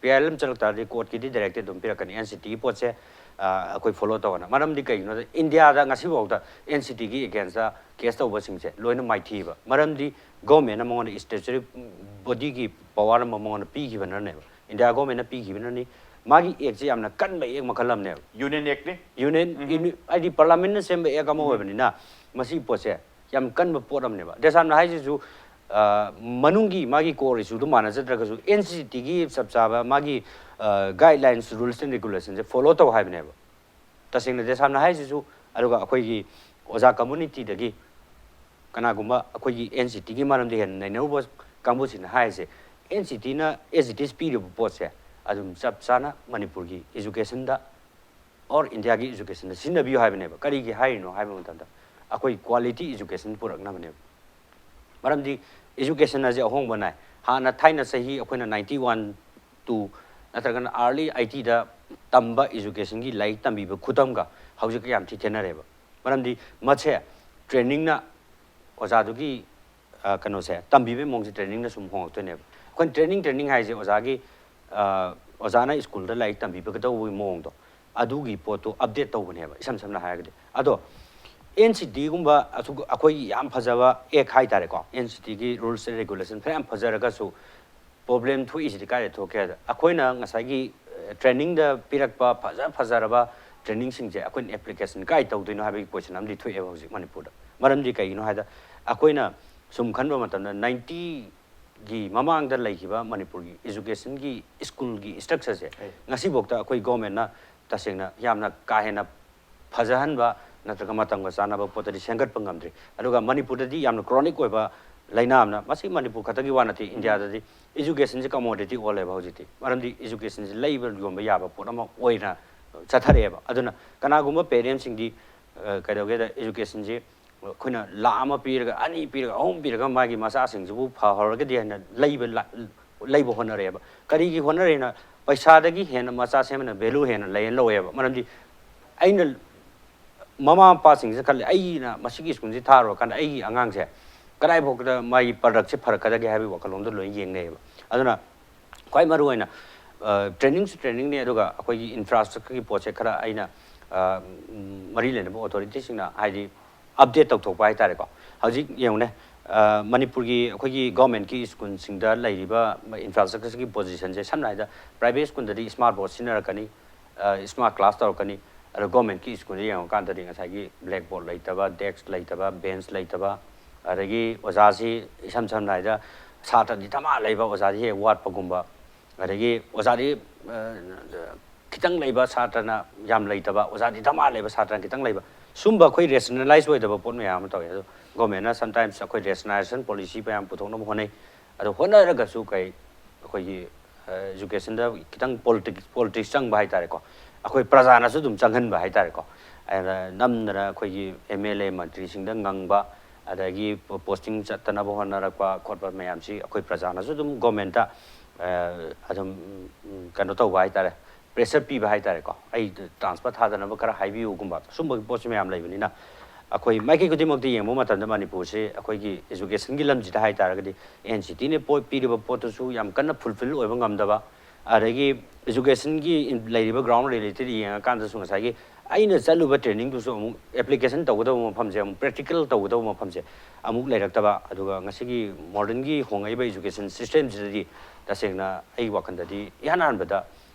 P I L ꯑꯃ ꯆꯠꯂꯛ ꯇꯥꯔꯗꯤ court ꯀꯤꯗꯤ directive ꯑꯗꯨꯝ ꯄꯤꯔꯛꯀꯅꯤ N C T ꯒꯤ ꯄꯣꯠꯁꯦ ꯑꯩꯈꯣꯏ follow ꯇꯧꯑꯣꯅ꯫ ꯃꯔꯝꯗꯤ ꯀꯩꯒꯤꯅꯣꯗ India ꯗ ꯉꯁꯤꯐꯥꯎꯗ N C T ꯒꯤ against ꯇ case ꯇꯧꯕꯁꯤꯡꯁꯦ ꯂꯣꯏꯅ ꯃꯥꯏꯊꯤꯕ, ꯃꯔꯝꯗꯤ government ꯅ ꯃꯉꯣꯟꯗ statutory body ꯒꯤ power ꯑꯃ ꯃꯉꯣꯟꯗ ꯄꯤꯈꯤꯕꯅꯅꯦꯕ, India government ꯅ ꯄꯤꯈꯤꯕꯅꯅꯤ꯫ ꯃꯥꯒꯤ act ꯁꯦ ꯌꯥꯝꯅ ꯀꯟꯕ act ꯃꯈꯜ ꯑꯃꯅꯦꯕ꯫ Union Act ꯅꯤ꯫ Union, uni-, ꯍꯥꯏꯗꯤ parliament ꯅ ꯁꯦꯝꯕ act ꯑꯃ ꯑꯣꯏꯕꯅꯤꯅ ꯃꯁꯤꯒꯤ ꯄꯣꯠꯁꯦ ꯌꯥꯝ ꯀꯟꯕ ꯄꯣꯠ ꯑꯃꯅꯦꯕ꯫ ꯗꯦꯁꯥꯝꯅ ꯍꯥꯏꯁꯤꯁꯨ ꯃꯅꯨꯡꯒꯤ ꯃꯥꯒꯤ core issue ꯗꯨ ꯃꯥꯟꯅꯖꯗ꯭ꯔꯒꯁꯨ N C T ꯒꯤ ꯆꯞ ꯆꯥꯕ ꯃꯥꯒꯤ guidelines, rules and regulation say follow ꯇꯧ ꯍꯥꯏꯕꯅꯦꯕ꯫ ꯇꯁꯦꯡꯅ ꯗꯦꯁꯥꯝꯅ ꯍꯥꯏꯁꯤꯁꯨ꯫ ꯑꯗꯨꯒ ꯑꯩꯈꯣꯏꯒꯤ ꯑꯣꯖꯥ community ꯗꯒꯤ ꯀꯅꯥꯒꯨꯝꯕ ꯑꯩꯈꯣꯏꯒꯤ N C T ꯒꯤ ꯃꯔꯝꯗ ꯍꯦꯟꯅ ꯅꯩꯅꯔꯨꯕ ꯀꯥꯡꯕꯨꯁꯤꯡꯅ ꯍꯥꯏꯔꯤꯁꯦ, N C T ꯅ as it is ꯄꯤꯔꯤꯕ ꯄꯣꯠꯁꯦ ꯑꯗꯨꯝ ꯆꯞ ꯆꯥꯅ ꯃꯅꯤꯄꯨꯔꯒꯤ education ꯗ or India ꯒꯤ education ꯗ ꯁꯤꯖꯤꯟꯅꯕꯤꯌꯨ ꯍꯥꯏꯕꯅꯦꯕ꯫ ꯀꯔꯤꯒꯤ ꯍꯥꯏꯔꯤꯅꯣ ꯍꯥꯏꯕ ꯃꯇꯝꯗ ꯑꯩꯈꯣꯏ quality education ꯄꯨꯔꯛꯅꯕꯅꯦꯕ꯫ ꯃꯔꯝꯗꯤ education ꯑꯁꯤ ꯑꯍꯣꯡꯕ ꯅꯥꯏ꯫ ꯍꯥꯟꯅ ꯊꯥꯏꯅ ꯆꯍꯤ ꯑꯩꯈꯣꯏꯅ ninety one to ꯅꯠꯇ꯭ꯔꯒꯅ early eighty ꯗ ꯇꯝꯕ education ꯒꯤ ꯂꯥꯏꯔꯤꯛ ꯇꯝꯕꯤꯕ ꯈꯨꯇꯝꯒ ꯍꯧꯖꯤꯛꯀ ꯌꯥꯝ ꯊꯤ ꯈꯦꯠꯅꯔꯦꯕ꯫ ꯃꯔꯝꯗꯤ ꯃꯁꯦ training ꯅ ꯑꯣꯖꯥꯗꯨꯒꯤ ꯀꯩꯅꯣꯁꯦ, ꯇꯝꯕꯤꯕꯒꯤ ꯃꯑꯣꯡꯁꯦ training ꯅ ꯁꯨꯝ ꯍꯣꯡꯉꯛꯇꯣꯏꯅꯦꯕ꯫ ꯑꯩꯈꯣꯏꯅ training, training ꯍꯥꯏꯁꯦ ꯑꯣꯖꯥꯒꯤ ꯑꯣꯖꯥꯅ school ꯗ ꯂꯥꯏꯔꯤꯛ ꯇꯝꯕꯤꯕꯒꯗꯧꯕꯒꯤ ꯃꯑꯣꯡꯗꯣ, ꯑꯗꯨꯒꯤ ꯄꯣꯠꯇꯣ update ꯇꯧꯕꯅꯦꯕ, ꯏꯁꯝ ꯁꯝꯅ ꯍꯥꯏꯔꯒꯗꯤ꯫ ꯑꯗꯣ ꯑꯦꯟ ꯁꯤ ꯇꯤꯒꯨꯝꯕ ꯑꯩꯈꯣꯏꯒꯤ ꯌꯥꯝ ꯐꯖꯕ ꯑꯦꯛ ꯍꯥꯏꯇꯥꯔꯦꯀꯣ, ꯑꯦꯟ ꯁꯤ ꯇꯤꯒꯤ ꯔꯨꯜꯁ ꯑꯦꯟ ꯔꯦꯒꯨꯂꯦꯁꯟ ꯐꯅꯌꯥꯝ ꯐꯖꯔꯒꯁꯨ, ꯄ꯭ꯔꯣꯕ꯭ꯂꯦꯝ ꯊꯣꯛꯏꯁꯤꯗꯤ ꯀꯥꯏꯗ ꯊꯣꯛꯀꯦ ꯍꯥꯏꯗ, ꯑꯩꯈꯣꯏꯅ ꯉꯁꯥꯏꯒꯤ ꯇ꯭ꯔꯦꯅꯤꯡꯗ ꯄꯤꯔꯛꯄ ꯐꯖ ꯐꯖꯔꯕ ꯇ꯭ꯔꯦꯅꯤꯡꯁꯤꯡꯁꯦ ꯑꯩꯈꯣꯏꯅ ꯑꯦꯄ꯭ꯂꯤꯀꯦꯁꯟ ꯀꯥꯏ ꯇꯧꯗꯣꯏꯅꯣ ꯍꯥꯏꯕꯒꯤ ꯀꯣꯏꯁꯟ ꯑꯃꯗꯤ ꯊꯣꯛꯑꯦꯕ ꯍꯧꯖꯤꯛ ꯃꯅꯤꯄꯨꯔꯗ꯫ ꯃꯔꯝꯗꯤ ꯀꯩꯒꯤꯅꯣ ꯍꯥꯏꯗ, ꯑꯩꯈꯣꯏꯅ ꯁꯨꯝ ꯈꯟꯕ ꯃꯇꯝꯗ, ꯅꯥꯏꯟꯇꯤꯒꯤ ꯃꯃꯥꯡꯗ ꯂꯩꯈꯤꯕ ꯃꯅꯤꯄꯨꯔꯒꯤ ꯏꯖꯨꯀꯦꯁꯟꯒꯤ ꯁ꯭ꯀꯨꯜꯒꯤ ꯏꯁꯇ꯭ꯔꯛꯆꯔꯁꯦ ꯉꯁꯤꯐꯥꯎꯗ ꯑꯩꯈꯣꯏ ꯒꯣꯔꯃꯦꯟꯅ ꯇꯁꯦꯡꯅ ꯌꯥꯝꯅ ꯀꯥ ꯍꯦꯟꯅ ꯐꯖꯍꯟꯕ ꯅꯠꯇ꯭ꯔꯒ ꯃꯇꯝꯒ ꯆꯥꯟꯅꯕ ꯄꯣꯠꯇꯗꯤ ꯁꯦꯝꯒꯠꯄ ꯉꯝꯗ꯭ꯔꯤ꯫ ꯑꯗꯨꯒ ꯃꯅꯤꯄꯨꯔꯗꯗꯤ ꯌꯥꯝꯅ ꯀ꯭ꯔꯣꯅꯤꯛ ꯑꯣꯏꯕ ꯂꯥꯏꯅꯥ ꯑꯃꯅ, ꯃꯁꯤ ꯃꯅꯤꯄꯨꯔ ꯈꯛꯇꯒꯤ ꯋꯥ ꯅꯠꯇꯦ, ꯏꯟꯗꯤꯌꯥꯗꯗꯤ ꯏꯖꯨꯀꯦꯁꯟꯁꯦ ꯀꯃꯣꯗꯤꯇꯤ ꯑꯣꯜꯂꯦꯕ ꯍꯧꯖꯤꯛꯇꯤ꯫ ꯃꯔꯝꯗꯤ ꯏꯖꯨꯀꯦꯁꯟꯁꯦ ꯂꯩꯕ ꯌꯣꯟꯕ ꯌꯥꯕ ꯄꯣꯠ ꯑꯃ ꯑꯣꯏꯅ ꯆꯠꯊꯔꯛꯑꯦꯕ꯫ ꯑꯗꯨꯅ ꯀꯅꯥꯒꯨꯝꯕ ꯄꯦꯔꯦꯟꯁꯤꯡꯗꯤ, ꯑ, ꯀꯩꯗꯧꯒꯦꯗ, ꯏꯖꯨꯀꯦꯁꯟꯁꯤ ꯑꯩꯈꯣꯏꯅ ꯂꯥꯈ ꯑꯃ ꯄꯤꯔꯒ, ꯑꯅꯤ ꯄꯤꯔꯒ, ꯑꯍꯨꯝ ꯄꯤꯔꯒ ꯃꯥꯒꯤ ꯃꯆꯥꯁꯤꯡꯁꯤꯕꯨ ꯐꯍꯧꯔꯒꯗꯤ ꯍꯥꯏꯅ ꯂꯩꯕ ꯂꯥ-, ꯂꯩꯕ ꯍꯣꯠꯅꯔꯛꯑꯦꯕ꯫ ꯀꯔꯤꯒꯤ ꯍꯣꯠꯅꯔꯤꯅ? ꯄꯩꯁꯥꯗꯒꯤ ꯍꯦꯟꯅ ꯃꯆꯥ ꯁꯦꯝꯕꯅ ꯚꯦꯂꯨ ꯍꯦꯟꯅ ꯂꯩꯌꯦꯅ ꯂꯧꯋꯦꯕ꯫ ꯃꯔꯝꯗꯤ ꯑꯩꯅ, ꯃꯃꯥ ꯃꯄꯥꯁꯤꯡꯁꯤꯗ ꯈꯜꯂꯤ, ꯑꯩꯅ ꯃꯁꯤꯒꯤ ꯁ꯭ꯀꯨꯜꯁꯤ ꯊꯥꯔꯨꯔꯀꯥꯟꯗ ꯑꯩꯒꯤ ꯑꯉꯥꯡꯁꯦ ꯀꯗꯥꯏꯐꯥꯎꯗ ꯃꯥꯒꯤ ꯄ꯭ꯔꯗꯛꯁꯦ ꯐꯔꯛꯀꯗꯒꯦ ꯍꯥꯏꯕꯒꯤ ꯋꯥꯈꯜꯂꯣꯝꯗ ꯂꯣꯏ ꯌꯦꯡꯅꯩꯌꯦꯕ꯫ ꯑꯗꯨꯅ ꯈ꯭ꯋꯥꯏ ꯃꯔꯨ ꯑꯣꯏꯅ, ꯑ, ꯇ꯭ꯔꯦꯅꯤꯡꯁꯨ ꯇ꯭ꯔꯦꯅꯤꯡꯅꯤ, ꯑꯗꯨꯒ ꯑꯩꯈꯣꯏꯒꯤ ꯏꯟꯐ꯭ꯔꯥꯁ꯭ꯇ꯭ꯔꯛꯆꯔꯒꯤ ꯄꯣꯠꯁꯦ ꯈꯔ ꯑꯩꯅ, ꯑ, ꯎꯝ, ꯃꯔꯤ ꯂꯩꯅꯕ ꯑꯣꯊꯣꯔꯤꯇꯤꯁꯤꯡꯅ ꯍꯥꯏꯗꯤ ꯑꯞꯗꯦꯠ ꯇꯧꯊꯣꯛꯄ ꯍꯥꯏꯇꯥꯔꯦꯀꯣ꯫ ꯍꯧꯖꯤꯛ ꯌꯦꯡꯉꯨꯅꯦ, ꯑ, ꯃꯅꯤꯄꯨꯔꯒꯤ ꯑꯩꯈꯣꯏꯒꯤ ꯒꯣꯔꯃꯦꯟꯠꯀꯤ ꯁ꯭ꯀꯨꯜꯁꯤꯡꯗ ꯂꯩꯔꯤꯕ ꯏꯟꯐ꯭ꯔꯥꯁ꯭ꯇ꯭ꯔꯛꯆꯔꯒꯤ ꯄꯣꯖꯤꯁꯟꯁꯦ, ꯁꯝꯅ ꯍꯥꯏꯗ, ꯄ꯭ꯔꯥꯏꯚꯦꯠ ꯁ꯭ꯀꯨꯜꯗꯗꯤ ꯁ꯭ꯃꯥꯔꯠ ꯕꯣꯔꯗ ꯁꯤꯖꯤꯟꯅꯔꯛꯀꯅꯤ, ꯁ꯭ꯃꯥꯔꯠ ꯀ꯭ꯂꯥꯁ ꯇꯧꯔꯛꯀꯅꯤ꯫ ꯑꯗꯣ ꯒꯣꯔꯃꯦꯟꯠꯀꯤ ꯁ꯭ꯀꯨꯜꯗ ꯌꯦꯡꯉꯀꯥꯟꯗꯗꯤ ꯉꯁꯥꯏꯒꯤ ꯕ꯭ꯂꯦꯛꯕꯣꯔꯗ ꯂꯩꯇꯕ, ꯗꯦꯁ꯭ꯛ ꯂꯩꯇꯕ, ꯕꯦꯟꯁ ꯂꯩꯇꯕ, ꯑꯗꯒꯤ ꯑꯣꯖꯥꯁꯤ ꯏꯁꯝ ꯁꯝꯅ ꯍꯥꯏꯗ ꯁꯥꯇ꯭ꯔꯗꯤ ꯗꯃꯥ ꯂꯩꯕ, ꯑꯣꯖꯥꯗꯤ ꯍꯦꯛ ꯋꯥꯠꯄꯒꯨꯝꯕ, ꯑꯗꯒꯤ ꯑꯣꯖꯥꯗꯤ, ꯑ, ꯈꯤꯇꯪ ꯂꯩꯕ ꯁꯥꯇ꯭ꯔꯅ ꯌꯥꯝ ꯂꯩꯇꯕ, ꯑꯣꯖꯥꯗꯤ ꯗꯃꯥ ꯂꯩꯕ ꯁꯥꯇ꯭ꯔꯅ ꯈꯤꯇꯪ ꯂꯩꯕ, ꯁꯨꯝꯕ ꯑꯩꯈꯣꯏ ꯔꯦꯁꯅꯦꯂꯥꯏꯁ ꯑꯣꯏꯗꯕ ꯄꯣꯠ ꯃꯌꯥꯝ ꯑꯃ ꯇꯧꯋꯦ꯫ ꯑꯗꯣ ꯒꯣꯔꯃꯦꯟꯠꯅ ꯁꯝꯇꯥꯏꯝꯁ ꯑꯩꯈꯣꯏ ꯔꯦꯁꯅꯦꯂꯥꯏꯖꯦꯁꯟ ꯄꯣꯂꯤꯁꯤ ꯃꯌꯥꯝ ꯄꯨꯊꯣꯛꯅꯕ ꯍꯣꯠꯅꯩ꯫ ꯑꯗꯣ ꯍꯣꯠꯅꯔꯒꯁꯨ ꯀꯩ, ꯑꯩꯈꯣꯏꯒꯤ, ꯑ, ꯏꯖꯨꯀꯦꯁꯟꯗ ꯈꯤꯇꯪ ꯄꯣꯂꯤꯇꯤꯛꯁ, ꯄꯣꯂꯤꯇꯤꯛꯁ ꯆꯪꯕ ꯍꯥꯏꯇꯥꯔꯦꯀꯣ, ꯑꯩꯈꯣꯏ ꯄ꯭ꯔꯖꯥꯅꯁꯨ ꯑꯗꯨꯝ ꯆꯪꯍꯟꯕ ꯍꯥꯏꯇꯥꯔꯦꯀꯣ꯫ ꯑꯗ ꯅꯝꯗꯅ ꯑꯩꯈꯣꯏꯒꯤ ꯑꯦꯝ ꯑꯦꯜ ꯑꯦ ꯃꯟꯇ꯭ꯔꯤꯁꯤꯡꯗ ꯉꯪꯕ, ꯑꯗꯒꯤ ꯄꯣ-, ꯄꯣꯁꯇꯤꯡ ꯆꯠꯇꯅꯕ ꯍꯣꯠꯅꯔꯛꯄ ꯈꯣꯠꯄ ꯃꯌꯥꯝꯁꯤ ꯑꯩꯈꯣꯏ ꯄ꯭ꯔꯖꯥꯅꯁꯨ ꯑꯗꯨꯝ ꯒꯣꯔꯃꯦꯟꯠꯇ, ꯑ, ꯑꯗꯨꯝ, ꯎꯝ, ꯀꯩꯅꯣ ꯇꯧꯕ ꯍꯥꯏꯇꯥꯔꯦ, ꯄ꯭ꯔꯦꯁꯔ ꯄꯤꯕ ꯍꯥꯏꯇꯥꯔꯦꯀꯣ, "ꯑꯩ ꯇ꯭ꯔꯥꯟꯁꯐꯔ ꯊꯥꯗꯅꯕ ꯈꯔ ꯍꯥꯏꯕꯤꯌꯨꯒꯨꯝꯕ", ꯁꯨꯝꯕꯒꯤ ꯄꯣꯠꯁꯤ ꯃꯌꯥꯝ ꯂꯩꯕꯅꯤꯅ, ꯑꯩꯈꯣꯏ ꯃꯥꯏꯀꯩ ꯈꯨꯗꯤꯡꯃꯛꯇ ꯌꯦꯡꯕ ꯃꯇꯝꯗ ꯃꯅꯤꯄꯨꯔꯁꯤ ꯑꯩꯈꯣꯏꯒꯤ ꯏꯖꯨꯀꯦꯁꯟꯒꯤ ꯂꯝꯁꯤꯗ ꯍꯥꯏꯇꯥꯔꯒꯗꯤ ꯑꯦꯟ ꯁꯤ ꯇꯤꯅ ꯄꯣꯠ ꯄꯤꯔꯤꯕ ꯄꯣꯠꯇꯨꯁꯨ ꯌꯥꯝ ꯀꯟꯅ ꯐꯨꯜꯐꯤꯜ ꯑꯣꯏꯕ ꯉꯝꯗꯕ, ꯑꯗꯒꯤ ꯏꯖꯨꯀꯦꯁꯟꯒꯤ ꯏꯟ-, ꯂꯩꯔꯤꯕ ꯒ꯭ꯔꯥꯎꯟ ꯔꯤꯌꯦꯂꯤꯇꯤꯗ ꯌꯦꯡꯉꯀꯥꯟꯗꯁꯨ ꯉꯁꯥꯏꯒꯤ ꯑꯩꯅ ꯆꯠꯂꯨꯕ trainingꯗꯨꯁꯨ ꯑꯃꯨꯛ application ꯇꯧꯒꯗꯕ ꯃꯐꯝꯁꯦ, ꯑꯃꯨꯛ practical ꯇꯧꯒꯗꯕ ꯃꯐꯝꯁꯦ ꯑꯃꯨꯛ ꯂꯩꯔꯛꯇꯕ꯫ ꯑꯗꯨꯒ ꯉꯁꯤꯒꯤ modernꯒꯤ ꯍꯣꯡꯉꯛꯏꯕ education systemꯁꯤꯗꯗꯤ ꯇꯁꯦꯡꯅ ꯑꯩꯒꯤ ꯋꯥꯈꯜꯗꯗꯤ ꯏꯍꯥꯟ ꯍꯥꯟꯕꯗ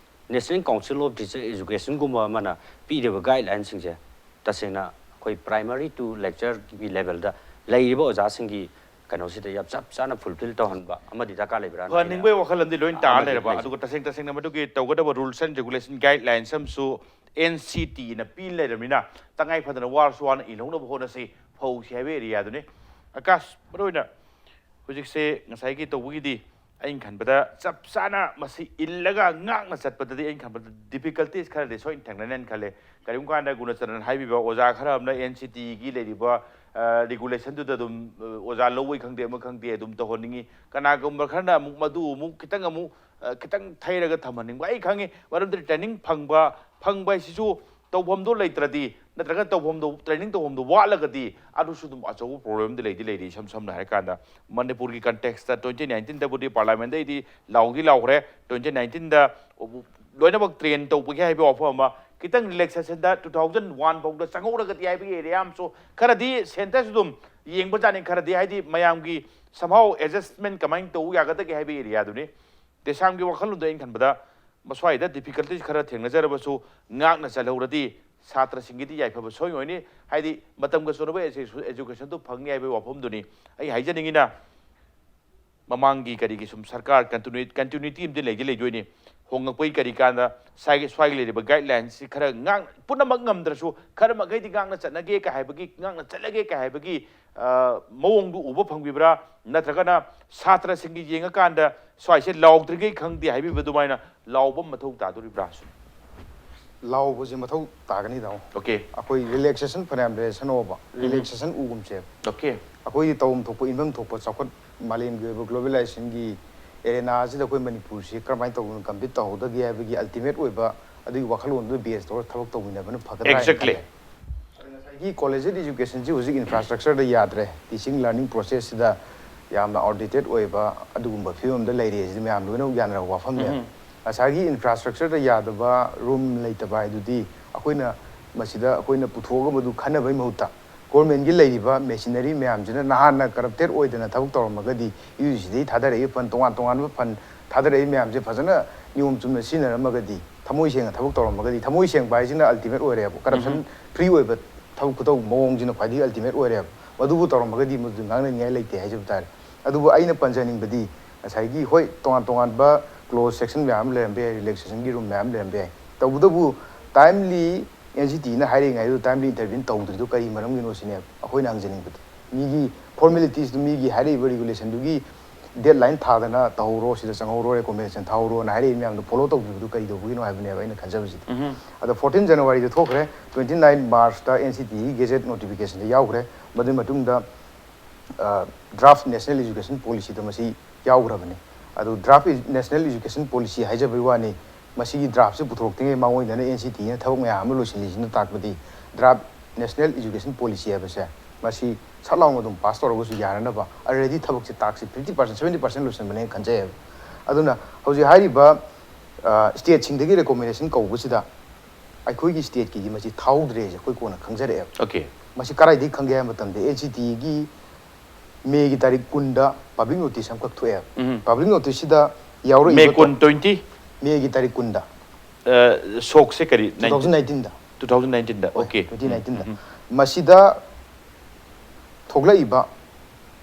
National Council of Teacher Educationꯒꯨꯝꯕ ꯑꯃꯅ ꯄꯤꯔꯤꯕ guidelineꯁꯤꯡꯁꯦ ꯇꯁꯦꯡꯅ ꯑꯩꯈꯣꯏ primary to lectureꯒꯤ levelꯗ ꯂꯩꯔꯤꯕ ꯑꯣꯖꯥꯁꯤꯡꯒꯤ ꯀꯩꯅꯣꯁꯤꯗ ꯌꯥꯝ ꯆꯞ ꯆꯥꯅ fulfil ꯇꯧꯍꯟꯕ ꯑꯃꯗꯤ ꯗꯔꯀꯥꯔ ꯂꯩꯕ꯭ꯔꯥꯅ ꯑꯩꯅ ꯐꯍꯟꯅꯤꯡꯕꯒꯤ ꯋꯥꯈꯜꯂꯣꯟꯗꯤ ꯂꯣꯏ ꯇꯥꯔ ꯑꯃꯗꯤ ꯂꯩꯔꯕ꯫ ꯂꯩꯖꯩ꯫ ꯑꯗꯨꯒ ꯇꯁꯦꯡ ꯇꯁꯦꯡꯅ ꯃꯗꯨꯒꯤ ꯇꯧꯒꯗꯕ rules and regulation guidelines ꯑꯃꯁꯨ NCTEꯅ ꯄꯤ ꯂꯩꯔꯕꯅꯤꯅ ꯇꯉꯥꯏ ꯐꯗꯅ ꯋꯥꯔꯁꯨ ꯋꯥꯅ ꯏꯍꯧꯅꯕ ꯍꯣꯠꯅꯁꯤ, ꯐꯧꯁꯤ ꯍꯥꯏꯕ areaꯗꯨꯅꯤ꯫ ꯑꯀꯥꯁ, ꯃꯔꯨꯑꯣꯏꯅ ꯍꯧꯖꯤꯛꯁꯦ ꯉꯁꯥꯏꯒꯤ ꯇꯧꯕꯒꯤꯗꯤ ꯑꯩꯅ ꯈꯟꯕꯗ ꯆꯞ ꯆꯥꯅ ꯃꯁꯤ ꯏꯜꯂꯒ ꯉꯥꯛꯅ ꯆꯠꯄꯗꯗꯤ ꯑꯩꯅ ꯈꯟꯕꯗ difficulties ꯈꯔꯗꯤ ꯁꯣꯏꯅ ꯊꯦꯡꯅꯅꯦꯅ ꯈꯜꯂꯦ꯫ ꯀꯔꯤꯒꯨꯝꯕ ꯀꯥꯟꯗ ꯒꯨꯅꯆꯟꯗ꯭ꯔꯟ ꯍꯥꯏꯕꯤꯕ ꯑꯣꯖꯥ ꯈꯔ ꯑꯃꯅ NCTEꯒꯤ ꯂꯩꯔꯤꯕ, ꯑ, regulationꯗꯨꯗ ꯑꯗꯨꯝ, ꯑ, ꯑꯣꯖꯥ ꯂꯧꯕꯩ ꯈꯪꯗꯦ, ꯑꯃ ꯈꯪꯗꯦ, ꯑꯗꯨꯝ ꯇꯧꯍꯟꯅꯤꯡꯉꯤ꯫ ꯀꯅꯥꯒꯨꯝꯕ ꯈꯔꯅ ꯑꯃꯨꯛ ꯃꯗꯨ ꯑꯃꯨꯛ ꯈꯤꯇꯪ ꯑꯃꯨꯛ, ꯑ, ꯈꯤꯇꯪ ꯊꯩꯔꯒ ꯊꯝꯍꯟꯅꯤꯡꯕ꯫ ꯑꯩ ꯈꯪꯉꯤ, ꯃꯔꯝꯗꯤ training ꯐꯪꯕ, ꯐꯪꯕ ꯍꯥꯏꯁꯤꯁꯨ ꯇꯧꯐꯝꯗꯣ ꯂꯩꯇ꯭ꯔꯗꯤ, ꯅꯠꯇ꯭ꯔꯒ ꯇꯧꯐꯝꯗꯣ, training ꯇꯧꯐꯝꯗꯣ ꯋꯥꯠꯂꯒꯗꯤ, ꯑꯗꯨꯁꯨ ꯑꯗꯨꯝ ꯑꯆꯧꯕ problemꯗꯤ ꯂꯩꯗꯤ ꯂꯩꯔꯤ꯫ ꯏꯁꯝ ꯁꯝꯅ ꯍꯥꯏꯔꯀꯥꯟꯗ, ꯃꯅꯤꯄꯨꯔꯒꯤ contextꯇ twenty nineteenꯗꯕꯨꯗꯤ parliamentꯗꯩꯗꯤ ꯂꯥꯎꯗꯤ ꯂꯥꯎꯈ꯭ꯔꯦ꯫ Twenty nineteenꯗ ꯂꯣꯏꯅꯃꯛ train ꯇꯧꯕꯒꯤ ꯍꯥꯏꯕ ꯋꯥꯐꯝ ꯑꯃ, ꯈꯤꯇꯪ relaxationꯗ two thousand one ꯐꯥꯎꯗ ꯆꯪꯍꯧꯔꯒꯗꯤ ꯍꯥꯏꯕꯒꯤ area ꯑꯃꯁꯨ, ꯈꯔꯗꯤ centreꯁꯨ ꯑꯗꯨꯝ ꯌꯦꯡꯕꯖꯥꯠꯅꯤ꯫ ꯈꯔꯗꯤ ꯍꯥꯏꯗꯤ ꯃꯌꯥꯝꯒꯤ somehow adjustment ꯀꯃꯥꯏꯅ ꯇꯧ ꯌꯥꯒꯗꯒꯦ ꯍꯥꯏꯕꯒꯤ areaꯗꯨꯅꯤ꯫ ꯗꯦꯁꯥꯝꯒꯤ ꯋꯥꯈꯜꯂꯣꯟꯗ ꯑꯩꯅ ꯈꯟꯕꯗ ꯃꯁ꯭ꯋꯥꯏꯗ difficulties ꯈꯔ ꯊꯦꯡꯅꯖꯔꯕꯁꯨ ꯉꯥꯛꯅ ꯆꯠꯍꯧꯔꯗꯤ ꯁꯥꯇ꯭ꯔꯁꯤꯡꯒꯤꯗꯤ ꯌꯥꯏꯐꯕ ꯁꯣꯏ ꯑꯣꯏꯅꯤ꯫ ꯍꯥꯏꯗꯤ ꯃꯇꯝꯒ ꯆꯨꯅꯕ edu-, educationꯗꯨ ꯐꯪꯅꯤ ꯍꯥꯏꯕꯒꯤ ꯋꯥꯐꯝꯗꯨꯅꯤ꯫ ꯑꯩ ꯍꯥꯏꯖꯅꯤꯡꯉꯤꯅ ꯃꯃꯥꯡꯒꯤ ꯀꯔꯤꯒꯤ ꯁꯨꯝ ꯁꯔꯀꯥꯔ continui-, continuity ꯑꯃꯗꯤ ꯂꯩꯗꯤ ꯂꯩꯗꯣꯏꯅꯤ꯫ ꯍꯣꯡꯉꯛꯄꯒꯤ ꯀꯔꯤ ꯀꯥꯟꯗ ꯁ꯭ꯋꯥꯏꯒꯤ, ꯁ꯭ꯋꯥꯏꯒꯤ ꯂꯩꯔꯤꯕ guidelinesꯁꯤ ꯈꯔ ꯉꯥꯛ-, ꯄꯨꯝꯅꯃꯛ ꯉꯝꯗ꯭ꯔꯁꯨ ꯈꯔ ꯃꯈꯩꯗꯤ ꯉꯥꯛꯅ ꯆꯠꯅꯒꯦ ꯀ ꯍꯥꯏꯕꯒꯤ, ꯉꯥꯛꯅ ꯆꯠꯂꯒꯦ ꯀ ꯍꯥꯏꯕꯒꯤ, ꯑ, ꯃꯑꯣꯡꯗꯨ ꯎꯕ ꯐꯪꯕꯤꯕ꯭ꯔꯥ? ꯅꯠꯇ꯭ꯔꯒꯅ ꯁꯥꯇ꯭ꯔꯁꯤꯡꯒꯤ ꯌꯦꯡꯉꯀꯥꯟꯗ ꯁ꯭ꯋꯥꯏꯁꯦ ꯂꯥꯎꯗ꯭ꯔꯤꯉꯩ ꯈꯪꯗꯦ ꯍꯥꯏꯕꯤꯕ ꯑꯗꯨꯃꯥꯏꯅ ꯂꯥꯎꯕ ꯃꯊꯧ ꯇꯥꯗꯣꯔꯤꯕ꯭ꯔꯥ? ꯂꯥꯎꯕꯁꯦ ꯃꯊꯧ ꯇꯥꯒꯅꯤ, ꯇꯥꯃꯣ꯫ Okay꯫ ꯑꯩꯈꯣꯏ relaxation ꯐꯅꯌꯥꯝ ꯂꯩꯔꯁꯅꯣꯕ, ꯎꯝ꯫ Relaxation ꯎꯒꯨꯝꯁꯦ꯫ Okay꯫ ꯑꯩꯈꯣꯏꯒꯤ ꯇꯧꯐꯝ ꯊꯣꯛꯄ, ꯏꯟꯐꯝ ꯊꯣꯛꯄ ꯆꯥꯎꯈꯠ, ꯃꯥꯂꯦꯝꯒꯤ ꯑꯣꯏꯕ globalizationꯒꯤ arenaꯁꯤꯗ ꯑꯩꯈꯣꯏ ꯃꯅꯤꯄꯨꯔꯁꯤ ꯀꯔꯝꯍꯥꯏꯅ ꯇꯧꯗꯅ compete ꯇꯧꯍꯧꯗꯒꯦ ꯍꯥꯏꯕꯒꯤ ultimate ꯑꯣꯏꯕ ꯑꯗꯨꯒꯤ ꯋꯥꯈꯜꯂꯣꯟꯗꯨ base ꯇꯧꯔꯒ ꯊꯕꯛ ꯇꯧꯃꯤꯟꯅꯕꯅ ꯐꯒꯗ꯭ꯔꯥ ꯍꯥꯏꯅ Exactly꯫ ꯈꯜꯂꯦ꯫ ꯉꯁꯥꯏꯒꯤ collegiate educationꯁꯤ ꯍꯧꯖꯤꯛ infrastructureꯗ ꯌꯥꯗ꯭ꯔꯦ, teaching learning processꯁꯤꯗ ꯌꯥꯝꯅ outdated ꯑꯣꯏꯕ ꯑꯗꯨꯒꯨꯝꯕ ꯐꯤꯕꯝꯗ ꯂꯩꯔꯦ꯫ ꯁꯤꯗꯤ ꯃꯌꯥꯝ ꯂꯣꯏꯅꯃꯛ ꯌꯥꯅꯔꯕ ꯋꯥꯐꯝꯅꯦ꯫ ꯎꯝ꯫ ꯉꯁꯥꯏꯒꯤ infrastructureꯗ ꯌꯥꯗꯕ, room ꯂꯩꯇꯕ ꯍꯥꯏꯗꯨꯗꯤ ꯑꯩꯈꯣꯏꯅ ꯃꯁꯤꯗ ꯑꯩꯈꯣꯏꯅ ꯄꯨꯊꯣꯛꯑꯒ ꯃꯗꯨ ꯈꯟꯅꯕꯒꯤ ꯃꯍꯨꯠꯇ, ꯒꯣꯔꯃꯦꯟꯒꯤ ꯂꯩꯔꯤꯕ ꯃꯦꯁꯤꯅꯔꯤ ꯃꯌꯥꯝꯁꯤꯅ ꯅꯍꯥꯟꯅ ꯀꯔꯞꯇꯦꯠ ꯑꯣꯏꯗꯅ ꯊꯕꯛ ꯇꯧꯔꯝꯃꯒꯗꯤ, ꯌꯨ ꯖꯤ ꯁꯤꯗꯒꯤ ꯊꯥꯗꯔꯛꯏꯕ ꯐꯟ, ꯇꯣꯉꯥꯟ ꯇꯣꯉꯥꯟꯕ ꯐꯟ ꯊꯥꯗꯔꯛꯏꯕ ꯃꯌꯥꯝꯁꯦ ꯐꯖꯅ ꯅꯤꯌꯣꯝ ꯆꯨꯝꯅ ꯁꯤꯖꯤꯟꯅꯔꯝꯃꯒꯗꯤ, ꯊꯃꯣꯏ ꯁꯦꯡꯅ ꯊꯕꯛ ꯇꯧꯔꯝꯃꯒꯗꯤ, ꯊꯃꯣꯏ ꯁꯦꯡꯕ ꯍꯥꯏꯁꯤꯅ ꯑꯜꯇꯤꯃꯦꯠ ꯑꯣꯏꯔꯦꯕ꯫ ꯀꯔꯞꯁꯟ ꯐ꯭ꯔꯤ ꯑꯣꯏꯕ ꯊꯕꯛ ꯈꯨꯇꯧ ꯃꯑꯣꯡꯁꯤꯅ ꯈ꯭ꯋꯥꯏꯗꯒꯤ ꯑꯜꯇꯤꯃꯦꯠ ꯑꯣꯏꯔꯦꯕ꯫ ꯃꯗꯨꯕꯨ ꯇꯧꯔꯝꯃꯒꯗꯤ ꯃꯗꯨ ꯉꯥꯡꯅꯅꯤꯡꯉꯥꯏ ꯂꯩꯇꯦ ꯍꯥꯏꯖꯕ ꯇꯥꯔꯦ꯫ ꯑꯗꯨꯕꯨ ꯑꯩꯅ ꯄꯟꯖꯅꯤꯡꯕꯗꯤ, ꯉꯁꯥꯏꯒꯤ, ꯍꯣꯏ, ꯇꯣꯉꯥꯟ ꯇꯣꯉꯥꯟꯕ ꯀ꯭ꯂꯣꯖ ꯁꯦꯛꯁꯟ ꯃꯌꯥꯝ ꯑꯃ ꯂꯩꯔꯝꯕ ꯌꯥꯏ, ꯔꯤꯂꯦꯛꯁꯦꯁꯟꯒꯤ ꯔꯨꯝ ꯃꯌꯥꯝ ꯂꯩꯔꯝꯕ ꯌꯥꯏ, ꯇꯧꯕꯇꯕꯨ ꯇꯥꯏꯝꯂꯤ ꯑꯦꯟ ꯁꯤ ꯇꯤꯅ ꯍꯥꯏꯔꯛꯏꯉꯩꯗꯨ ꯇꯥꯏꯝꯂꯤ ꯏꯟꯇꯔꯚꯤꯌꯨ ꯇꯧꯗ꯭ꯔꯤꯗꯨ ꯀꯔꯤ ꯃꯔꯝꯒꯤꯅꯣ ꯁꯤꯅꯦꯕ ꯑꯩꯈꯣꯏꯅ ꯍꯪꯖꯅꯤꯡꯕꯗꯤ꯫ ꯃꯤꯒꯤ ꯐꯣꯔꯃꯦꯂꯤꯇꯤꯁꯇꯨ, ꯃꯤꯒꯤ ꯍꯥꯏꯔꯛꯏꯕ ꯔꯤꯒꯨꯂꯦꯁꯟꯗꯨꯒꯤ ꯗꯦꯠꯂꯥꯏꯟ ꯊꯥꯗꯅ ꯇꯧꯍꯧꯔꯣ, ꯁꯤꯗ ꯆꯪꯍꯧꯔꯣ, ꯔꯦꯀꯣꯃꯦꯟꯗꯦꯁꯟ ꯊꯥꯍꯧꯔꯣꯅ ꯍꯥꯏꯔꯛꯏ ꯃꯌꯥꯝꯗꯣ ꯐꯣꯂꯣ ꯇꯧꯗ꯭ꯔꯤꯕꯗꯨ ꯀꯔꯤ ꯇꯧꯕꯒꯤꯅꯣ ꯍꯥꯏꯕꯅꯦꯕ ꯑꯩꯅ ꯈꯟꯖꯕꯁꯤꯗꯤ꯫ ꯑꯗꯣ ꯐꯣꯔꯇꯤꯟ ꯖꯅꯋꯥꯔꯤꯗ ꯊꯣꯛꯈ꯭ꯔꯦ, ꯇ꯭ꯋꯦꯟꯇꯤ ꯅꯥꯏꯟ ꯃꯥꯔꯆꯇ ꯑꯦꯟ ꯁꯤ ꯇꯤꯒꯤ ꯒꯦꯖꯦꯠ ꯅꯣꯇꯤꯐꯤꯀꯦꯁꯟꯗ ꯌꯥꯎꯈ꯭ꯔꯦ꯫ ꯃꯗꯨꯒꯤ ꯃꯇꯨꯡꯗ ꯗ꯭ꯔꯥꯐ ꯅꯦꯁꯅꯦꯜ ꯏꯖꯨꯀꯦꯁꯟ ꯄꯣꯂꯤꯁꯤꯗ ꯃꯁꯤ ꯌꯥꯎꯈ꯭ꯔꯕꯅꯤ꯫ ꯑꯗꯨ ꯗ꯭ꯔꯥꯐ ꯅꯦꯁꯅꯦꯜ ꯏꯖꯨꯀꯦꯁꯟ ꯄꯣꯂꯤꯁꯤ ꯍꯥꯏꯖꯕꯒꯤ ꯋꯥꯅꯤ, ꯃꯁꯤꯒꯤ ꯗ꯭ꯔꯥꯐꯁꯤ ꯄꯨꯊꯣꯔꯛꯇ꯭ꯔꯤꯉꯩ ꯃꯥꯡꯑꯣꯏꯅꯅ ꯑꯦꯟ ꯁꯤ ꯇꯤꯅ ꯊꯕꯛ ꯃꯌꯥꯝ ꯑꯃ ꯂꯣꯏꯁꯤꯜꯂꯤꯁꯤꯅ ꯇꯥꯛꯄꯗꯤ, ꯗ꯭ꯔꯥꯐ ꯅꯦꯁꯅꯦꯜ ꯏꯖꯨꯀꯦꯁꯟ ꯄꯣꯂꯤꯁꯤ ꯍꯥꯏꯕꯁꯦ ꯃꯁꯤ ꯁꯠ ꯂꯥꯎꯅ ꯑꯗꯨꯝ ꯄꯥꯁ ꯇꯧꯔꯒꯁꯨ ꯌꯥꯅꯅꯕ ꯑꯜꯔꯦꯗꯤ ꯊꯕꯛꯁꯦ, ꯇꯥꯛꯁꯦ ꯐꯤꯐꯇꯤ ꯄꯥꯔꯁꯦꯟ, ꯁꯕꯦꯟꯇꯤ ꯄꯥꯔꯁꯦꯟ ꯂꯣꯏꯁꯤꯟꯕꯅꯦꯅ ꯈꯟꯖꯩꯌꯦꯕ꯫ ꯑꯗꯨꯅ ꯍꯧꯖꯤꯛ ꯍꯥꯏꯔꯤꯕ ꯁ꯭ꯇꯦꯠꯁꯤꯡꯗꯒꯤ ꯔꯦꯀꯣꯃꯦꯟꯗꯦꯁꯟ ꯀꯧꯕꯁꯤꯗ ꯑꯩꯈꯣꯏꯒꯤ ꯁ꯭ꯇꯦꯠꯀꯤꯗꯤ ꯃꯁꯤ ꯊꯥꯍꯧꯗ꯭ꯔꯦꯁꯦ ꯑꯩꯈꯣꯏ ꯀꯣꯟꯅ ꯈꯪꯖꯔꯛꯑꯦꯕ꯫ ꯑꯣꯀꯦ꯫ ꯃꯁꯤ ꯀꯗꯥꯏꯗꯒꯤ ꯈꯪꯒꯦ ꯍꯥꯏꯕ ꯃꯇꯝꯗ, ꯑꯦꯟ ꯁꯤ ꯇꯤꯒꯤ ꯃꯦꯒꯤ ꯇꯥꯔꯤꯛ ꯀꯨꯟꯗ ꯄꯕ꯭ꯂꯤꯛ ꯅꯣꯇꯤꯁ ꯑꯃꯈꯛ ꯊꯣꯛꯑꯦꯕ꯫ ꯎꯝ꯫ ꯄꯕ꯭ꯂꯤꯛ ꯅꯣꯇꯤꯁꯁꯤꯗ ꯌꯥꯎꯔꯛꯏꯕ ꯃꯦ ꯀꯨꯟ, ꯇ꯭ꯋꯦꯟꯇꯤ꯫ ꯃꯦꯒꯤ ꯇꯥꯔꯤꯛ ꯀꯨꯟꯗ, ꯁꯣꯛꯁꯦ ꯀꯔꯤ? ꯇꯨ ꯊꯥꯎꯖꯟ ꯅꯥꯏꯟꯇꯤꯟꯗ꯫ ꯇꯨ ꯊꯥꯎꯖꯟ ꯅꯥꯏꯟꯇꯤꯟꯗ꯫ ꯍꯣꯏ, ꯑꯣꯀꯦ꯫ ꯇ꯭ꯋꯦꯟꯇꯤ ꯅꯥꯏꯟꯇꯤꯟꯗ꯫ ꯃꯁꯤꯗ ꯊꯣꯛꯂꯛꯏꯕ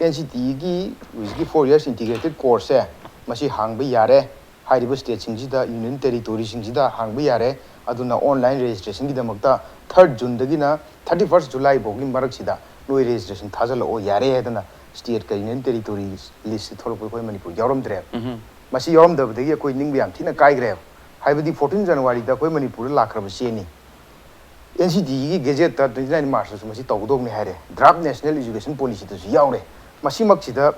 ꯑꯦꯟ ꯁꯤ ꯇꯤꯒꯤ ꯍꯧꯖꯤꯛꯀꯤ ꯐꯣꯔ ꯌꯔꯁ ꯏꯟꯇꯤꯒ꯭ꯔꯦꯇꯦꯠ ꯀꯣꯔꯁꯁꯦ, ꯃꯁꯤ ꯍꯥꯡꯕ ꯌꯥꯔꯦ꯫ ꯍꯥꯏꯔꯤꯕ ꯁ꯭ꯇꯦꯠꯁꯤꯡꯁꯤꯗ, ꯌꯨꯅꯤꯌꯟ ꯇꯦꯔꯤꯇꯣꯔꯤꯁꯤꯡꯁꯤꯗ ꯍꯥꯡꯕ ꯌꯥꯔꯦ꯫ ꯑꯗꯨꯅ ꯑꯣꯟꯂꯥꯏꯟ ꯔꯦꯖꯤꯁꯇ꯭ꯔꯦꯁꯟꯒꯤꯗꯃꯛꯇ ꯊꯥꯔꯠ ꯖꯨꯟꯗꯒꯤꯅ ꯊꯥꯔꯇꯤ ꯐꯥꯔꯁ ꯖꯨꯂꯥꯏ ꯐꯥꯎꯒꯤ ꯃꯔꯛꯁꯤꯗ ꯅꯣꯏ ꯔꯦꯖꯤꯁꯇ꯭ꯔꯦꯁꯟ ꯊꯥꯖꯤꯜꯂꯛꯑꯣ ꯌꯥꯔꯦ ꯍꯥꯏꯗꯅ ꯁ꯭ꯇꯦꯠꯀ ꯌꯨꯅꯤꯌꯟ ꯇꯦꯔꯤꯇꯣꯔꯤ ꯂꯤꯁꯁꯤ ꯊꯣꯛꯂꯛꯄ ꯑꯩꯈꯣꯏ ꯃꯅꯤꯄꯨꯔ ꯌꯥꯎꯔꯝꯗ꯭ꯔꯦꯕ꯫ ꯎꯝꯍꯨꯝ꯫ ꯃꯁꯤ ꯌꯥꯎꯔꯝꯗꯕꯗꯒꯤ ꯑꯩꯈꯣꯏ ꯅꯤꯡꯕ ꯌꯥꯝ ꯊꯤꯅ ꯀꯥꯏꯈ꯭ꯔꯦꯕ꯫ ꯍꯥꯏꯕꯗꯤ ꯐꯣꯔꯇꯤꯟ ꯖꯅꯋꯥꯔꯤꯗ ꯑꯩꯈꯣꯏ ꯃꯅꯤꯄꯨꯔꯗ ꯂꯥꯛꯈ꯭ꯔꯕ ꯆꯦꯅꯤ꯫ ꯑꯦꯟ ꯁꯤ ꯇꯤꯒꯤ ꯒꯦꯖꯦꯠꯇ ꯇ꯭ꯋꯦꯟꯇꯤ ꯅꯥꯏꯟ ꯃꯥꯔꯆꯇꯁꯨ ꯃꯁꯤ ꯇꯧꯒꯗꯧꯕꯅꯤ ꯍꯥꯏꯔꯦ꯫ ꯗ꯭ꯔꯥꯐ ꯅꯦꯁꯅꯦꯜ ꯏꯖꯨꯀꯦꯁꯟ ꯄꯣꯂꯤꯁꯤꯗꯁꯨ ꯌꯥꯎꯔꯦ꯫ ꯃꯁꯤꯃꯛꯁꯤꯗ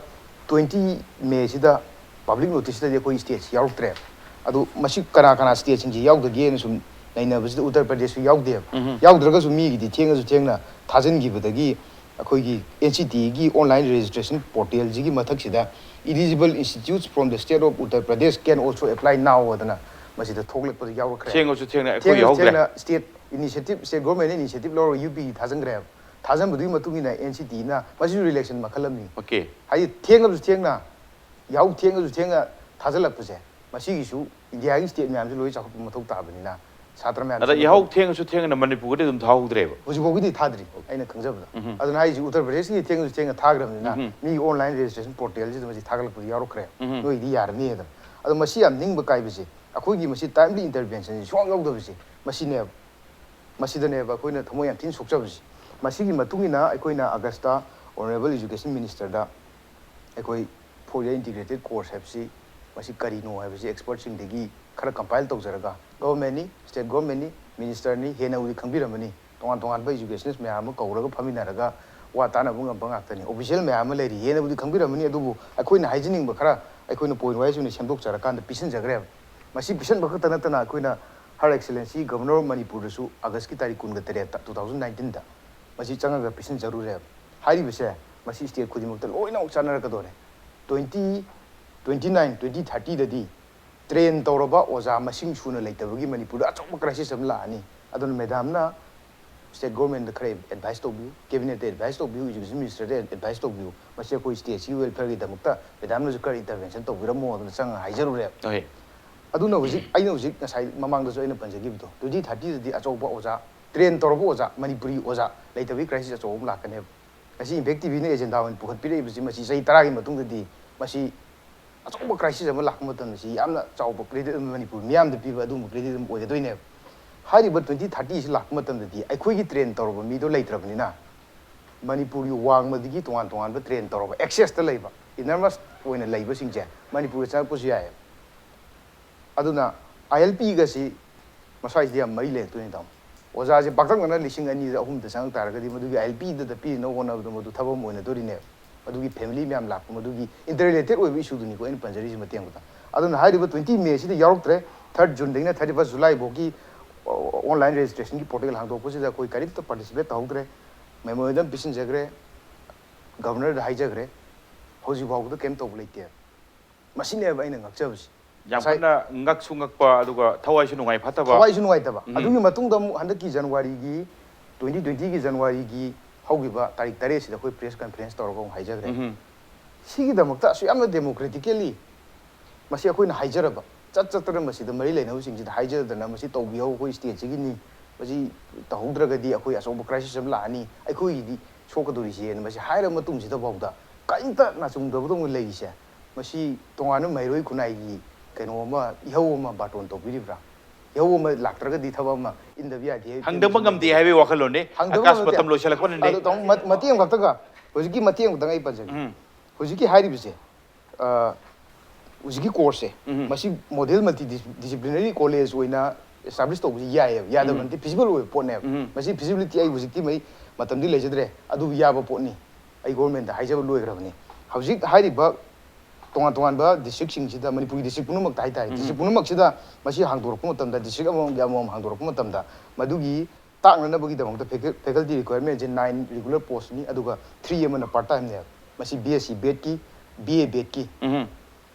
ꯇ꯭ꯋꯦꯟꯇꯤ ꯃꯦꯁꯤꯗ ꯄꯕ꯭ꯂꯤꯛ ꯅꯣꯇꯤꯁꯇꯗꯤ ꯑꯩꯈꯣꯏ ꯁ꯭ꯇꯦꯠꯁꯤ ꯌꯥꯎꯔꯛꯇ꯭ꯔꯦꯕ꯫ ꯑꯗꯨ ꯃꯁꯤ ꯀꯅꯥ ꯀꯅꯥ ꯁ꯭ꯇꯦꯠꯁꯤꯡꯁꯤ ꯌꯥꯎꯗꯒꯦꯅ ꯁꯨꯝ ꯅꯩꯅꯕꯁꯤꯗ ꯎꯠꯇꯔ ꯄ꯭ꯔꯗꯦꯁꯁꯨ ꯌꯥꯎꯗꯦꯕ꯫ ꯎꯝꯍꯨꯝ꯫ ꯌꯥꯎꯗ꯭ꯔꯒꯁꯨ ꯃꯤꯒꯤꯗꯤ ꯊꯦꯡꯉꯁꯨ ꯊꯦꯡꯅ ꯊꯥꯖꯤꯟꯈꯤꯕꯗꯒꯤ ꯑꯩꯈꯣꯏꯒꯤ ꯑꯦꯟ ꯁꯤ ꯇꯤꯒꯤ ꯑꯣꯟꯂꯥꯏꯟ ꯔꯦꯖꯤꯁꯇ꯭ꯔꯦꯁꯟ ꯄꯣꯔꯇꯦꯜꯁꯤꯒꯤ ꯃꯊꯛꯁꯤꯗ "Eligible institutes from the state of Uttar Pradesh can also apply now" ꯍꯥꯏꯗꯅ ꯃꯁꯤꯗ ꯊꯣꯛꯂꯛꯄꯗ ꯌꯥꯎꯔꯛꯈ꯭ꯔꯦ꯫ ꯊꯦꯡꯉꯁꯨ ꯊꯦꯡꯅ ꯑꯩꯈꯣꯏ ꯊꯦꯡꯉꯁꯨ ꯌꯥꯎꯗ꯭ꯔꯦ꯫ ꯊꯦꯡꯅ ꯁ꯭ꯇꯦꯠ initiative, state government ꯅ initiative ꯂꯧꯔꯒ ꯌꯨ ꯄꯤꯒꯤ ꯊꯥꯖꯤꯟꯈ꯭ꯔꯦꯕ꯫ ꯊꯥꯖꯤꯟꯕꯗꯨꯒꯤ ꯃꯇꯨꯡ ꯏꯟꯅ ꯑꯦꯟ ꯁꯤ ꯇꯤꯅ, ꯃꯁꯤꯁꯨ relation ꯃꯈꯜ ꯑꯃꯅꯤ꯫ Okay. ꯍꯥꯏꯗꯤ ꯊꯦꯡꯉꯁꯨ ꯊꯦꯡꯅ, ꯌꯥꯍꯧ ꯊꯦꯡꯉꯁꯨ ꯊꯦꯡꯅ ꯊꯥꯖꯤꯜꯂꯛꯄꯁꯦ, ꯃꯁꯤꯒꯤꯁꯨ ꯏꯟꯗꯤꯌꯥꯒꯤ state ꯃꯌꯥꯝꯁꯦ ꯂꯣꯏ ꯆꯥꯎꯈꯠꯄ ꯃꯊꯧ ꯇꯥꯕꯅꯤꯅ, ꯁꯥꯇ꯭ꯔ ꯃꯌꯥꯝꯁꯦ ꯑꯗ ꯌꯥꯍꯧ ꯊꯦꯡꯉꯁꯨ ꯊꯦꯡꯅ ꯃꯅꯤꯄꯨꯔꯒꯗꯤ ꯑꯗꯨꯝ ꯊꯥꯍꯧꯗ꯭ꯔꯦꯕ꯫ ꯍꯧꯖꯤꯛꯐꯥꯎꯒꯤꯗꯤ ꯊꯥꯗ꯭ꯔꯤ, ꯑꯩꯅ ꯈꯪꯖꯕꯗ꯫ ꯎꯝꯍꯨꯝ. ꯑꯗꯨꯅ ꯍꯥꯏꯁꯤ, ꯎꯠꯇꯔ ꯄ꯭ꯔꯗꯦꯁꯀꯤ ꯊꯦꯡꯉꯁꯨ ꯊꯦꯡꯅ ꯊꯥꯈ꯭ꯔꯕꯅꯤꯅ, ꯎꯝꯍꯨꯝ. ꯃꯤꯒꯤ online registration portal ꯁꯤꯗ ꯃꯁꯤ ꯊꯥꯒꯠꯂꯛꯄꯗ ꯌꯥꯎꯔꯛꯈ꯭ꯔꯦ꯫ ꯎꯝꯍꯨꯝ. ꯅꯣꯏꯒꯤꯗꯤ ꯌꯥꯔꯅꯤ ꯍꯥꯏꯗꯅ꯫ ꯑꯗꯣ ꯃꯁꯤ ꯌꯥꯝ ꯅꯤꯡꯕ ꯀꯥꯏꯕꯁꯦ, ꯑꯩꯈꯣꯏꯒꯤ ꯃꯁꯤ timely intervention ꯁꯤ ꯁꯨꯡꯌꯥꯎ ꯌꯥꯎꯗꯕꯁꯦ, ꯃꯁꯤꯅꯦꯕ꯫ ꯃꯁꯤꯗꯅꯦꯕ ꯑꯩꯈꯣꯏꯅ ꯊꯃꯣꯏ ꯌꯥꯝ ꯊꯤꯅ ꯁꯣꯛꯆꯕꯁꯦ꯫ ꯃꯁꯤꯒꯤ ꯃꯇꯨꯡ ꯏꯟꯅ ꯑꯩꯈꯣꯏꯅ ꯑꯥꯒꯁꯇ Honourable Education Minister ꯗ ꯑꯩꯈꯣꯏ four year integrated course ꯍꯥꯏꯕꯁꯤ ꯃꯁꯤ ꯀꯔꯤꯅꯣ ꯍꯥꯏꯕꯁꯤ expert ꯁꯤꯡꯗꯒꯤ ꯈꯔ compile ꯇꯧꯖꯔꯒ, government ꯅꯤ, state government ꯅꯤ, minister ꯅꯤ, ꯍꯦꯟꯅꯕꯨꯗꯤ ꯈꯪꯕꯤꯔꯝꯃꯅꯤ, ꯇꯣꯉꯥꯟ ꯇꯣꯉꯥꯟꯕ educationist ꯃꯌꯥꯝ ꯑꯃ ꯀꯧꯔꯒ ꯐꯝꯃꯤꯟꯅꯔꯒ ꯋꯥ ꯇꯥꯅꯕ ꯉꯝꯕ ꯉꯥꯛꯇꯅꯤ꯫ Official ꯃꯌꯥꯝ ꯑꯃ ꯂꯩꯔꯤ, ꯍꯦꯟꯅꯕꯨꯗꯤ ꯈꯪꯕꯤꯔꯝꯃꯅꯤ, ꯑꯗꯨꯕꯨ ꯑꯩꯈꯣꯏꯅ ꯍꯥꯏꯖꯅꯤꯡꯕ ꯈꯔ ꯑꯩꯈꯣꯏꯅ point wise ꯑꯣꯏꯅ ꯁꯦꯝꯗꯣꯛꯆꯔꯀꯥꯟꯗ ꯄꯤꯁꯤꯟꯖꯈ꯭ꯔꯦꯕ꯫ ꯃꯁꯤ ꯄꯤꯁꯟꯕ ꯈꯛꯇ ꯅꯠꯇꯅ ꯑꯩꯈꯣꯏꯅ Her Excellency Governor of ꯃꯅꯤꯄꯨꯔꯗꯁꯨ ꯑꯥꯒꯁꯀꯤ ꯇꯥꯔꯤꯛ ꯀꯨꯟꯒ ꯇꯔꯦꯠꯇ, two thousand nineteen ꯗ ꯃꯁꯤ ꯆꯪꯉꯒ ꯄꯤꯁꯤꯟꯖꯔꯨꯔꯦꯕ꯫ ꯍꯥꯏꯔꯤꯕꯁꯦ ꯃꯁꯤ state ꯈꯨꯗꯤꯡꯃꯛꯇ ꯂꯣꯏꯅꯃꯛ ꯆꯠꯅꯔꯛꯀꯗꯣꯔꯦ꯫ Twenty, twenty nine, twenty thirty ꯗꯗꯤ train ꯇꯧꯔꯕ ꯑꯣꯖꯥ ꯃꯁꯤꯡ ꯁꯨꯅ ꯂꯩꯇꯕꯒꯤ ꯃꯅꯤꯄꯨꯔꯗ ꯑꯆꯧꯕ crisis ꯑꯃ ꯂꯥꯛꯑꯅꯤ꯫ ꯑꯗꯨꯅ madam ꯅ state government ꯗ ꯈꯔ advice ꯇꯧꯕꯤꯌꯨ, cabinet ꯇ advice ꯇꯧꯕꯤꯌꯨ, education minister ꯗ advice ꯇꯧꯕꯤꯌꯨ꯫ ꯃꯁꯤ ꯑꯩꯈꯣꯏ state ꯁꯤꯒꯤ welfare ꯒꯤꯗꯃꯛꯇ madam ꯅꯁꯨ ꯈꯔ intervention ꯇꯧꯕꯤꯔꯝꯃꯣ ꯑꯗꯨꯅ ꯆꯪꯉ ꯍꯥꯏꯖꯔꯨꯔꯦꯕ꯫ ꯍꯣꯏ. ꯑꯗꯨꯅ ꯍꯧꯖꯤꯛ, ꯑꯩꯅ ꯍꯧꯖꯤꯛ ꯉꯁꯥꯏ ꯃꯃꯥꯡꯗꯁꯨ ꯑꯩꯅ ꯄꯟꯖꯈꯤꯕꯗꯣ, twenty thirty ꯗꯗꯤ ꯑꯆꯧꯕ ꯑꯣꯖꯥ, train ꯇꯧꯔꯕ ꯑꯣꯖꯥ, ꯃꯅꯤꯄꯨꯔꯤ ꯑꯣꯖꯥ ꯂꯩꯇꯕꯒꯤ crisis ꯑꯆꯧꯕ ꯑꯃ ꯂꯥꯛꯀꯅꯦꯕ꯫ ꯉꯁꯤ Impact TV ꯅ agenda ꯑꯣꯏꯅ ꯄꯨꯈꯠꯄꯤꯔꯛꯏꯕꯁꯤ, ꯃꯁꯤ ꯆꯍꯤ ꯇꯔꯥꯒꯤ ꯃꯇꯨꯡꯗꯗꯤ ꯃꯁꯤ ꯑꯆꯧꯕ crisis ꯑꯃ ꯂꯥꯛꯄ ꯃꯇꯝꯗ ꯁꯤ ꯌꯥꯝꯅ ꯆꯥꯎꯕ credit ꯑꯃ ꯃꯅꯤꯄꯨꯔ ꯃꯤꯌꯥꯝꯗ ꯄꯤꯕ ꯑꯗꯨꯒꯨꯝꯕ credit ꯑꯃ ꯑꯣꯏꯒꯗꯣꯏꯅꯦꯕ꯫ ꯍꯥꯏꯔꯤꯕ twenty thirty ꯁꯤ ꯂꯥꯛꯄ ꯃꯇꯝꯗꯗꯤ ꯑꯩꯈꯣꯏꯒꯤ train ꯇꯧꯔꯕ ꯃꯤꯗꯣ ꯂꯩꯇ꯭ꯔꯕꯅꯤꯅ, ꯃꯅꯤꯄꯨꯔꯒꯤ ꯋꯥꯡꯃꯗꯒꯤ ꯇꯣꯉꯥꯟ ꯇꯣꯉꯥꯟꯕ train ꯇꯧꯔꯕ, access ꯇ ꯂꯩꯕ, innermost ꯑꯣꯏꯅ ꯂꯩꯕꯁꯤꯡꯁꯦ ꯃꯅꯤꯄꯨꯔꯗ ꯆꯪꯉꯛꯄꯁꯨ ꯌꯥꯏꯌꯦꯕ꯫ ꯑꯗꯨꯅ I L P ꯒꯁꯤ ꯃꯁ꯭ꯋꯥꯏꯁꯤꯗ ꯌꯥꯝ ꯃꯔꯤ ꯂꯩꯔꯛꯇꯣꯏꯅꯤ, ꯇꯥꯃꯣ꯫ ꯑꯣꯖꯥꯁꯦ ꯄꯥꯛꯇꯛꯅꯅ ꯂꯤꯁꯤꯡ ꯑꯅꯤꯗ, ꯑꯍꯨꯝꯗ ꯆꯪꯉꯛ ꯇꯥꯔꯒꯗꯤ ꯃꯗꯨꯒꯤ I L P ꯗꯨꯗ ꯄꯤꯅꯕ ꯍꯣꯠꯅꯕꯗ ꯃꯗꯨ ꯊꯕꯛ ꯑꯃ ꯑꯣꯏꯅꯗꯣꯔꯤꯅꯦꯕ꯫ ꯃꯗꯨꯒꯤ family ꯃꯌꯥꯝ ꯂꯥꯛꯄ, ꯃꯗꯨꯒꯤ interrelated ꯑꯣꯏꯕ issue ꯗꯨꯅꯤꯀꯣ ꯑꯩꯅ ꯄꯟꯖꯔꯤꯁꯤ ꯃꯇꯦꯡ ꯈꯛꯇ꯫ ꯑꯗꯨꯅ ꯍꯥꯏꯔꯤꯕ twenty May ꯁꯤꯗ ꯌꯥꯎꯔꯛꯇ꯭ꯔꯦ, third June ꯗꯒꯤꯅ thirty first July ꯐꯥꯎꯒꯤ online registration ꯒꯤ portal ꯍꯥꯡꯗꯣꯛꯄꯁꯤꯗ ꯑꯩꯈꯣꯏ ꯀꯔꯤꯝꯇ participate ꯇꯧꯍꯧꯗ꯭ꯔꯦ꯫ Memorandum ꯄꯤꯁꯤꯟꯖꯈ꯭ꯔꯦ, Governor ꯗ ꯍꯥꯏꯖꯈ꯭ꯔꯦ, ꯍꯧꯖꯤꯛ ꯐꯥꯎꯕꯗ ꯀꯔꯤꯝ ꯇꯧꯕ ꯂꯩꯇꯦ꯫ ꯃꯁꯤꯅꯦꯕ ꯑꯩꯅ ꯉꯛꯆꯕꯁꯤ꯫ ꯌꯥꯝ ꯉꯁꯥꯏ- ꯀꯟꯅ ꯉꯛꯁꯨ ꯉꯛꯄ, ꯑꯗꯨꯒ ꯊꯋꯥꯏꯁꯨ ꯅꯨꯡꯉꯥꯏꯐꯠꯇꯕ. ꯊꯋꯥꯏꯁꯨ ꯅꯨꯡꯉꯥꯏꯇꯕ꯫ ꯎꯝ꯫ ꯑꯗꯨꯒꯤ ꯃꯇꯨꯡꯗ ꯑꯃꯨꯛ ꯍꯟꯗꯛꯀꯤ ꯖꯅꯋꯥꯔꯤꯒꯤ, twenty twenty ꯒꯤ ꯖꯅꯋꯥꯔꯤꯒꯤ ꯍꯧꯈꯤꯕ ꯇꯥꯔꯤꯛ ꯇꯔꯦꯠꯁꯤꯗ ꯑꯩꯈꯣꯏ press conference ꯇꯧꯔꯒ ꯑꯃꯨꯛ ꯍꯥꯏꯖꯈ꯭ꯔꯦ꯫ ꯎꯝ꯫ ꯁꯤꯒꯤꯗꯃꯛꯇ ꯑꯁꯨꯛ ꯌꯥꯝꯅ democratically ꯃꯁꯤ ꯑꯩꯈꯣꯏꯅ ꯍꯥꯏꯖꯔꯕ, ꯆꯠ ꯆꯠꯇꯅ ꯃꯁꯤꯗ ꯃꯔꯤ ꯂꯩꯅꯕꯁꯤꯡꯁꯤꯗ ꯍꯥꯏꯖꯗꯅ, ꯃꯁꯤ ꯇꯧꯕꯤꯍꯧ, ꯑꯩꯈꯣꯏ stateꯁꯤꯒꯤꯅꯤ, ꯃꯁꯤ ꯇꯧꯍꯧꯗ꯭ꯔꯒꯗꯤ ꯑꯩꯈꯣꯏ ꯑꯆꯧꯕ crisis ꯑꯃ ꯂꯥꯛꯑꯅꯤ, ꯑꯩꯈꯣꯏꯒꯤꯗꯤ ꯁꯣꯛꯀꯗꯧꯔꯤꯁꯦꯅ ꯃꯁꯤ ꯍꯥꯏꯔꯕ ꯃꯇꯨꯡꯁꯤꯗ ꯐꯥꯎꯗ ꯀꯔꯤꯝꯇ ꯅꯥꯆꯨꯡꯗꯕꯗꯧꯅ ꯂꯩꯔꯤꯁꯦ, ꯃꯁꯤ ꯇꯣꯉꯥꯟꯕ ꯃꯍꯩꯔꯣꯏ ꯈꯨꯟꯅꯥꯏꯒꯤ ꯀꯩꯅꯣ ꯑꯃ, ꯏꯍꯧ ꯑꯃ ꯕꯥꯇꯣꯟ ꯇꯧꯕꯤꯔꯤꯕ꯭ꯔꯥ? ꯏꯍꯧ ꯑꯃ ꯂꯥꯛꯇ꯭ꯔꯒꯗꯤ ꯊꯕꯛ ꯑꯃ ꯏꯟꯗꯕ ꯌꯥꯗꯦ ꯍꯥꯏꯕ ꯍꯪꯗꯕ ꯐꯤꯕꯝꯁꯤ ꯉꯝꯗꯦ ꯂꯩ꯫ ꯍꯥꯏꯕꯒꯤ ꯋꯥꯈꯜꯂꯣꯟꯅꯤ꯫ ꯍꯪꯗꯕ ꯑꯀꯥꯁ ꯉꯝꯗꯦ꯫ ꯃꯇꯝ ꯂꯣꯏꯁꯤꯜꯂꯛꯄꯅꯅꯦ꯫ ꯑꯗꯣ ꯇꯥꯃꯣ, ꯃ-, ꯃꯇꯦꯡ ꯑꯃꯈꯛꯇꯒ, ꯍꯧꯖꯤꯛꯀꯤ ꯃꯇꯦꯡ ꯑꯃꯈꯛꯇꯪ ꯑꯩ ꯄꯟꯖꯒꯦ꯫ ꯎꯝ꯫ ꯍꯧꯖꯤꯛꯀꯤ ꯍꯥꯏꯔꯤꯕꯁꯦ, ꯑ, ꯍꯧꯖꯤꯛꯀꯤ courseꯁꯦ, ꯎꯝ꯫ ꯃꯁꯤ model multidisciplinary college ꯑꯣꯏꯅ establish ꯇꯧꯕꯁꯤ ꯌꯥꯏꯑꯕ, ꯌꯥꯗꯕ ꯎꯝ꯫ ꯅꯠꯇꯦ, feasible ꯑꯣꯏꯕ ꯄꯣꯠꯅꯦꯕ꯫ ꯎꯝ꯫ ꯃꯁꯤ feasibility ꯑꯩ ꯍꯧꯖꯤꯛꯇꯤ ꯃꯩ ꯃꯇꯝꯗꯤ ꯂꯩꯖꯗ꯭ꯔꯦ, ꯑꯗꯨꯕꯨ ꯌꯥꯕ ꯄꯣꯠꯅꯤ, ꯑꯩ governmentꯗ ꯍꯥꯏꯖꯕ ꯂꯣꯏꯈ꯭ꯔꯕꯅꯤ꯫ ꯍꯧꯖꯤꯛ ꯍꯥꯏꯔꯤꯕ ꯇꯣꯉꯥꯟ ꯇꯣꯉꯥꯟꯕ districtꯁꯤꯡꯁꯤꯗ, ꯃꯅꯤꯄꯨꯔꯒꯤ district ꯄꯨꯝꯅꯃꯛꯇ ꯍꯥꯏꯇꯥꯔꯦ, ꯎꯝ꯫ district ꯄꯨꯝꯅꯃꯛꯁꯤꯗ ꯃꯁꯤ ꯍꯥꯡꯗꯣꯔꯛꯄ ꯃꯇꯝꯗ, district ꯑꯃꯃꯝꯒꯤ ꯑꯃꯃꯝ ꯍꯥꯡꯗꯣꯔꯛꯄ ꯃꯇꯝꯗ, ꯃꯗꯨꯒꯤ ꯇꯥꯛꯅꯅꯕꯒꯤꯗꯃꯛꯇ faculty requirementꯁꯦ nine regular postꯅꯤ, ꯑꯗꯨꯒ three ꯑꯃꯅ part timeꯅꯦꯕ꯫ ꯃꯁꯤ BSc Bedꯀꯤ, BA Bedꯀꯤ, ꯎꯝ꯫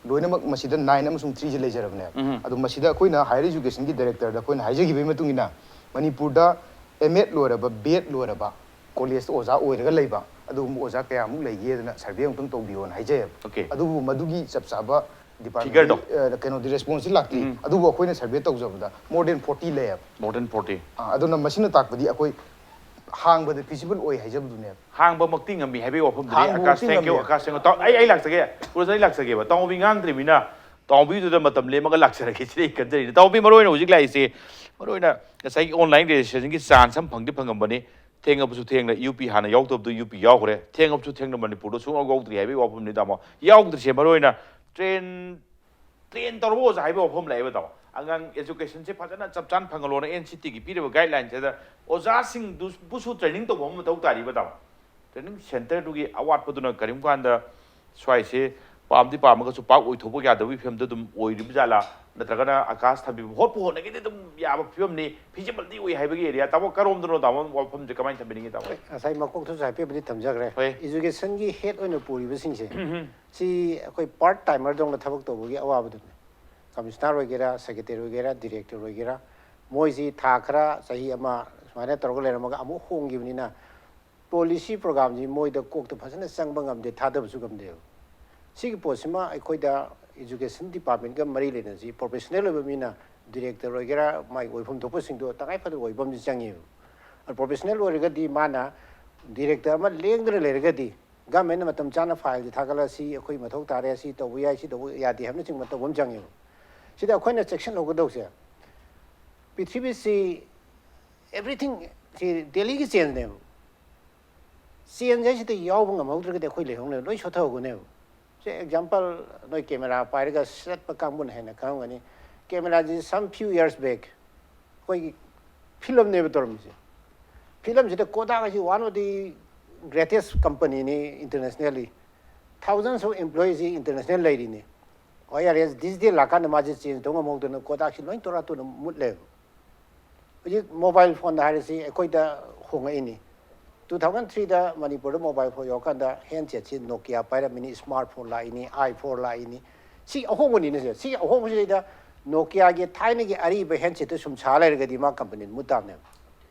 ꯂꯣꯏꯅꯃꯛ ꯃꯁꯤꯗ nine ꯑꯃꯁꯨꯡ threeꯁꯦ ꯂꯩꯖꯔꯕꯅꯦꯕ꯫ ꯎꯝ꯫ ꯑꯗꯣ ꯃꯁꯤꯗ ꯑꯩꯈꯣꯏꯅ higher educationꯒꯤ directorꯗ ꯑꯩꯈꯣꯏꯅ ꯍꯥꯏꯖꯈꯤꯕꯒꯤ ꯃꯇꯨꯡ ꯏꯟꯅ, ꯃꯅꯤꯄꯨꯔꯗ M.Ed ꯂꯣꯏꯔꯕ, Bed ꯂꯣꯏꯔꯕ, collegeꯇ ꯑꯣꯖꯥ ꯑꯣꯏꯔꯒ ꯂꯩꯕ ꯑꯗꯨꯒꯨꯝꯕ ꯑꯣꯖꯥ ꯀꯌꯥꯃꯨꯛ ꯂꯩꯒꯦꯗꯅ survey ꯑꯃꯨꯛꯇꯪ ꯇꯧꯕꯤꯌꯣꯅ ꯍꯥꯏꯖꯩꯌꯦꯕ꯫ Okay. ꯑꯗꯨꯕꯨ ꯃꯗꯨꯒꯤ ꯆꯞ ꯆꯥꯕ department, Figureꯗꯣ꯫ ꯑ, ꯀꯩꯅꯣꯗꯤ responseꯇꯤ ꯂꯥꯛꯇ꯭ꯔꯤ꯫ ꯎꯝ꯫ ꯑꯗꯨꯕꯨ ꯑꯩꯈꯣꯏꯅ survey ꯇꯧꯖꯕꯗ more than forty ꯂꯩꯌꯦꯕ꯫ More than forty꯫ ꯑ, ꯑꯗꯨꯅ ꯃꯁꯤꯅ ꯇꯥꯛꯄꯗꯤ ꯑꯩꯈꯣꯏ ꯍꯥꯡꯕꯗ feasible ꯑꯣꯏ ꯍꯥꯏꯖꯕꯗꯨꯅꯦꯕ꯫ ꯍꯥꯡꯕꯃꯛꯇꯤ ꯉꯝꯃꯤ ꯍꯥꯏꯕꯒꯤ ꯋꯥꯐꯝꯗꯨꯅꯤ꯫ ꯍꯥꯡꯕꯃꯛꯇꯤ ꯑꯀꯥꯁ, thank you, ꯉꯝꯃꯤ꯫ Akash, thank you꯫ ꯇꯥꯎ-, ꯑꯩ, ꯑꯩ ꯂꯥꯛꯆꯒꯦ꯫ ꯄ꯭ꯔꯣꯖꯦꯛ, ꯑꯩ ꯂꯥꯛꯆꯒꯦꯕ꯫ ꯇꯥꯎꯕꯤ ꯉꯥꯡꯗ꯭ꯔꯤꯕꯅꯤꯅ ꯇꯥꯎꯕꯤꯗꯨꯗ ꯃꯇꯝ ꯂꯦꯝꯃꯒ ꯂꯥꯛꯆꯔꯒꯦ ꯁꯤꯗꯤ ꯑꯩ ꯈꯟꯖꯔꯤꯅꯤ꯫ ꯇꯥꯎꯕꯤ, ꯃꯔꯨ ꯑꯣꯏꯅ ꯍꯧꯖꯤꯛ ꯂꯥꯛꯏꯁꯦ, ꯃꯔꯨ ꯑꯣꯏꯅ ꯉꯁꯥꯏꯒꯤ online registrationꯒꯤ chance ꯑꯃ ꯐꯪꯗꯤ ꯐꯪꯉꯝꯕꯅꯤ꯫ ꯊꯦꯡꯉꯕꯁꯨ ꯊꯦꯡꯅ UP ꯍꯥꯟꯅ ꯌꯥꯎꯗꯕꯗꯨ UP ꯌꯥꯎꯈ꯭ꯔꯦ꯫ ꯊꯦꯡꯉꯕꯁꯨ ꯊꯦꯡꯅ ꯃꯅꯤꯄꯨꯔꯗ ꯁꯨꯡꯌꯥꯎ ꯌꯥꯎꯗ꯭ꯔꯤ ꯍꯥꯏꯕꯒꯤ ꯋꯥꯐꯝꯅꯤ, ꯇꯥꯃꯣ꯫ ꯌꯥꯎꯗ꯭ꯔꯤꯁꯦ ꯃꯔꯨ ꯑꯣꯏꯅ train, train ꯇꯧꯔꯕ ꯑꯣꯖꯥ ꯍꯥꯏꯕ ꯋꯥꯐꯝ ꯂꯥꯛꯑꯦꯕ, ꯇꯥꯃꯣ꯫ ꯑꯉꯥꯡ educationꯁꯦ ꯐꯖꯅ ꯆꯞ ꯆꯥꯅ ꯐꯪꯍꯜꯂꯣꯅ NCTꯒꯤ ꯄꯤꯔꯤꯕ guidelineꯁꯤꯗ ꯑꯣꯖꯥꯁꯤꯡꯗꯨꯕꯨꯁꯨ training ꯇꯧꯕ ꯑꯃ ꯃꯊꯧ ꯇꯥꯔꯤꯕ, ꯇꯥꯃꯣ꯫ Training centreꯗꯨꯒꯤ ꯑꯋꯥꯠꯄꯗꯨꯅ ꯀꯔꯤꯒꯨꯝꯕ ꯀꯥꯟꯗ ꯁ꯭ꯋꯥꯏꯁꯦ ꯄꯥꯝꯗꯤ ꯄꯥꯝꯃꯒꯁꯨ ꯄꯥꯛ ꯑꯣꯏꯊꯣꯛꯄ ꯌꯥꯗꯕꯒꯤ ꯐꯤꯕꯝꯗ ꯑꯗꯨꯝ ꯑꯣꯏꯔꯤꯕ ꯖꯥꯠꯂꯥ? ꯅꯠꯇ꯭ꯔꯒꯅ ꯑꯀꯥꯁ ꯊꯝꯕꯤꯕ, ꯍꯣꯠꯄꯨ ꯍꯣꯠꯅꯒꯦꯗꯤ ꯑꯗꯨꯝ ꯌꯥꯕ ꯐꯤꯕꯝꯅꯤ, feasibleꯗꯤ ꯑꯣꯏ ꯍꯥꯏꯕꯒꯤ area? ꯇꯥꯃꯣ, ꯀꯔꯣꯝꯗꯅꯣ, ꯇꯥꯃꯣ, ꯋꯥꯐꯝꯁꯦ ꯀꯃꯥꯏꯅ ꯊꯝꯕꯤꯅꯤꯡꯉꯤ, ꯇꯥꯃꯣ? ꯉꯁꯥꯏ ꯃꯀꯣꯛꯇꯁꯨ ꯍꯥꯏꯐꯦꯠꯄꯨꯗꯤ ꯊꯝꯖꯈ꯭ꯔꯦ꯫ ꯍꯣꯏ꯫ Educationꯒꯤ head ꯑꯣꯏꯅ ꯄꯨꯔꯤꯕꯁꯤꯡꯁꯦ, ꯁꯤ ꯑꯩꯈꯣꯏ part timerꯗꯧꯅ ꯊꯕꯛ ꯇꯧꯕꯒꯤ ꯑꯋꯥꯕꯗꯨꯅꯤ꯫ ꯀꯃꯤꯁꯅꯔ ꯑꯣꯏꯒꯦꯔꯥ, ꯁꯦꯀ꯭ꯔꯦꯇꯔꯤ ꯑꯣꯏꯒꯦꯔꯥ, ꯗꯤꯔꯦꯛꯇꯔ ꯑꯣꯏꯒꯦꯔꯥ, ꯃꯣꯏꯁꯤ ꯊꯥ ꯈꯔ, ꯆꯍꯤ ꯑꯃ ꯁꯨꯃꯥꯏꯅ ꯇꯧꯔꯒ ꯂꯩꯔꯝꯃꯒ ꯑꯃꯨꯛ ꯍꯣꯡꯈꯤꯕꯅꯤꯅ, ꯄꯣꯂꯤꯁꯤ ꯄ꯭ꯔꯣꯒ꯭ꯔꯥꯝꯁꯤ ꯃꯣꯏꯗ ꯀꯣꯛꯇ ꯐꯖꯅ ꯆꯪꯕ ꯉꯝꯗꯦ, ꯊꯥꯗꯕꯁꯨ ꯉꯝꯗꯦꯕ꯫ ꯁꯤꯒꯤ ꯄꯣꯠꯁꯤꯃ ꯑꯩꯈꯣꯏꯗ ꯏꯖꯨꯀꯦꯁꯟ ꯗꯤꯄꯥꯔꯠꯃꯦꯟꯒ ꯃꯔꯤ ꯂꯩꯅꯁꯤ, ꯄ꯭ꯔꯣꯐꯦꯁꯅꯦꯜ ꯑꯣꯏꯕ ꯃꯤꯅ, ꯗꯤꯔꯦꯛꯇꯔ ꯑꯣꯏꯒꯦꯔꯥ, ꯃꯥꯒꯤ ꯑꯣꯏꯐꯝ ꯊꯣꯛꯄꯁꯤꯡꯗꯣ ꯇꯉꯥꯏ ꯐꯗꯕ ꯑꯣꯏꯕ ꯑꯃꯗꯤ ꯆꯪꯉꯦꯕ꯫ ꯑꯗꯣ ꯄ꯭ꯔꯣꯐꯦꯁꯅꯦꯜ ꯑꯣꯏꯔꯒꯗꯤ ꯃꯥꯅ ꯗꯤꯔꯦꯛꯇꯔ ꯑꯃ ꯂꯦꯡꯗꯅ ꯂꯩꯔꯒꯗꯤ, ꯒꯃꯦꯟꯅ ꯃꯇꯝ ꯆꯥꯅ ꯐꯥꯏꯜꯁꯤ ꯊꯥꯒꯠꯂꯒ ꯁꯤ ꯑꯩꯈꯣꯏ ꯃꯊꯧ ꯇꯥꯔꯦ, ꯁꯤ ꯇꯧꯕ ꯌꯥꯏ, ꯁꯤ ꯇꯧꯕ ꯌꯥꯗꯦ ꯍꯥꯏꯕꯅꯆꯤꯡꯕ ꯇꯧꯕ ꯑꯃ ꯆꯪꯉꯦꯕ꯫ ꯁꯤꯗ ꯑꯩꯈꯣꯏꯅ ꯆꯦꯛꯁꯤꯟꯍꯧꯒꯗꯧꯁꯦ, ꯄ꯭ꯔꯤꯊꯤꯕꯤꯁꯤ, ꯑꯦꯚ꯭ꯔꯤꯊꯤꯡ ꯁꯤ ꯗꯦꯂꯤꯒꯤ ꯆꯦꯟꯖꯅꯦꯕ꯫ ꯆꯦꯟꯖ ꯍꯥꯏꯁꯤꯗ ꯌꯥꯎꯕ ꯉꯝꯍꯧꯗ꯭ꯔꯒꯗꯤ ꯑꯩꯈꯣꯏ ꯂꯩꯍꯧꯅꯦꯕ, ꯂꯣꯏ ꯁꯣꯊꯍꯧꯒꯅꯦꯕ꯫ ꯁꯦ, ꯑꯦꯛꯖꯥꯝꯄꯜ, ꯅꯣꯏ ꯀꯦꯃꯦꯔꯥ ꯄꯥꯏꯔꯒ ꯆꯠꯄ ꯀꯥꯡꯕꯨꯅ ꯍꯦꯟꯅ ꯈꯪꯉꯝꯒꯅꯤ꯫ ꯀꯦꯃꯦꯔꯥꯁꯤ some few years back ꯑꯩꯈꯣꯏꯒꯤ ꯐꯤꯂꯝꯅꯦꯕ ꯇꯧꯔꯝꯃꯤꯁꯦ꯫ ꯐꯤꯂꯝꯁꯤꯗ ꯀꯣꯗꯥꯛ ꯍꯥꯏꯁꯤ one of the greatest company ꯅꯤ internationally꯫ Thousands of employees ꯁꯤ international ꯂꯩꯔꯤꯅꯤ꯫ ꯍꯣꯏ, ꯌꯥꯔꯦ, ꯗꯤꯖꯤꯇꯦꯜ ꯂꯥꯛꯀꯥꯟꯗ ꯃꯥꯁꯦ ꯆꯦꯟꯖ ꯇꯧ ꯉꯝꯍꯧꯗꯅ ꯀꯣꯗꯥꯛꯁꯤ ꯂꯣꯏ ꯇꯣꯔꯥ ꯇꯨꯅ ꯃꯨꯠꯂꯦꯕ꯫ ꯍꯧꯖꯤꯛ ꯃꯣꯕꯥꯏꯜ ꯐꯣꯟꯗ ꯍꯥꯏꯔꯁꯤ, ꯑꯩꯈꯣꯏꯗ ꯍꯣꯡꯉꯛꯏꯅꯤ꯫ Two thousand three ꯗ ꯃꯅꯤꯄꯨꯔꯗ ꯃꯣꯕꯥꯏꯜ ꯐꯣꯟ ꯌꯧꯔꯀꯥꯟꯗ ꯍꯦꯟꯁꯦꯠꯁꯤ ꯅꯣꯀꯤꯌꯥ ꯄꯥꯏꯔꯝꯃꯤꯅꯤ, ꯁ꯭ꯃꯥꯔꯠ ꯐꯣꯟ ꯂꯥꯛꯏꯅꯤ, ꯑꯥꯏ ꯐꯣꯟ ꯂꯥꯛꯏꯅꯤ꯫ ꯁꯤ ꯑꯍꯣꯡꯕꯅꯤꯅꯦ ꯁꯦ꯫ ꯁꯤ ꯑꯍꯣꯡꯕꯁꯤꯗꯩꯗ ꯅꯣꯀꯤꯌꯥꯒꯤ ꯊꯥꯏꯅꯒꯤ ꯑꯔꯤꯕ ꯍꯦꯟꯁꯦꯠꯇꯨ ꯁꯨꯝ ꯁꯥ ꯂꯩꯔꯒꯗꯤ ꯃꯥ ꯀꯝꯄꯅꯤ ꯃꯨꯠ ꯇꯥꯕꯅꯦꯕ꯫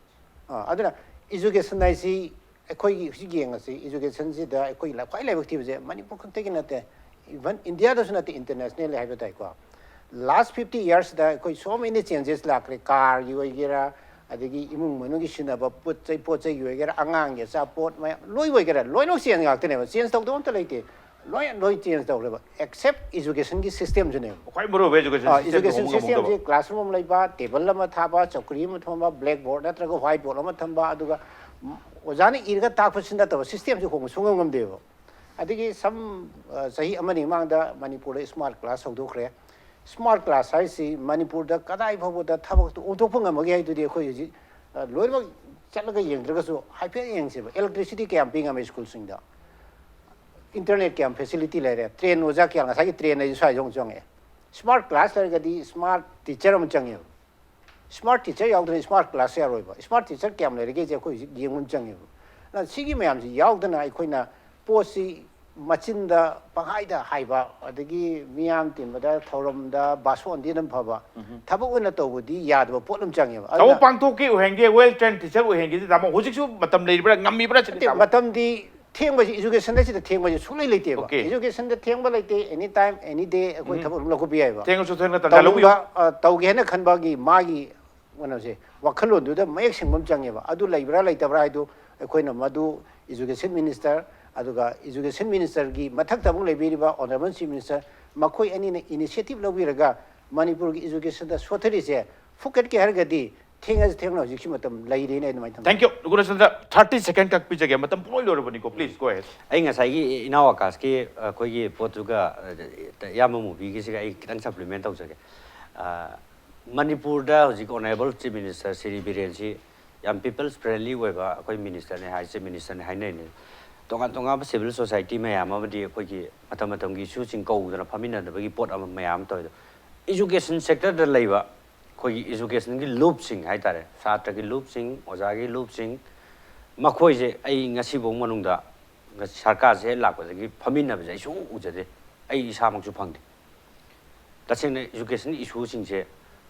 ꯑꯥ, ꯑꯗꯨꯅ ꯏꯖꯨꯀꯦꯁꯟ ꯍꯥꯏꯁꯤ, ꯑꯩꯈꯣꯏꯒꯤ ꯍꯧꯖꯤꯛ ꯌꯦꯡꯉꯁꯤ, ꯏꯖꯨꯀꯦꯁꯟꯁꯤꯗ ꯑꯩꯈꯣꯏ ꯂ-, ꯈ꯭ꯋꯥꯏ ꯂꯥꯏꯕꯛ ꯊꯤꯕꯁꯦ ꯃꯅꯤꯄꯨꯔ ꯈꯛꯇꯒꯤ ꯅꯠꯇꯦ, ꯏꯚꯟ ꯏꯟꯗꯤꯌꯥꯗꯁꯨ ꯅꯠꯇꯦ, ꯏꯟꯇꯔꯅꯦꯁꯅꯦꯜꯂꯤ ꯍꯥꯏꯕ ꯇꯥꯏꯀꯣ꯫ Last fifty years ꯗ ꯑꯩꯈꯣꯏ so many changes ꯂꯥꯛꯈ꯭ꯔꯦ꯫ ꯀꯥꯔꯒꯤ ꯑꯣꯏꯒꯦꯔꯥ, ꯑꯗꯒꯤ ꯏꯃꯨꯡ ꯃꯅꯨꯡꯒꯤ ꯁꯤꯖꯤꯟꯅꯕ ꯄꯣꯠ ꯆꯩ, ꯄꯣꯠ ꯆꯩꯒꯤ ꯑꯣꯏꯒꯦꯔꯥ, ꯑꯉꯥꯡꯒꯤ ꯑꯆꯥꯄꯣꯠ ꯃꯌꯥꯝ ꯂꯣꯏ ꯑꯣꯏꯒꯦꯔꯥ, ꯂꯣꯏꯅꯃꯛ ꯆꯦꯟꯖ ꯉꯥꯛꯇꯅꯦꯕ꯫ ꯆꯦꯟꯖ ꯇꯧꯗꯕ ꯑꯝꯇ ꯂꯩꯇꯦ꯫ ꯂꯣꯏ, ꯂꯣꯏ ꯆꯦꯟꯖ ꯇꯧꯈ꯭ꯔꯦꯕ, ꯑꯦꯛꯁꯦꯞ ꯏꯖꯨꯀꯦꯁꯟꯒꯤ ꯁꯤꯁꯇꯦꯝꯁꯤꯅꯦꯕ꯫ ꯈ꯭ꯋꯥꯏ ꯃꯔꯨ ꯑꯣꯏꯕ ꯏꯖꯨꯀꯦꯁꯟ ꯑꯥ, ꯁꯤꯁꯇꯦꯝꯗꯣ ꯏꯖꯨꯀꯦꯁꯟ ꯍꯣꯡꯕ ꯉꯝꯍꯧꯗꯕ꯫ ꯁꯤꯁꯇꯦꯝꯁꯤ ꯀ꯭ꯂꯥꯁꯔꯨꯝ ꯑꯃ ꯂꯩꯕ, ꯇꯦꯕꯜ ꯑꯃ ꯊꯥꯕ, ꯆꯧꯀ꯭ꯔꯤ ꯑꯃ ꯊꯝꯕ, ꯕ꯭ꯂꯦꯛꯕꯣꯔꯗ ꯅꯠꯇ꯭ꯔꯒ ꯋꯥꯏꯠ ꯕꯣꯔꯗ ꯑꯃ ꯊꯝꯕ, ꯑꯗꯨꯒ ꯑꯣꯖꯥꯅ ꯏꯔꯒ ꯇꯥꯛꯄꯁꯤ ꯅꯠꯇꯕ ꯁꯤꯁꯇꯦꯝꯁꯤ ꯍꯣꯡꯕ ꯁꯨꯡꯉꯝ ꯉꯝꯗꯦꯕ꯫ ꯑꯗꯒꯤ ꯁꯝ, ꯑ, ꯆꯍꯤ ꯑꯃꯅꯤ ꯃꯃꯥꯡꯗ ꯃꯅꯤꯄꯨꯔꯗ ꯁ꯭ꯃꯥꯔꯠ ꯀ꯭ꯂꯥꯁ ꯍꯧꯗꯣꯛꯈ꯭ꯔꯦ꯫ ꯁ꯭ꯃꯥꯔꯠ ꯀ꯭ꯂꯥꯁ ꯍꯥꯏꯁꯤ ꯃꯅꯤꯄꯨꯔꯗ ꯀꯗꯥꯏ ꯐꯥꯎꯕꯗ ꯊꯕꯛꯇꯨ ꯑꯣꯟꯊꯣꯛꯄ ꯉꯝꯃꯒꯦ ꯍꯥꯏꯗꯨꯗꯤ ꯑꯩꯈꯣꯏ ꯍꯧꯖꯤꯛ, ꯑ, ꯂꯣꯏꯅꯃꯛ ꯆꯠꯂꯒ ꯌꯦꯡꯗ꯭ꯔꯒꯁꯨ ꯍꯥꯏꯐꯦꯠ ꯌꯦꯡꯁꯦꯕ꯫ ꯏꯂꯦꯛꯇ꯭ꯔꯤꯁꯤꯇꯤ ꯀꯌꯥꯝ ꯄꯤ ꯉꯝꯃꯤ ꯁ꯭ꯀꯨꯜꯁꯤꯡꯗ? ꯏꯟꯇꯔꯅꯦꯠ ꯀꯌꯥꯝ ꯐꯦꯁꯤꯂꯤꯇꯤ ꯂꯩꯔꯦ? ꯇ꯭ꯔꯦꯟ ꯑꯣꯖꯥ ꯀꯌꯥ, ꯉꯁꯥꯏꯒꯤ ꯇ꯭ꯔꯦꯟ ꯍꯥꯏꯁꯤ ꯁ꯭ꯋꯥꯏꯗ ꯑꯃꯨꯛ ꯆꯪꯉꯛꯑꯦ꯫ ꯁ꯭ꯃꯥꯔꯠ ꯀ꯭ꯂꯥꯁ ꯂꯩꯔꯒꯗꯤ ꯁ꯭ꯃꯥꯔꯠ ꯇꯤꯆꯔ ꯑꯃ ꯆꯪꯉꯦꯕ꯫ ꯁ꯭ꯃꯥꯔꯠ ꯇꯤꯆꯔ ꯌꯥꯎꯗꯅ ꯁ꯭ꯃꯥꯔꯠ ꯀ꯭ꯂꯥꯁ ꯌꯥꯔꯣꯏꯕ꯫ ꯁ꯭ꯃꯥꯔꯠ ꯇꯤꯆꯔ ꯀꯌꯥꯝ ꯂꯩꯔꯒꯦꯁꯦ ꯑꯩꯈꯣꯏ ꯍꯧꯖꯤꯛ ꯌꯦꯡꯕ ꯑꯃ ꯆꯪꯉꯦꯕ꯫ ꯑꯗꯨꯅ ꯁꯤꯒꯤ ꯃꯌꯥꯝꯁꯤ ꯌꯥꯎꯗꯅ ꯑꯩꯈꯣꯏꯅ ꯄꯣꯠꯁꯤ ꯃꯆꯤꯟꯗ ꯄꯪꯍꯥꯏꯗ ꯍꯥꯏꯕ, ꯑꯗꯒꯤ ꯃꯤꯌꯥꯝ ꯇꯤꯟꯕꯗ, ꯊꯧꯔꯝꯗ ꯕꯥꯁꯣꯟꯗꯤ ꯑꯗꯨꯝ ꯐꯕ, ꯊꯕꯛ ꯑꯣꯏꯅ ꯇꯧꯕꯗꯤ ꯌꯥꯗꯕ ꯄꯣꯠ ꯑꯃ ꯆꯪꯉꯦꯕ꯫ ꯊꯕꯛ ꯑꯗꯨꯅ ꯄꯥꯡꯊꯣꯛꯀꯦ ꯑꯣꯏꯍꯟꯒꯦ, well trained teacher ꯑꯣꯏꯍꯟꯒꯦꯗꯤ ꯇꯥꯃꯣ ꯍꯧꯖꯤꯛꯁꯨ ꯃꯇꯝ ꯂꯩꯔꯤꯕ꯭ꯔꯥ, ꯉꯝꯃꯤꯕ꯭ꯔꯥ ꯁꯤꯅꯤ ꯅꯠꯇꯦ, ꯇꯥꯃꯣ꯫ ꯃꯇꯝꯗꯤ ꯊꯦꯡꯕꯁꯤ, education ꯑꯁꯤꯗ ꯊꯦꯡꯕꯁꯤ ꯁꯨꯡꯂꯩ ꯂꯩꯇꯦꯕ꯫ Okay. Education ꯗ ꯊꯦꯡꯕ ꯂꯩꯇꯦ, any time any day ꯑꯩꯈꯣꯏ ꯊꯕꯛ ꯑꯗꯨꯝ ꯂꯧꯈꯠꯄ ꯌꯥꯏꯕ꯫ ꯊꯦꯡꯉꯁꯨ ꯊꯦꯡꯅ ꯇꯟꯖꯥ ꯂꯧꯕꯤꯌꯨ꯫ ꯇꯧꯅꯤꯡꯕ, ꯑ, ꯇꯧꯒꯦ ꯍꯥꯏꯅ ꯈꯟꯕꯒꯤ ꯃꯥꯒꯤ ꯀꯩꯅꯣꯁꯦ, ꯋꯥꯈꯜꯂꯣꯟꯗꯨꯗ ꯃꯌꯦꯛ ꯁꯦꯡꯕ ꯑꯃ ꯆꯪꯉꯦꯕ꯫ ꯑꯗꯨ ꯂꯩꯕ꯭ꯔꯥ ꯂꯩꯇꯕ꯭ꯔꯥ ꯍꯥꯏꯗꯨ ꯑꯩꯈꯣꯏꯅ ꯃꯗꯨ education minister, ꯑꯗꯨꯒ education minister ꯒꯤ ꯃꯊꯛꯇ ꯑꯃꯨꯛ ꯂꯩꯕꯤꯔꯤꯕ honourable chief minister, ꯃꯈꯣꯏ ꯑꯅꯤꯅ initiative ꯂꯧꯕꯤꯔꯒ ꯃꯅꯤꯄꯨꯔꯒꯤ education ꯗ ꯁꯣꯊꯔꯤꯁꯦ ꯐꯨꯀꯠꯀꯦ ꯍꯥꯏꯔꯒꯗꯤ ꯊꯦꯡꯉꯁꯨ ꯊꯦꯡꯅ ꯍꯧꯖꯤꯛꯁꯤ ꯃꯇꯝ ꯂꯩꯔꯤꯅ ꯑꯩ ꯑꯗꯨꯃꯥꯏꯅ ꯊꯝꯖꯒꯦ꯫ Thank you, ꯒꯨꯔꯨꯆꯟꯗ꯭ꯔ, thirty second ꯈꯛ ꯄꯤꯖꯒꯦ, ꯃꯇꯝ ꯄꯨꯡꯂꯣꯏ ꯂꯣꯏꯔꯕꯅꯤꯀꯣ, please go ahead꯫ ꯑꯩ ꯉꯁꯥꯏꯒꯤ ꯏꯅꯥꯎ ꯑꯀꯥꯁꯀꯤ ꯑꯩꯈꯣꯏꯒꯤ ꯄꯣꯠꯇꯨꯒ, ꯑ, ꯏꯌꯥꯝꯕ ꯃꯨꯕꯤꯒꯤꯁꯤꯒ ꯑꯩ ꯈꯤꯇꯪ supplement ꯇꯧꯖꯒꯦ꯫ ꯑ, ꯃꯅꯤꯄꯨꯔꯗ ꯍꯧꯖꯤꯛ honourable chief minister ꯁ꯭ꯔꯤ ꯕꯤꯔꯦꯟꯁꯤ ꯌꯥꯝ people's friendly ꯑꯣꯏꯕ ꯑꯩꯈꯣꯏ minister ꯅꯦ ꯍꯥꯏ, chief minister ꯅꯦ ꯍꯥꯏꯅꯔꯤꯅꯤ꯫ ꯇꯣꯉꯥꯟ ꯇꯣꯉꯥꯟꯕ civil society ꯃꯌꯥꯝ ꯑꯃꯗꯤ ꯑꯩꯈꯣꯏꯒꯤ ꯃꯇꯝ ꯃꯇꯝꯒꯤ issue ꯁꯤꯡ ꯀꯧꯗꯅ ꯐꯝꯃꯤꯟꯅꯕꯒꯤ ꯄꯣꯠ ꯑꯃ ꯃꯌꯥꯝ ꯑꯃ ꯇꯧꯋꯦ꯫ ꯑꯗꯣ education sector ꯗ ꯂꯩꯕ ꯑꯩꯈꯣꯏꯒꯤ education ꯒꯤ ꯂꯨꯞꯁꯤꯡ ꯍꯥꯏꯇꯥꯔꯦ, ꯁꯥꯇ꯭ꯔꯒꯤ ꯂꯨꯞꯁꯤꯡ, ꯑꯣꯖꯥꯒꯤ ꯂꯨꯞꯁꯤꯡ, ꯃꯈꯣꯏꯁꯦ ꯑꯩ ꯉꯁꯤꯐꯥꯎ ꯃꯅꯨꯡꯗ ꯉ-, ꯁꯔꯀꯥꯔꯁꯦ ꯍꯦꯛ ꯂꯥꯛꯄꯗꯒꯤ ꯐꯝꯃꯤꯟꯅꯕꯁꯦ ꯑꯩ ꯁꯨꯡꯎ ꯎꯖꯗꯦ꯫ ꯑꯩ ꯏꯁꯥꯃꯛꯁꯨ ꯐꯪꯗꯦ꯫ ꯇꯁꯦꯡꯅ education issue ꯁꯤꯡꯁꯦ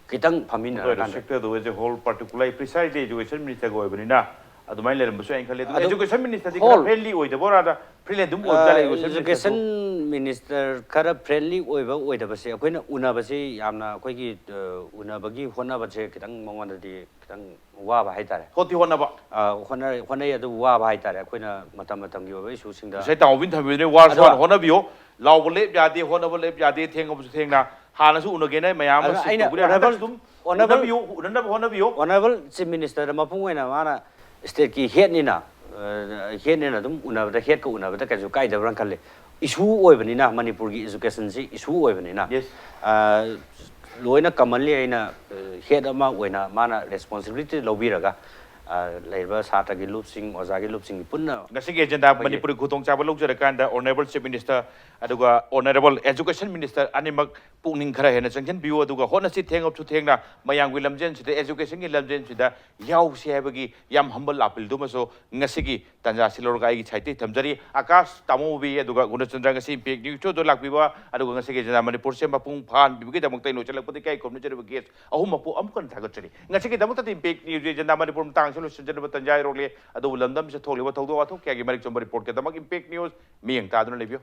ꯈꯤꯇꯪ ꯐꯝꯃꯤꯟꯅꯔꯀꯥꯟꯗ sector ꯗ ꯑꯣꯏꯔꯁꯦ, whole particular precisely education minister ꯒ ꯑꯣꯏꯕꯅꯤꯅ ꯑꯗꯨꯃꯥꯏꯅ ꯂꯩꯔꯝꯕꯁꯨ ꯌꯥꯏꯅ ꯈꯜꯂꯦ꯫ ꯑꯗꯨ ꯑꯗꯨ education minister ꯗꯤ whole ꯈꯔ friendly ꯑꯣꯏꯗꯕ ꯑꯣꯏꯔꯗ, friendly ꯑꯗꯨꯝ ꯑꯣꯏꯕ ꯖꯥꯠꯂ education minister ꯁꯨ? Education minister ꯈꯔ friendly ꯑꯣꯏꯕ ꯑꯣꯏꯗꯕꯁꯦ ꯑꯩꯈꯣꯏꯅ ꯎꯅꯕꯁꯦ ꯌꯥꯝꯅ ꯑꯩꯈꯣꯏꯒꯤ, ꯑ, ꯎꯅꯕꯒꯤ ꯍꯣꯠꯅꯕꯁꯦ ꯈꯤꯇꯪ ꯃꯉꯣꯟꯗꯗꯤ ꯈꯤꯇꯪ ꯋꯥꯕ ꯍꯥꯏꯇꯥꯔꯦ꯫ ꯍꯣꯠꯇꯤ ꯍꯣꯠꯅꯕ꯫ ꯑ, ꯍꯣꯠꯅ-, ꯍꯣꯠꯅꯩ, ꯑꯗꯨꯕꯨ ꯋꯥꯕ ꯍꯥꯏꯇꯥꯔꯦ, ꯑꯩꯈꯣꯏꯅ ꯃꯇꯝ ꯃꯇꯝꯒꯤ ꯑꯣꯏꯕ issue ꯁꯤꯡꯗ꯫ ꯉꯁꯥꯏ ꯇꯥꯃꯣꯕꯤꯅ ꯊꯝꯕꯤꯕꯅꯦ, ꯋꯥꯔꯁꯨ ꯑꯗꯣ ꯋꯥꯅ ꯍꯣꯠꯅꯕꯤꯌꯣ, ꯂꯥꯎꯕ ꯂꯦꯞ ꯌꯥꯗꯦ, ꯍꯣꯠꯅꯕ ꯂꯦꯞ ꯌꯥꯗꯦ, ꯊꯦꯡꯉꯕꯁꯨ ꯊꯦꯡꯅ꯫ ꯍꯥꯟꯅꯁꯨ ꯎꯅꯒꯦꯅ ꯃꯌꯥꯝ ꯑꯃ ꯑꯗꯣ shift ꯑꯩꯅ ꯇꯧꯕ ꯂꯩ, ꯍꯟꯗꯛꯁꯨ honourable, ꯑꯗꯨꯝ honourable, ꯎꯅꯕꯤꯌꯨ, ꯎꯅꯅꯕ ꯍꯣꯠꯅꯕꯤꯌꯨ꯫ Honourable Chief Minister ꯗ ꯃꯄꯨꯡ ꯑꯣꯏꯅ ꯃꯥꯅ state ꯀꯤ head ꯅꯤꯅ, ꯑ, head ꯅꯤꯅ ꯑꯗꯨꯝ ꯎꯅꯕꯗ, head ꯀ ꯎꯅꯕꯗ ꯀꯩꯁꯨ ꯀꯥꯏꯗꯕ꯭ꯔꯥ ꯈꯜꯂꯤ꯫ Issue ꯑꯣꯏꯕꯅꯤꯅ, ꯃꯅꯤꯄꯨꯔꯒꯤ education ꯁꯤ issue ꯑꯣꯏꯕꯅꯤꯅ, Yes. ꯑ, ꯂꯣꯏꯅ commonly ꯑꯩꯅ, ꯑ, head ꯑꯃ ꯑꯣꯏꯅ ꯃꯥꯅ responsibility ꯂꯧꯕꯤꯔꯒ ꯑ, ꯂꯩꯔꯤꯕ ꯁꯥꯇ꯭ꯔꯒꯤ ꯂꯨꯞꯁꯤꯡ, ꯑꯣꯖꯥꯒꯤ ꯂꯨꯞꯁꯤꯡꯒꯤ ꯄꯨꯟꯅ ꯉꯁꯤꯒꯤ ꯑꯦꯖꯦꯟꯗꯥ ꯃꯅꯤꯄꯨꯔꯒꯤ ꯈꯨꯗꯣꯡꯆꯥꯕ ꯂꯧꯖꯔꯀꯥꯟꯗ Honourable Chief Minister ꯑꯗꯨꯒ Honourable Education Minister ꯑꯅꯤꯃꯛ ꯄꯨꯛꯅꯤꯡ ꯈꯔ ꯍꯦꯟꯅ ꯆꯪꯁꯤꯟꯕꯤꯌꯨ, ꯑꯗꯨꯒ ꯍꯣꯠꯅꯁꯤ, ꯊꯦꯡꯉꯕꯁꯨ ꯊꯦꯡꯅ ꯃꯌꯥꯝꯒꯤ ꯂꯝꯖꯦꯟꯁꯤꯗ, educationꯒꯤ ꯂꯝꯖꯦꯟꯁꯤꯗ ꯌꯥꯎꯁꯤ ꯍꯥꯏꯕꯒꯤ ꯌꯥꯝ humble appealꯗꯨꯃꯁꯨ ꯉꯁꯤꯒꯤ ꯇꯥꯟꯖꯥꯁꯤ ꯂꯧꯔꯒ ꯑꯩꯒꯤ sideꯇꯒꯤ ꯊꯝꯖꯔꯤ꯫ ꯑꯀꯥꯁ, ꯇꯥꯃꯣ ꯃꯨꯕꯤ, ꯑꯗꯨꯒ ꯒꯨꯅꯆꯟꯗ꯭ꯔ, ꯉꯁꯤ Impact Newsꯁꯨ ꯑꯗꯨ ꯂꯥꯛꯄꯤꯕ, ꯑꯗꯨꯒ ꯉꯁꯤꯒꯤ ꯑꯦꯖꯦꯟꯗꯥ ꯃꯅꯤꯄꯨꯔ ꯁꯦꯝꯕ ꯄꯨꯡ ꯐꯥꯍꯟꯕꯤꯕꯒꯤꯗꯃꯛꯇ ꯑꯩ ꯅꯣꯏꯁꯤꯜꯂꯛꯄꯗ ꯏꯀꯥꯏ ꯈꯨꯝꯅꯖꯔꯤꯕ guest ꯑꯍꯨꯝꯃꯛꯄꯨ ꯑꯃꯨꯛ ꯍꯟꯅ ꯊꯥꯒꯠꯆꯔꯤ꯫ ꯉꯁꯤꯒꯤꯗꯃꯛꯇꯗꯤ Impact Newsꯀꯤ ꯑꯦꯖꯦꯟꯗꯥ ꯃꯅꯤꯄꯨꯔ ꯃꯇꯥꯡꯁꯤ ꯂꯣꯏꯁꯤꯟꯖꯅꯕ ꯇꯥꯟꯖꯥ ꯌꯧꯔꯛꯂꯦ꯫ ꯑꯗꯨꯕꯨ ꯂꯝꯗꯝꯁꯤꯗ ꯊꯣꯛꯂꯤꯕ ꯊꯧꯗꯣꯛ ꯋꯥꯊꯣꯛ ꯀꯌꯥꯒꯤ ꯃꯔꯤꯛ ꯆꯨꯝꯕ reportꯀꯤꯗꯃꯛ Impact News ꯃꯤꯠꯌꯦꯡ ꯇꯥꯗꯨꯅ ꯂꯩꯕꯤꯌꯨ꯫